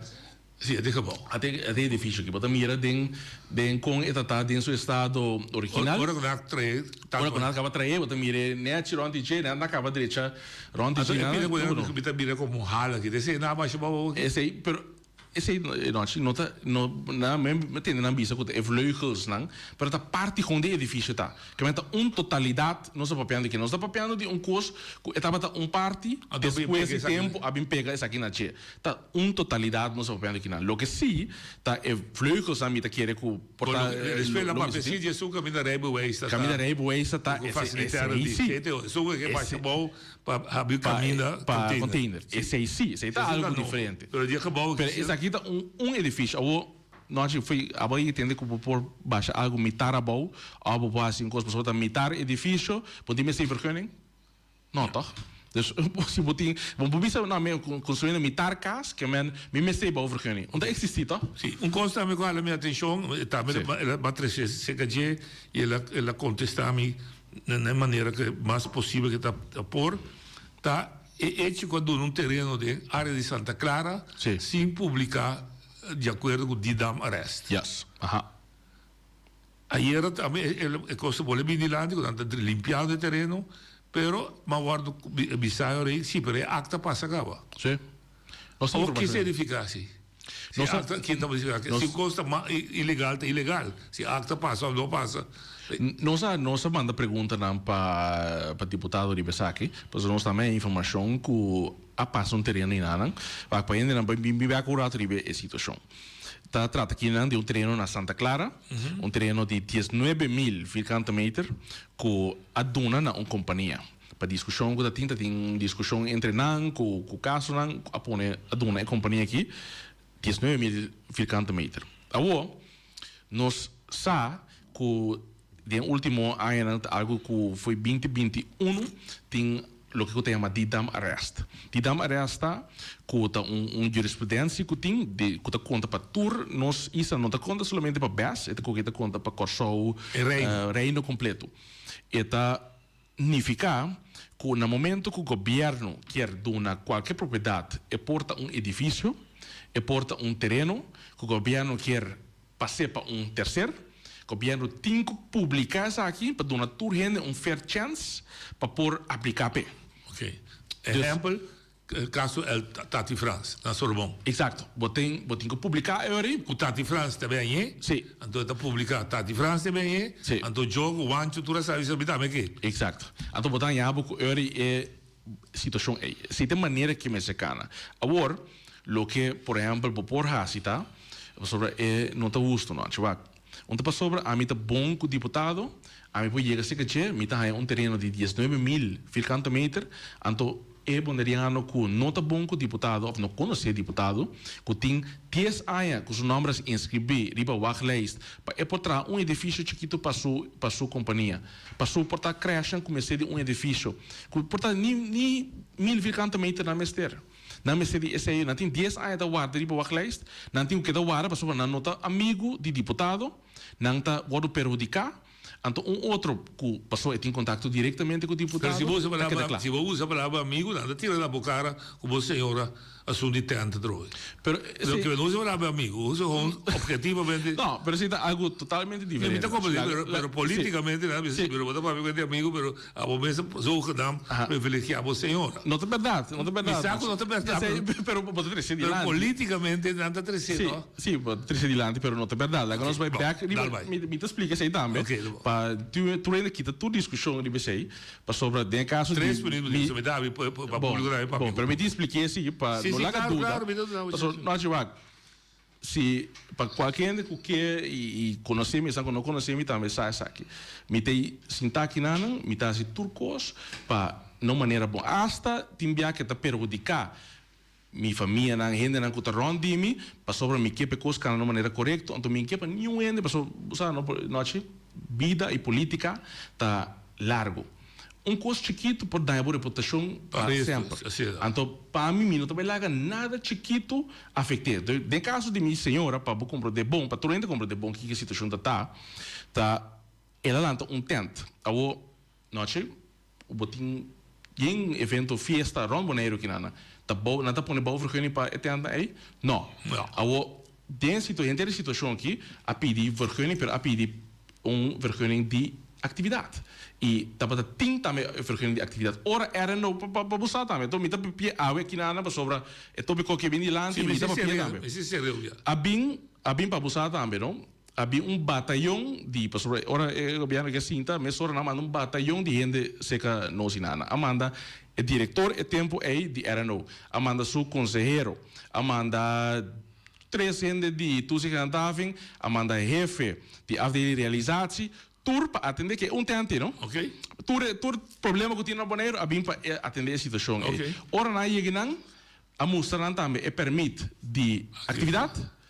si e gebouw. Ate e edificio aki bo ta mira den den con e ta ta den su estado original. Ora cu nan a trae. Ora cu nan a caba trae bo ta mira nechi rond di dje nan a caba drecha Rond di Anto e Gina, pida ku no, no. mi ta mira komo un hala aki. Esei nan a basha bou aki. Esei, pero esei no, si no ta, no, nan mi mi tende nan bisa ku ta e vleugelsnan, pero ta parti gewoon di e edifisio ta. Ke men ta un totalidat nos ta papiando aki. Nos ta papiando di un kos ku e tabata un parti, Anto a bin despues pega di esaki. tempu a bin pega esaki na dje. Ta un totalidat nos ta papiando aki nan. Loke si ta e vleugelsnan mi ta kere ku por ta Despues lo la lo papia mester si tin. di esun kaminda rijbewijs ta ta Kaminda rijbewijs ta ta ku ese fasilitá esei di si. sete esun ke basha Ese bou pa habri pa kaminda pa container. container. Si. Esei si, esei ta Esei ta algu nobo. diferente. Pero di e gebou Pero aki si. esaki ta un un edifisio. Awor nochi foi abo a tende ku bo por basha algu mitar abou òf bo por hasi un kos pasobra ta mitar edifisio bo tin mester vergunning. No, toch? Dus si bo tin, bo por bisa no mi construyendo mitar cas, ke men mi mester bouwvergunning. Un ta existi, toch? Si, un cos tambe cu a hala mi atencion, tambe Si. el a trece cerca dje y el a el a contesta mi na e manera cu mas posibel cu ta por, ta e hecho cu a duna un tereno den area di Santa Clara Si. sin publica di acuerdo cu Didam arrest. Yes, aha. Ayera tambe e kos ta bole bini dilanti ku nan ta limpiando e tereno, pero m'a wòrdu bisa e ora ei, si, pero e akta pasa kaba. Sí. Nos tin Awor ki informashon. sertifiká si? Si Nos akta kin ta verifiká? Nos Si kos ta ma ilegal ta ilegal. Si akta pasa òf no pasa. Nos a nos a manda preguntanan pa pa diputado riba esaki, pasobra nos tambe a informashon ku a pasa un tereno einanan, wak pa hendenan bai bin bek un rato riba e situashon. Ta trata akinan di un tereno na Santa Clara, un tereno di 19.000 vierkante meter ku a duna na un kompania. Pa diskushon ku ta tin, ta tin diskushon entre nan ku ku kasonan a pone a duna e kompania aki 19.000 vierkante meter. Awor nos sa ku den ultimo añanan ta algu ku foi 2021 tin loke ku ta yama Didam arrest. Didam arrest ta ku ta un un jurisprudensia ku tin di ku ta konta pa tur nos isla, no ta konta solamente pa bes, e ta koke ta konta pa Kòrsou, E reino. reino kompleto. E ta nifiká ku na momento ku gobièrnu kier duna kualke propiedat, e por ta un edifisio, e por ta un tereno, ku gobièrnu kier pas'é pa un terser, gobièrnu tin ku publiká esaki pa duna tur hende un fair chance pa por apliká p'e. Ok. Ehèmpel, kaso El Tati Frans na Sorbon. Eksakto. Bo tin bo tin ku publiká e ora ei. Ku Tati Frans ta ben añe. Si. Anto e ta publiká Tati Frans ta ben añe. Si. Anto Djogo, Wancho tur a sabi sa mi tambe ke. Eksakto. Anto bo ta haña bo ku e ora ei e situashon ei. Si ta e manera ke mester kana. Awor, loke por ehèmpel bo por hasi ta, pasobra e no ta hustu no. Wak, un ta pasobra ami ta bon ku diputado, ami por yega serka dje, mi ta haña un tereno di 19.000 vierkante meter, anto E boneriano ku no ta bon ku diputado òf no konosé diputado, ku tin dies aña ku su nòmber a inskribí riba wachtlijst pa e por traha un edifisio chikitu pa su pa su kompania, pa su por ta krèshnan ku mester di un edifisio ku por ta ni ni mil vierkante meter nan mester. Nan mester di esei, nan tin dies aña ta warda riba wachtlijst, nan tin ku keda warda pasobra nan no ta amigu di diputado, nan ta wòrdu perhudiká. Anto un otro ku pasó e tin kontakto direktamente ku Pero diputado si bo usa ta keda palabra, kla. si bo usa palabra amigu, nan ta tira na bo kara ku bo señora asun di tènt atrobe. Pero Lo esei ke no usa palabra amigu, usa gewoon objetivamente. No, pero esei ta algu totalmente Mi ta diferente. komprendé, Laga pero la pero si polítikamente nan a bisa si. si, pero bo ta papia ku e di amigu, pero abo mes a zogenaamd Aha. privilegiá bo señora. No ta bèrdat, no ta Mi bèrdat. sa ku no ta bèrdat, Esei pero pero bo ta trese pero dilanti. polítikamente nan ta trese, Sí. no? Sí, bo ta trese dilanti, pero no ta berdad. Laga nos bai bek riba, mi, mi ta splika esei tambe, pa tur, tur hende kita tur diskushon riba esei, pasobra den e kaso di Tres minuut mi, mi ta abi pa pa bon, públiko tambe papia bon, pero mi tin spliké si pa Sí, no sí, laga klaro, duda, klaro, mi ta duna bo pasobra, chèns. no hachi wak, si pa kualke hende ku ke i, i konosé mi, esan ku no konosé mi tambe sa esaki. Mi ta sinta akinanan, mi ta hasi tur kos pa na un manera bon, asta tin bia ke ta perhudiká Mi famianan, hendenan ku ta rònt di mi, pasobra mi ke pa e kos kana na un manera korekto, anto mi n ke pa niun hende, pasobra bo sa no nochi, bida i polítika ta largu. Un kos chikitu por daña bo reputashon pa semper. Anto pa mi, mi no ta bai laga nada chikitu afekt'é. Den kaso di mi señora, pa bo komprondé bon, pa tur hende komprondé bon kiko e situashon ta ta, ta el a lanta un tènt. Awor, nochi, Bo tin yen evento, fiesta rond Boneiru kinan ta bou, nan ta pone bouwvergunning pa e tentnan ei? No. Awor, den situ, henter e situashon aki a pidi vergunning, pero a pidi un vergunning di aktividat. I tabata tin tambe e vergunning di aktividat. Ora RNO pa pa bo sa tambe. Enton mi ta papia awe kinan pasobra e topiko aki a bin dilanti i mi ta papia tambe. A bin, a bin pa bo sa tambe, no? A bin un batayon di, pasobra ora e gobierno ke sinta, mesora nan a manda un batayon di hende serka nos i nan. A manda e direktor e tempu ei di RNO, a manda su konsehero, a manda tres hende di Toezicht en Handhaving, a manda hefe di afdeling realisatie, tur pa atende ke un tente, no? Tur e tur problema ku tin na Boneiru a bin pa atende e situashon ei. Ora nan a yega nan, a mustra nan tambe e permit di aktividat.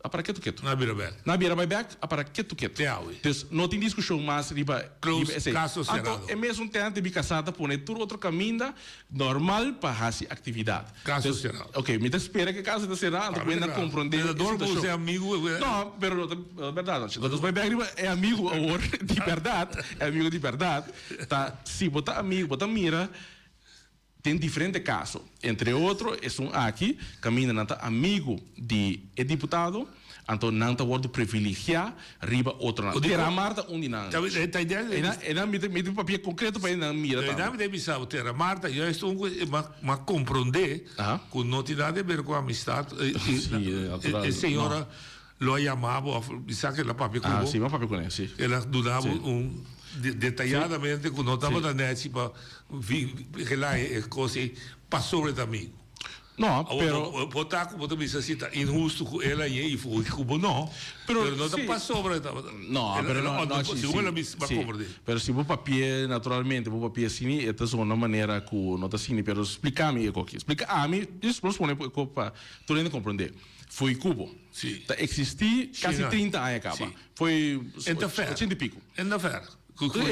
A para ketu ketu. Na bira bek. Na bira bai bek, a para ketu ketu. Te awe. Dus no tin diskushon mas riba Close, riba esei. kaso Anto serado. e mesun tènte mi kasá ta pone tur otro kaminda normal pa hasi aktividat. Kaso Dus, serado. ok, mi ta spera ku e kaso ta será, anto Pa ku mi e ta nan kla. komprondé Pero e dor ku situashon. se amigu e. No, pero no ta no ta bèrdat. Anto nos bai bek riba e amigu awor di bèrdat, e amigu di bèrdat ta si bo ta amigu bo ta mira Den diferente kaso, entre otro esun aki kaminda nan ta amigu di e diputado, Anto nan ta wòrdu privilegiá riba otronan. Terramar ta un di nan. Einan mi ta papia konkreto pa nan mira tambe. Einan mi ta bisa bo Terramar ta juist un ku m'a komprondé ku no tin nada di ber ku amistat. E señora lo a yama bo òf bisa ku el a papia ku bo. Si, mi a papia kuné, si. El a duna bo un detayadamente ku no tabata nèchi pa vigilá e kos ei pasobra e ta amigu. No, pero. Bo por ta ku bo ta bisa si ta inhustu ku el a ye i fo'i ku bo no. Pero no ta pasobra e tabata. No, pero no, no, si, Segun el a bisa, bo a komprendé. Pero si bo papia naturalmente, bo papia asina, e ta zona manera ku no ta asina. Pero splika mi e koki. Splika ami, nos pone e kok pa tur hende komprendé. Fo'i ku bo. Si. Ta eksistí kasi 30 aña kaba. Fo'i ochenta i piku. En ta fèr.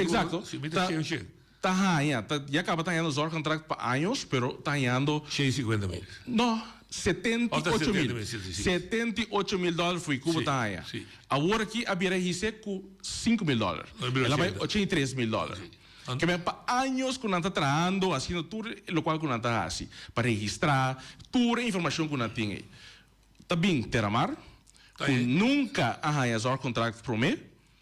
Eksakto. Si, mi ta shen shen. Ta haña, ta, ya caba ta hañando zorgcontract pa años, pero ta hañando. 150 mil. No, 78 mil. 78 mil dòler fui cu bo ta haña. Awor aki a bira hise cu 5 mil dòler. El a bai 83 mil dòler. Ke men pa años cu nan ta trahando, haciendo tur locual cu nan ta haci pa registra tur e informacion cu nan tin ey. Ta bin Terramar, cu nunca a haña zorgcontract prome,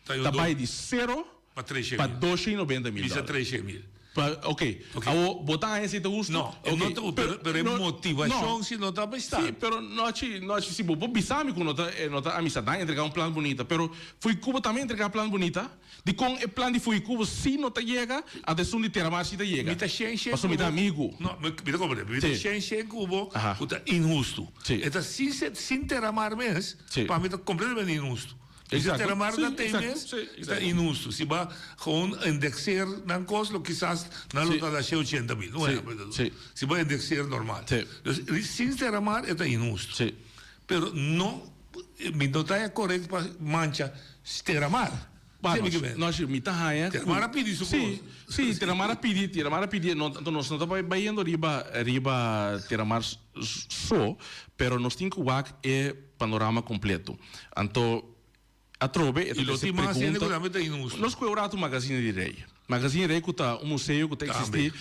ta bai di sero pa 290 mil Bisa 300 mil. Pa, ok. Awo, bo ta haña si ta hustu? No, Ok. no ta, pero, pero e motivashon si no ta pa esta. Sí, pero nochi, nochi si bo por bisa mi ku no ta, e no ta amistad, nan a entrega un plan bunita, pero Foei Cubo tambe a entrega plan bunita. Dikon e plan di Foei Cubo si no ta yega, anto esun di Terramar si ta yega? Mi ta shen shen Pasobra mi ta kubo. amigu. No, mi, mi ta komprende. Mi ta Sí. shen shen kubo Aha. ku ta inhustu. Sí. E ta sin se, sin Terramar mes, Sí. pa mi ta kompletamente inhustu. Exacto. Si Terramar Sí, ta ten exacto. mes, Sí, ta exacto. inhustu. Si ba gewoon indexeer nan kos, lo kisas nan lo Sí. ta da shen ochenta mil. No Sí, era, pero sí. si ba indexeer normal. Sí. Dus sin Terramar e ta inhustu. Sí. Pero no, mi no ta correct pa mancha Terramar. Ba, Sí, mi nos, ke men. nos, mi ta haña ku- Terramar a pidi su Sí, kos. sí, Terramar a pidi, Terramar a pidi, no, anto nos no ta bai bayendo riba, riba Terramar so, pero nos tin ku wak e panorama kompleto. Anto, atrobe e ta I lo trese tin mas hende ku pregunta. tambe ta inhustu. Nos kue un ratu Magazine di Rei. Magazine di Rei ku ta un museo ku ta Tambe. eksistí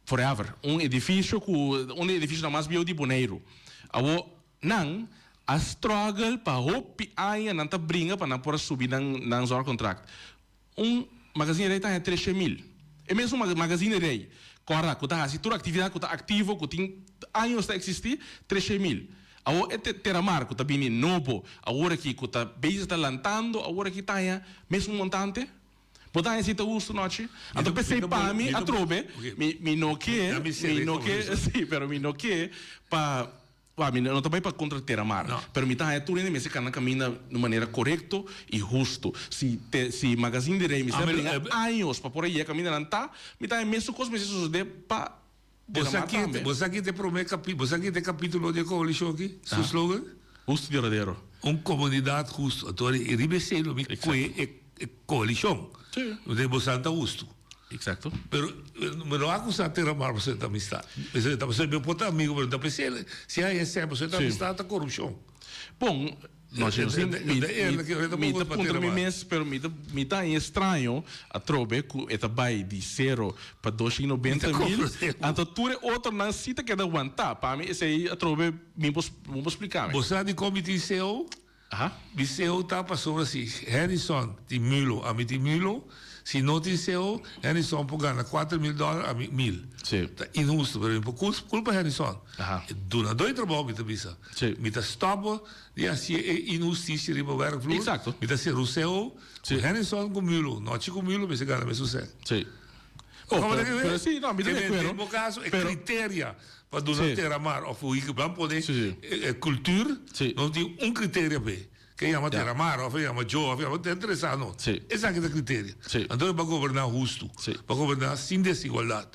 forever. Un edifisio ku, un di e edifisionan mas bieu di Boneiru. Awor, nan a struggle pa hopi aña, nan ta bringa pa nan por a subi nan nan zorgcontract. Un Magazine Rei ta haña treshe mil. E mesun Magazine Rei, kòrda, ku ta hasi tur aktividat, ku ta aktivo, ku tin años ta eksistí, treshe mil. Awor e Terramar ku ta bini nobo awor aki, ku ta bezig ta lantando awor aki ta haña mesun montante? Bo ta haña si ta hustu nochi? Anto p'esei pa mi atrobe, mi mi no ke, mi no ke, sí, pero mi no ke pa Wak, mi no ta bai pa kontra Terramar, pero mi ta haña tur hende mester kana kaminda di un manera korekto i hustu. Si te si Magazine di Rey mester a bringa años pa por a yega kaminda nan ta, mi ta haña mesun kos mester sosodé pa Terramar tambe. Bo sa ki ta e promé kapi, bo sa ki ta e kapítulo di e koalishon aki, su slogan? Hustu i duradero. Un komunidat hustu. Anto riba esei lo mi kue e koalishon. Bo boso ta hustu. Exacto. Pero mi no acusa Terramar pasobra ta amistad. Pasobra ta pasobra mi por ta amigo pero no ta pens'e si hay esei pasobra ta amistad ta corupcion. Bon, no si mi mi ta puntra mi mes pero mi ta mi ta haña extraño atrobe cu e ta bay di cero pa dos y noventa mil anto tur e otronan si ta keda wanta. Pa mi esei atrobe mi por bo por splica mi. Bo sa dicon mi tin ceo? Mi ceo ta pasobra si Harrison tin mulo, ami tin mulo. Si no tin ceo, Harrison por gana cuater mil dollar, ami mil. Ta inhusto, pero mi por culpa Harrison. E dunador di trabou mi ta bisa. Mi ta stop di haci e inhusticia riba werkvloer. Mi ta haci un ceo cu Harrison cu mulo, nochi cu mulo mester gana mesun cen. Pero si, no, mi ta di acuerdo. Den bo caso e criteria pa duna Terramar of hoe ban pone cultuur, no tin un criteria p'e. Ke yama Terramar of e yama Joe of e yama, ta interesa no. Esaki ta criteria. Anto e pa goberna hustu, pa goberna sin desigualdad.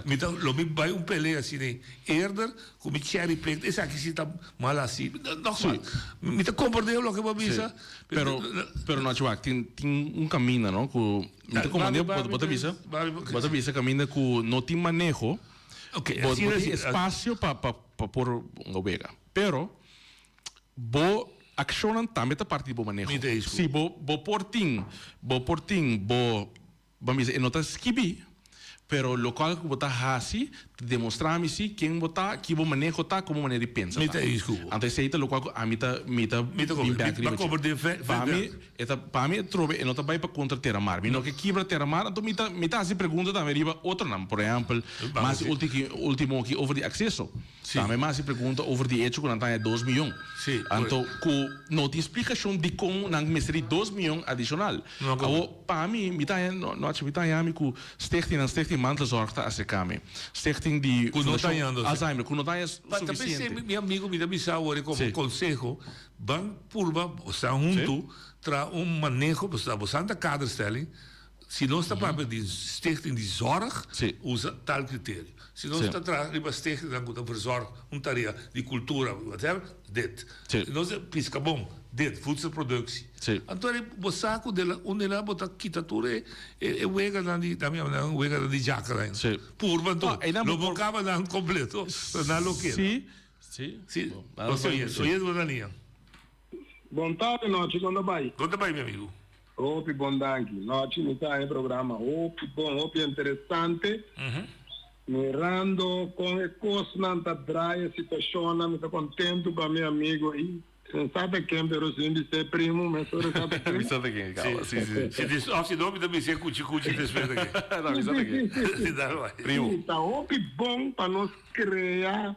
Mi ta, lo mi bai un pelea asina eerder ku mi cherry pick, esaki si ta mal hasi. Nogmaals, mi ta komprende loke bo a bisa. Pero, pero no, wak, tin, tin un kaminda, no, ku mi ta komprende, bo ta bisa, bo ta bisa kaminda ku no tin maneho. Bo tin espasio pa pa por wega. Pero bo akshonnan tambe ta parti di bo maneho. Si bo bo por tin bo por tin bo ban bisa e no ta skibí. Pero locual cu bo ta haci ta demostra mi si ken bo ta, ki bo maneho ta, como manera di pensa Mi ta. ta eens cu bo. Anto esey ta locual cu ami ta mi ta Mi ta bin cobre. bek Mi riba ta dje. cobre den fe Pa mi verder. e ta pa mi atrobe e no ta bay pa contra Terramar. Mi no ke kibra Terramar anto mi ta mi ta haci pregunta tambe riba otronan. Por ehempel, Bam mas si. ultiki ultimo aki over di acceso. Si. Tambe mi a haci pregunta over di hecho cu nan ta haña dos miyon. Si, Anto correcto. cu no tin splicacion dicon nan mester di dos miyon adicional. No a Awo pa mi, mi ta haña, no no mi ta haña mi cu Stichting, Stichting Mantelzorg ta acerca mi. Stichting di Cu no ta Fundacion hañando si. Alzheimer, cu no ta haña Pa ta pensé, suficiente. mi, mi amigo mi ta bisa awor como Si. conseho, ban purba, bo sta hunto, tra un maneho, bo sta, bo santa kaderstelling, Si nos ta papia di stichting di zorg, usa tal criterio. Si nos ta traha riba stichtingnan cu ta verzorg un tarea di cultura, whatever, dit. Si nos ta pisca bon, dit, voedselproductie. Anto bo sa cu de la un de la bo ta kita tur e e weganan di, ta mi yama nan weganan di djaka nan. Purba anto, lo bo caba nan completo, pero nan lo keda. Si. Nos oyendo, oyendo bo na liña. Bon tarde nochi con ta bay? Con ta bay mi amigo? Hopi bon danki. Nochi mi ta haña e programa hopi bon, hopi interesante. Mirando con e cosnan ta draai, e situacionnan, mi ta contento pa mi amigo y mi sa ta ken pero sin bis'é primo mesora sa ta ken. Mi sa ta ken caba, si si. Si dis of si no mi ta bis'é cuchi cuchi despues ta ken. No mi sa ta ken. Si dal bay. Primo. Si, ta hopi bon pa nos crea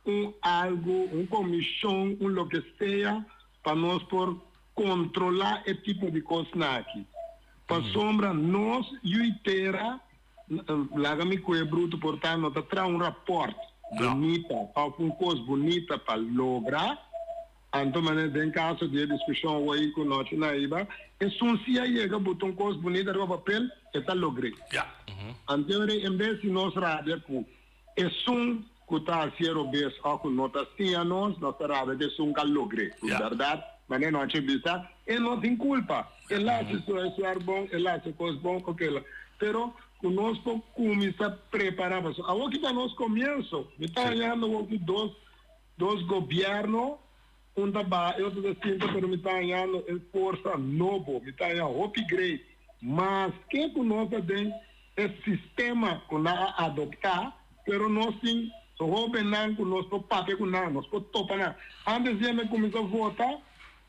un algo, un comision, un loke sea pa nos por Kontrolá e tipo di kosnan aki. Pasobra nos yu tera, laga mi ku e brutu por ta, no ta traha un rapòrt bunita òf un kos bunita pa logra. Anto manera den kaso di e diskushon awor ku nochi na riba, esun si a yega buta un kos bunita riba papel, e ta logr'é. Anto en bes di nos rabia ku Esun ku ta hasié robes òf ku no ta siña nos, nos ta rabia ku esun ku a logr'é. Ku bèrdat, manera nos a bisa, e no tin kulpa. El a hasi su huiswerk bon, el a hasi kos bon, oke. Pero ku nos por kuminsá prepará pasobra awor ki ta nos komienso. Mi ta hañando awor ku dos dos gobièrnu, un ta baha e otro ta sinta, pero mi ta hañando e forsa nobo. Mi ta haña hopi great. Maske ku nos ta den e sistema ku nan a adoptá, pero nos tin hóbennan ku nos por papia ku nan, nos por topa nan. Antes di hende kuminsá vota,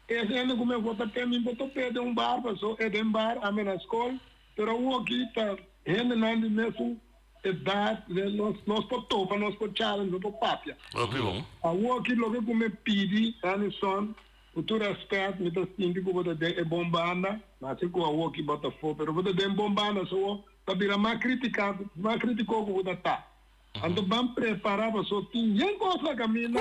e hende ku mi a vota p'e mi por top'é den un bar, paso e den bar, ami na skol, pero awoki ta hendenan di mesun edat, nos nos por topa, nos por charla, nos por papia. Awoki loke ku mi pidi, Anison, Ku tur rèspèt mi ta sinti ku bo ta den e bon banda, maske ku awoki bo ta afó, pero bo ta den bon banda, so bo ta bira mas kritiká, mas kritiko ku bo ta ta. Anto ban prepará paso tin yen kos na kaminda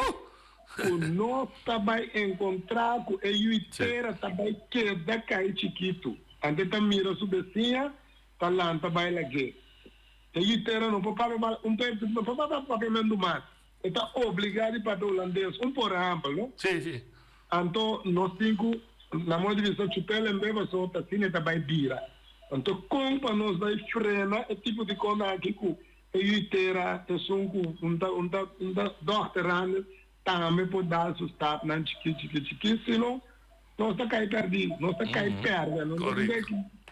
ku nos ta bai enkontrá ku e yuitera ta bai keda kai chikitu. Anto e ta mira su besiña ta lanta bai lag'é. E yuitera no por papia un no por papia papiamentu mas. E ta obligá di papia hulandes, un por ehèmpel, no? Sí, sí. Anto nos tin ku, na modo di bisa, chup'é lemb'é pasobra ta asina e ta bai bira. Anto kon pa nos bai frena e tipo di kos aki ku e yu tera, esun ku un ta un ta un ta dòkter hande tambe por dal su stapnan chikí chikí chikí, sino nos ta kai pèrdí, nos ta kai pèrdè, no ta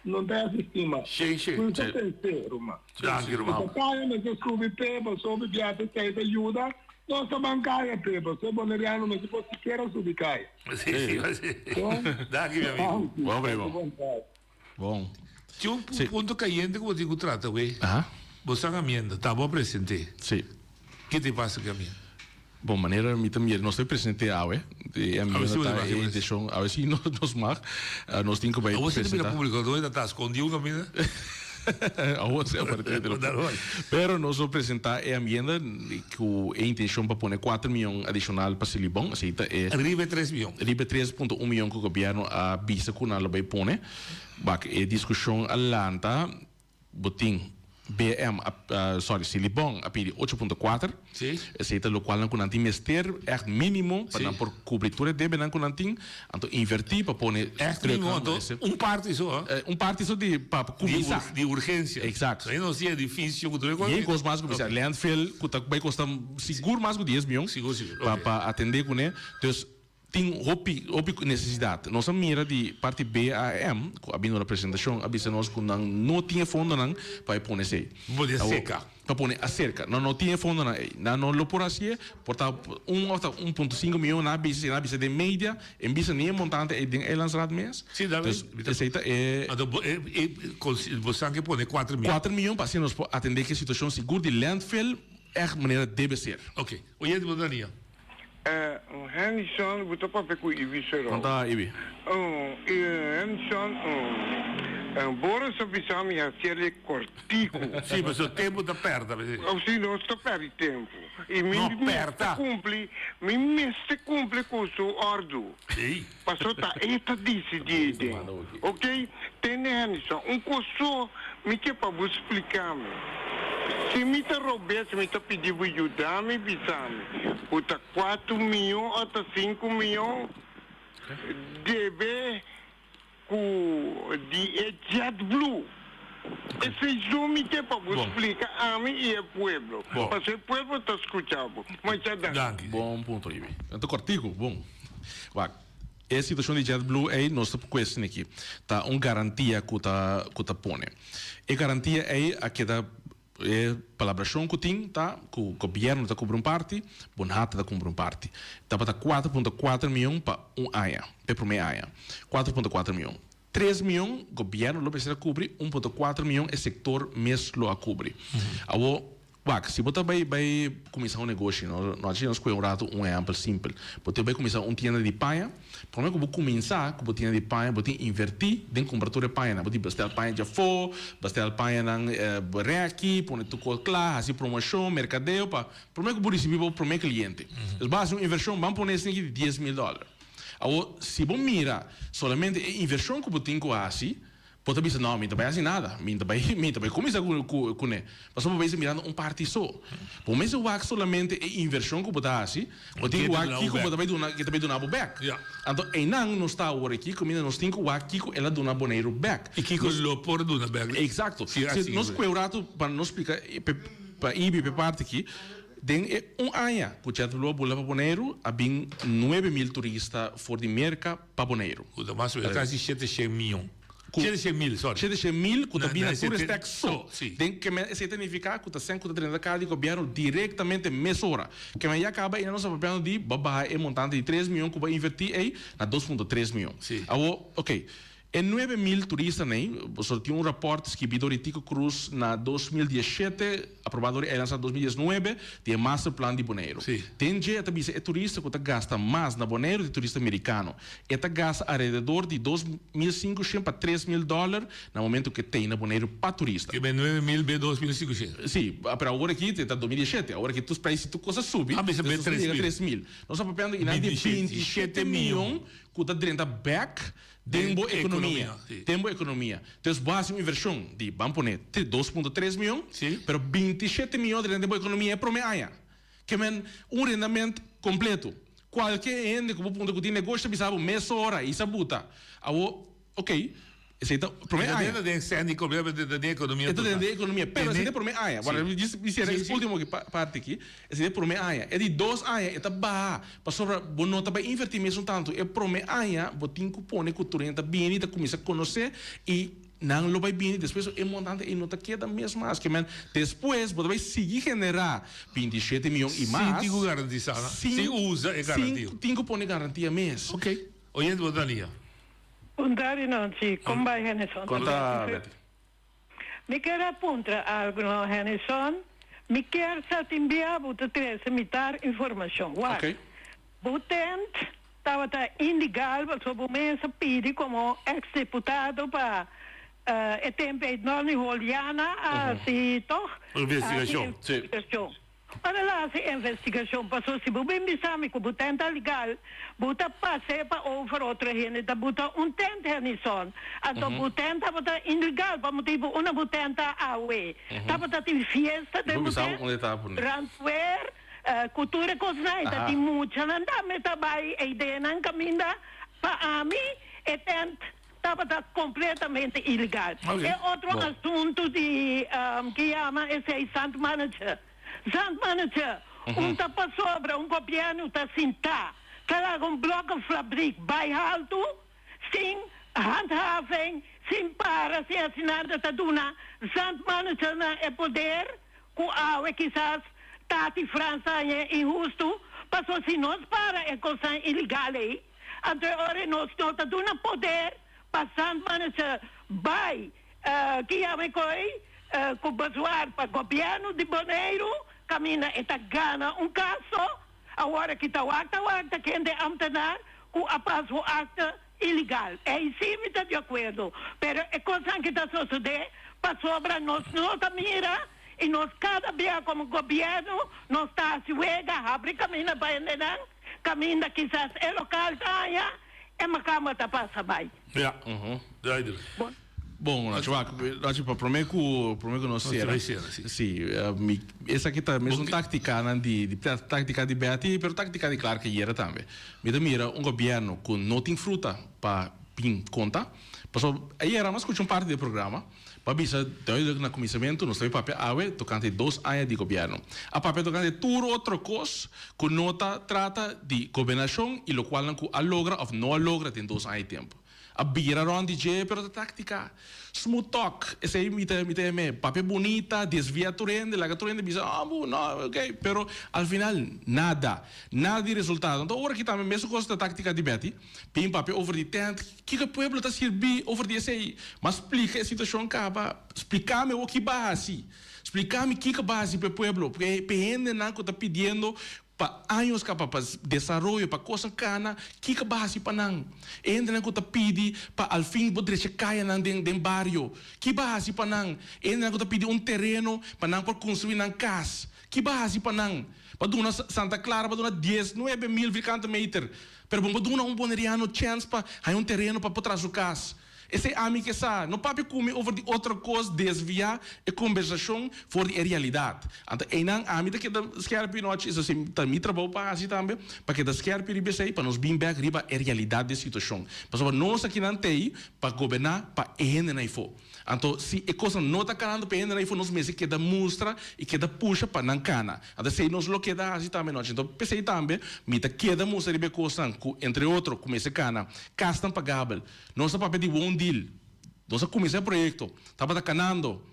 no ta asistí mas. Sí, sí. Ku ta pens'é, ruman. Danki, ruman. Ku ta kaya mester subi p'e, pasobra bia ta esei ta yuda, nos ta ban kaya p'e, pasobra boneriano mester por sikiera subi kaya. Sí, sí, sí. Danki, mi amigo. Bon, primo. Bon. Tin un punto kayente ku bo tin ku trata, wei. Bo san amienda, ta bo a present'é. Sí. Ke te pasa ku e amienda? Bon, manera mi ta mira, nos ta present'é awe. E amienda ta e intenshon, awe si nos mag. Nos tin ku bai Awor si ta presentá. bira públiko, no e ta ta skondí un kaminda? Awor si a partir di lo Pero nos lo presentá e amienda ku e intenshon pa pone kuater mion adishonal pa Silibon. Esei ta e. Riba e tres mion. Riba e 3.1 mion ku gobièrnu a bisa ku nan lo bai pone. Bak e diskushon a lanta, bo tin BM a sorry Silibon a pidi ocho punto kuater. Esei ta lokualnan ku nan tin mester ègt mínimo pa nan por kubri tur e debenan ku nan tin. Anto invertí pa pone Ègt mínimo anto un parti so ha. Un parti so di pa kuminsá. Di urgensia. Eksakto. Ei nos tin edifisio ku tur e kos. Yen kos mas ku kuminsá. Landfill ku ta bai kosta sigur mas ku dies mion. Sigur sigur. Pa pa atendé kuné. Dus. Tin hopi hopi nesesidat. Nos a mira di parti BAM ku a bini na presentashon a bisa nos ku nan no tin e fondonan pa e pone esei. Pone aserka. Pa pone aserka. Nan no tin e fondonan ei. Nan no lo por hasié. Por ta un òf ta un punto sinku mion nan a bisa, si nan a bisa den media, e bisa ni e montante ei den Eilandsraad mes. Sí, da Dus esei ta e. Anto bo e e bo san ke pone kuater mion. Kuater mion pa asina nos por atendé ku e situashon sigur di landfill ègt manera debe ser. Oke. Oyente bo Dania. Hennyson, bo ta papia ku Ibi Serou. Kon ta, Ibi? Hennyson, Boris a bisa mi hasiel kortiku. Sí, pasobra tempu ta pèrta. Sí, nos ta pèrdè tempu. I mi No, mester pèrta. kumpli, mi mester kumpli ku su òrdu. Sí. Pasobra ta e ta disidí den. Oké? Tende Hennyson, un kos so mi ke pa bo splika mi. Si mi ta robes mi ta pidi bo yuda mi bisa mi ku ta kuatu mion o ta sinku mion debe ku di e JetBlue. Esei so mi ke pa bo splika ami i e pueblo. Pasobra e pueblo ta skucha bo. Masha danki. Bon punto Ibi. Ta kortiku, bon. Wak. E situacion di JetBlue ei nos ta cuestion aki. Ta un garantia cu ta cu ta pone. E garantia ei a keda e palabracion cu tin ta cu gobierno ta cubri un parti, Bonhata ta cumpra un parti. Tabata cuater punto cuater miyon pa un aña, pa e prome aña. Cuater punto cuater miyon. Tres miyon gobierno lo mester a cubri, un punto cuater miyon e sector mes lo a cubri. Awor, wak, si bo ta bay bay cuminsa un negoshi, no, no haci nos coge un rato un ehempel simpel. Bo tin bay cuminsa un tienda di paña, prome cu bo cuminsa cu bo tienda di paña bo tin inverti den cumpra tur e pañanan. Bo tin bestel paña djafo, bestel pañanan reki, pone tur cos cla, haci promocion, mercadeo pa prome cu bo ricibi bo prome cliente. Dus bo haci un inversion, ban pone esaki di dies mil dollar. Awor, si bo mira solamente e invershon ku bo tin ku hasi, bo ta bisa, No, mi ta bai hasi nada. Mi ta bai, mi ta bai kuminsá ku, ku, kuné. Pasobra bo mester mirando un parti so. Bo mester wak solamente e invershon ku bo ta hasi, bo tin ku wak kiko bo ta bai duna, ke ta bai duna bo bèk. Anto einan nos ta awor aki, kaminda nos tin ku wak kiko el a duna Boneiru bèk. I kiko lo por duna bèk. Eksakto. Si Si nos kue un ratu pa nos splika pa Ibi pa e parti aki. Den e un aña ku JetBlue a bula pa Boneiru a bin 9000 turista for di Merka pa Boneiru. Ku ta mas o menos kasi shete shen mion. Shete shen mil, sorry. Shete shen mil ku ta bin na Na tourist tax so. Si. Den ke men esei ta nifiká ku ta sèn ku ta drenta kar di gobièrnu direktamente mesora. Ke men ya kaba ei nos a papiando di bo baha e montante di tres mion ku bo a invertí ei na dos punto tres mion. Si. Awor, oké. E 9000 turistanan ei, boso tin un rapòrt skibí dor di Tico Cruz na 2017, aprobá dor di Eilandsraad na 2019, di e Masterplan di Boneiru. Den dje e ta bisa e turista ku ta gasta mas na Boneiru ta e turista merikano. E ta gasta alrededor di 2500 pa 3000 dòler na momento ku e tei na Boneiru pa turista. Ke ben 9000 be 2500? Sí, pero awor aki ta 2017, awor aki tur prijs di tur kos a subi, Ah, bisa dus ben nos a yega 3000. 3000. Nos a papiando einan di 27 mion ku ta drenta bèk Den bo ekonomia. Den bo ekonomia. Entonces bo hasi un invershon di, ban pone, dos punto tres mion, pero 27 mion drenta den bo ekonomia e prome aña. Ke men un rendament kompleto. Kualke hende ku bo puntra ku tin negoshi ta bisa bo mesora i sa buta. Awo, ok, esei ta prome aña. E ta den sèn di kompletamente den ekonomia E ta den ekonomia, pero esei ta prome aña. Wara, mi sera e ultimo parti aki. Esei ta e prome aña. E di dos aña e ta baha. Pasobra bo no ta bai invertí mesun tantu. E prome aña bo tin ku pone ku tur hende ta bini, ta kuminsá konosé i nan lo bai bini. Despues e montante ei no ta keda mes mas. Ke men despues bo ta bai sigui generá 27 mion i mas. Sin tin ku garantisá nan. Sin usa e garantia. Sin tin ku pone garantia mes. Ok. Oyente bo ta lia. Bon tardi Nancy, kon bai Hennyson? Kon ta Betty? Mi kier a puntra algu no Hennyson, mi kier sa tin bia bo ta trece mitar informacion. Wak, bo tent tabata indigal pasobra bo mes a pidi como ex deputado pa e tempo ey Nolny Holiana a haci toch? Investigacion. A haci investigacion. Ora lo hasi investigashon paso si bo bin bisa mi ku bo tent ta legal bo ta pas'é pa over otro hende ta buta un tent Hennyson anto bo tent tabata ilegal pa motibu unda bo tent ta awe tabata tin fiesta den bo tent brandweer ku tur e kosnan ei ta tin muchanan tambe ta bai ei den nan kaminda pa ami e tent Tabata completamente ilegal. E otro asunto di ki yama esey zand manager. Zand manager, un ta pasobra un gobierno ta sinta. Ta laga un blokkenfabriek bai haltu sin handhaving, sin para, sin hasi nada ta duna zandmanagernan e poder ku awe kisas Tati Frans ta haña inhustu, paso si nos para e kosnan ilegal ei, anto e ora nos no ta duna poder pa zandmanager bai ki yama e koi ku bezwaar pa gobièrnu di Boneiru kaminda e ta gana un kaso. Awor aki ta wak ta wak ta kende ambtenaar ku a pas su akte ilegal. Ei sí mi ta di akuerdo, pero e kosnan ki ta sosodé pasobra nos no ta mira i nos kada bia komo gobièrnu nos ta hasi wega habri kaminda pa hendenan, kaminda kisas e lokal ta haña e makamba ta pasa bai. Ja, duidelijk. Bon, Nacho, wak, Nacho, pa prome ku, prome ku nos Nos sera. bai sera, si. Si, mi, esaki ta mesun taktikanan di, di taktika di Betty, pero taktika di Clark ayera tambe. Mi ta mira un gobièrnu ku no tin fruta pa bin konta. Pasobra ayera mi a skucha un parti di e programa, pa bisa duidelijk na kuminsamentu nos ta bai papia awe tokante dos aña di gobièrnu. A papia tokante tur otro kos ku no ta trata di gobernashon i lokualnan ku a logra òf no a logra den dos aña di tempu. A bira rond di dje pero ta tactica. Smooth talk, esey mi ta mi ta yam'e. Papia bunita, desvia tur hende, laga tur hende bisa oh bu no ok, pero al final nada, nada di resultado. Anto ora ki tambe mesun cos ta tactica di Betty, bin papia over di tent, kiko e pueblo ta sirbi over di esey? Mas splica e situacion caba, splicami awor ki ba haci, splicami kiko ba haci pa e pueblo, pa e hendenan cu ta pidiendo Pa años kaba pa desaroyo, pa kosnan kana, kiko bo a hasi pa nan? E hendenan ku ta pidi pa al fin bo drecha kayanan den den bario, ki bo a hasi pa nan? E hendenan ku ta pidi un tereno pa nan por konstruí nan kas, ki bo a hasi pa nan? Bo a duna Santa Clara bo a duna 19 mil virkante meter, pero bo no por duna un boneriano chèns pa haña un tereno pa por traha su kas. Esei ami ke sa. No papia ku mi over di otro kos, desviá e kombersashon for di e realidat. Anto einan ami ta keda skèrpi nochi, eso si ta mi trabou pa hasi tambe, pa keda skèrpi riba esei, pa nos bin bèk riba e realidat di e situashon. Pasobra nos akinan t'ei pa goberná pa e hendenan ei-fo. Anto si e kosnan no ta kanando pa e hendenan ei-fo, nos mester keda mustra i keda pusha pa nan kana. Anto esei nos lo keda hasi tambe nochi. Anto p'esei tambe mi ta keda mustra riba e kosnan ku, entre otro, ku mester kana kasnan pagabel. Nos a papia di woondeal. Nos a kuminsá e proyekto. Tabata kanando.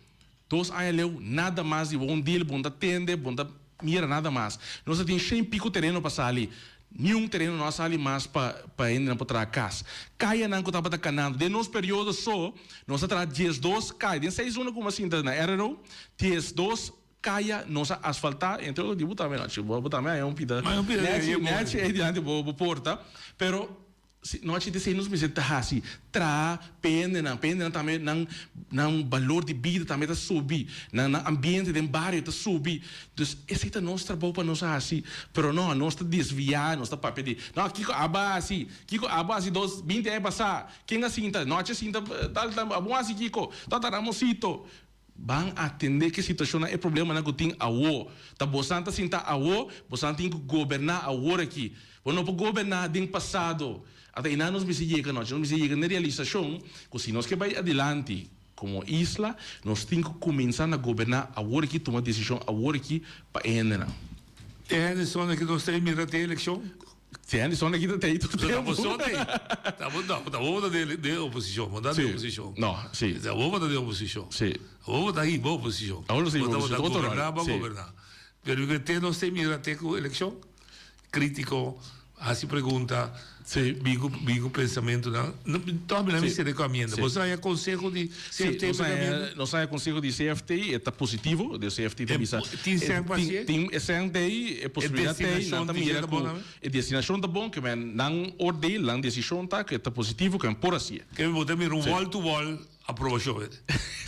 Dos aña leu, nada mas di woondeal. Bo no ta tende, bo no ta mira nada mas. Nos a tin shen piku tereno pa sali. Niun tereno no a sali mas pa pa hendenan por traha kas. Kayanan ku tabata kanando. Den nos periodo so, nos a traha diesdos kaya. Den seis luna ku mi a sinta na RRO, diesdos kaya nos a asfaltá. Entre otro di bo tambe, Nachi. Bo tambe haña un pida nèchi, nèchi ei dilanti bo porta. Pero. Si no haci esey nos mester ta haci traha pa e hendenan, pa e hendenan tambe nan nan balor di bida tambe ta subi, nan nan ambiente den bario ta subi. Dus esey ta nos trabou pa nos haci, pero no, nos ta desvia, nos ta papia di, no kico abo a haci, kico abo a haci dos binti aña pasa, ken a sinta, no haci a sinta tal tal, abo a haci kico, tata Ramosito. Ban atendé ku e situashonnan, e problemanan ku tin awo. Ta bosan ta sinta awo, bosan tin ku goberná awor aki. Bo no por goberná den pasado. Ata einan nos mester yega nochi, nos mester yega na e realisashon ku si nos ke bai adilanti komo isla, nos tin ku kuminsá na goberná awor aki, tuma desishon awor aki pa e hendenan. E hende son aki nos ta mira te elekshon. Si hende son aki ta tei tur tempu. Ta bo son tei. Ta bo no, ta bo ta den oposishon. Bo ta den oposishon. No, si. Ta bo ta den oposishon. Si. Bo ta hiba oposishon. Awor nos ta hiba oposishon. Bo ta goberná, bo a goberná. Pero mi te nos te mira te ku elekshon. Kritiko, hasi pregunta. Si. Bin ku bin ku pensamentunan. Tòg mi na mester rekamienda. Bo sa haña konseho di CFT nos haña nos haña konseho di CFT e ta positivo de CFT ta bisa Tin sèn pa hasié? Tin e sèn t'ei e posibilidat t'ei nan ta mira ku e destinashon ta bon ke men nan oordeel nan desishon ta ku e ta positivo ke men por hasié. Ke men bo ta mira un wall to wall aprobashon.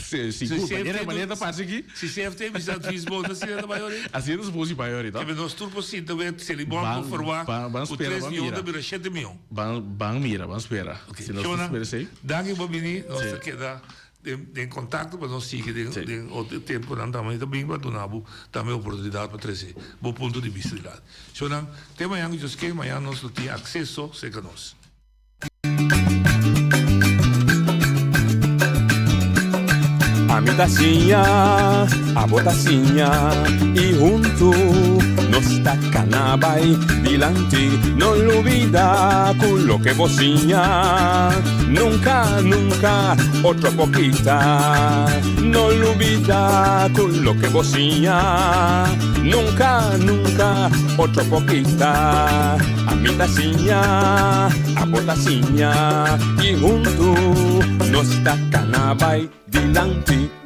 Si sigur manera manera ta parse aki. Si CFT bisa advis bo ta asina ta bai ori? Asina ta supos di bai ori to. Ke men nos tur por sinta wet Selibon por ferwagt ku tres mion ta bira shete mion. Ban ban mira, ban spera. Si nos ta spera esei. Danki pa bini, nos ta keda den kontakto pa nos sigui den otro temponan tambe ta bin pa duna bo tambe oportunidat pa trese bo punto di bista dilanti. Shownan, te mañan ku Dios ke, mañan nos lo tin akseso serka nos. Ami ta siña, abo ta siña, i huntu nos. nos ta kana bai dilanti. No lubidá ku loke bo siña, nunka, nunka otro por kita. No lubidá ku loke bo siña, nunka, nunka otro por kita. Ami ta siña, abo ta siña, i huntu nos ta kana bai dilanti.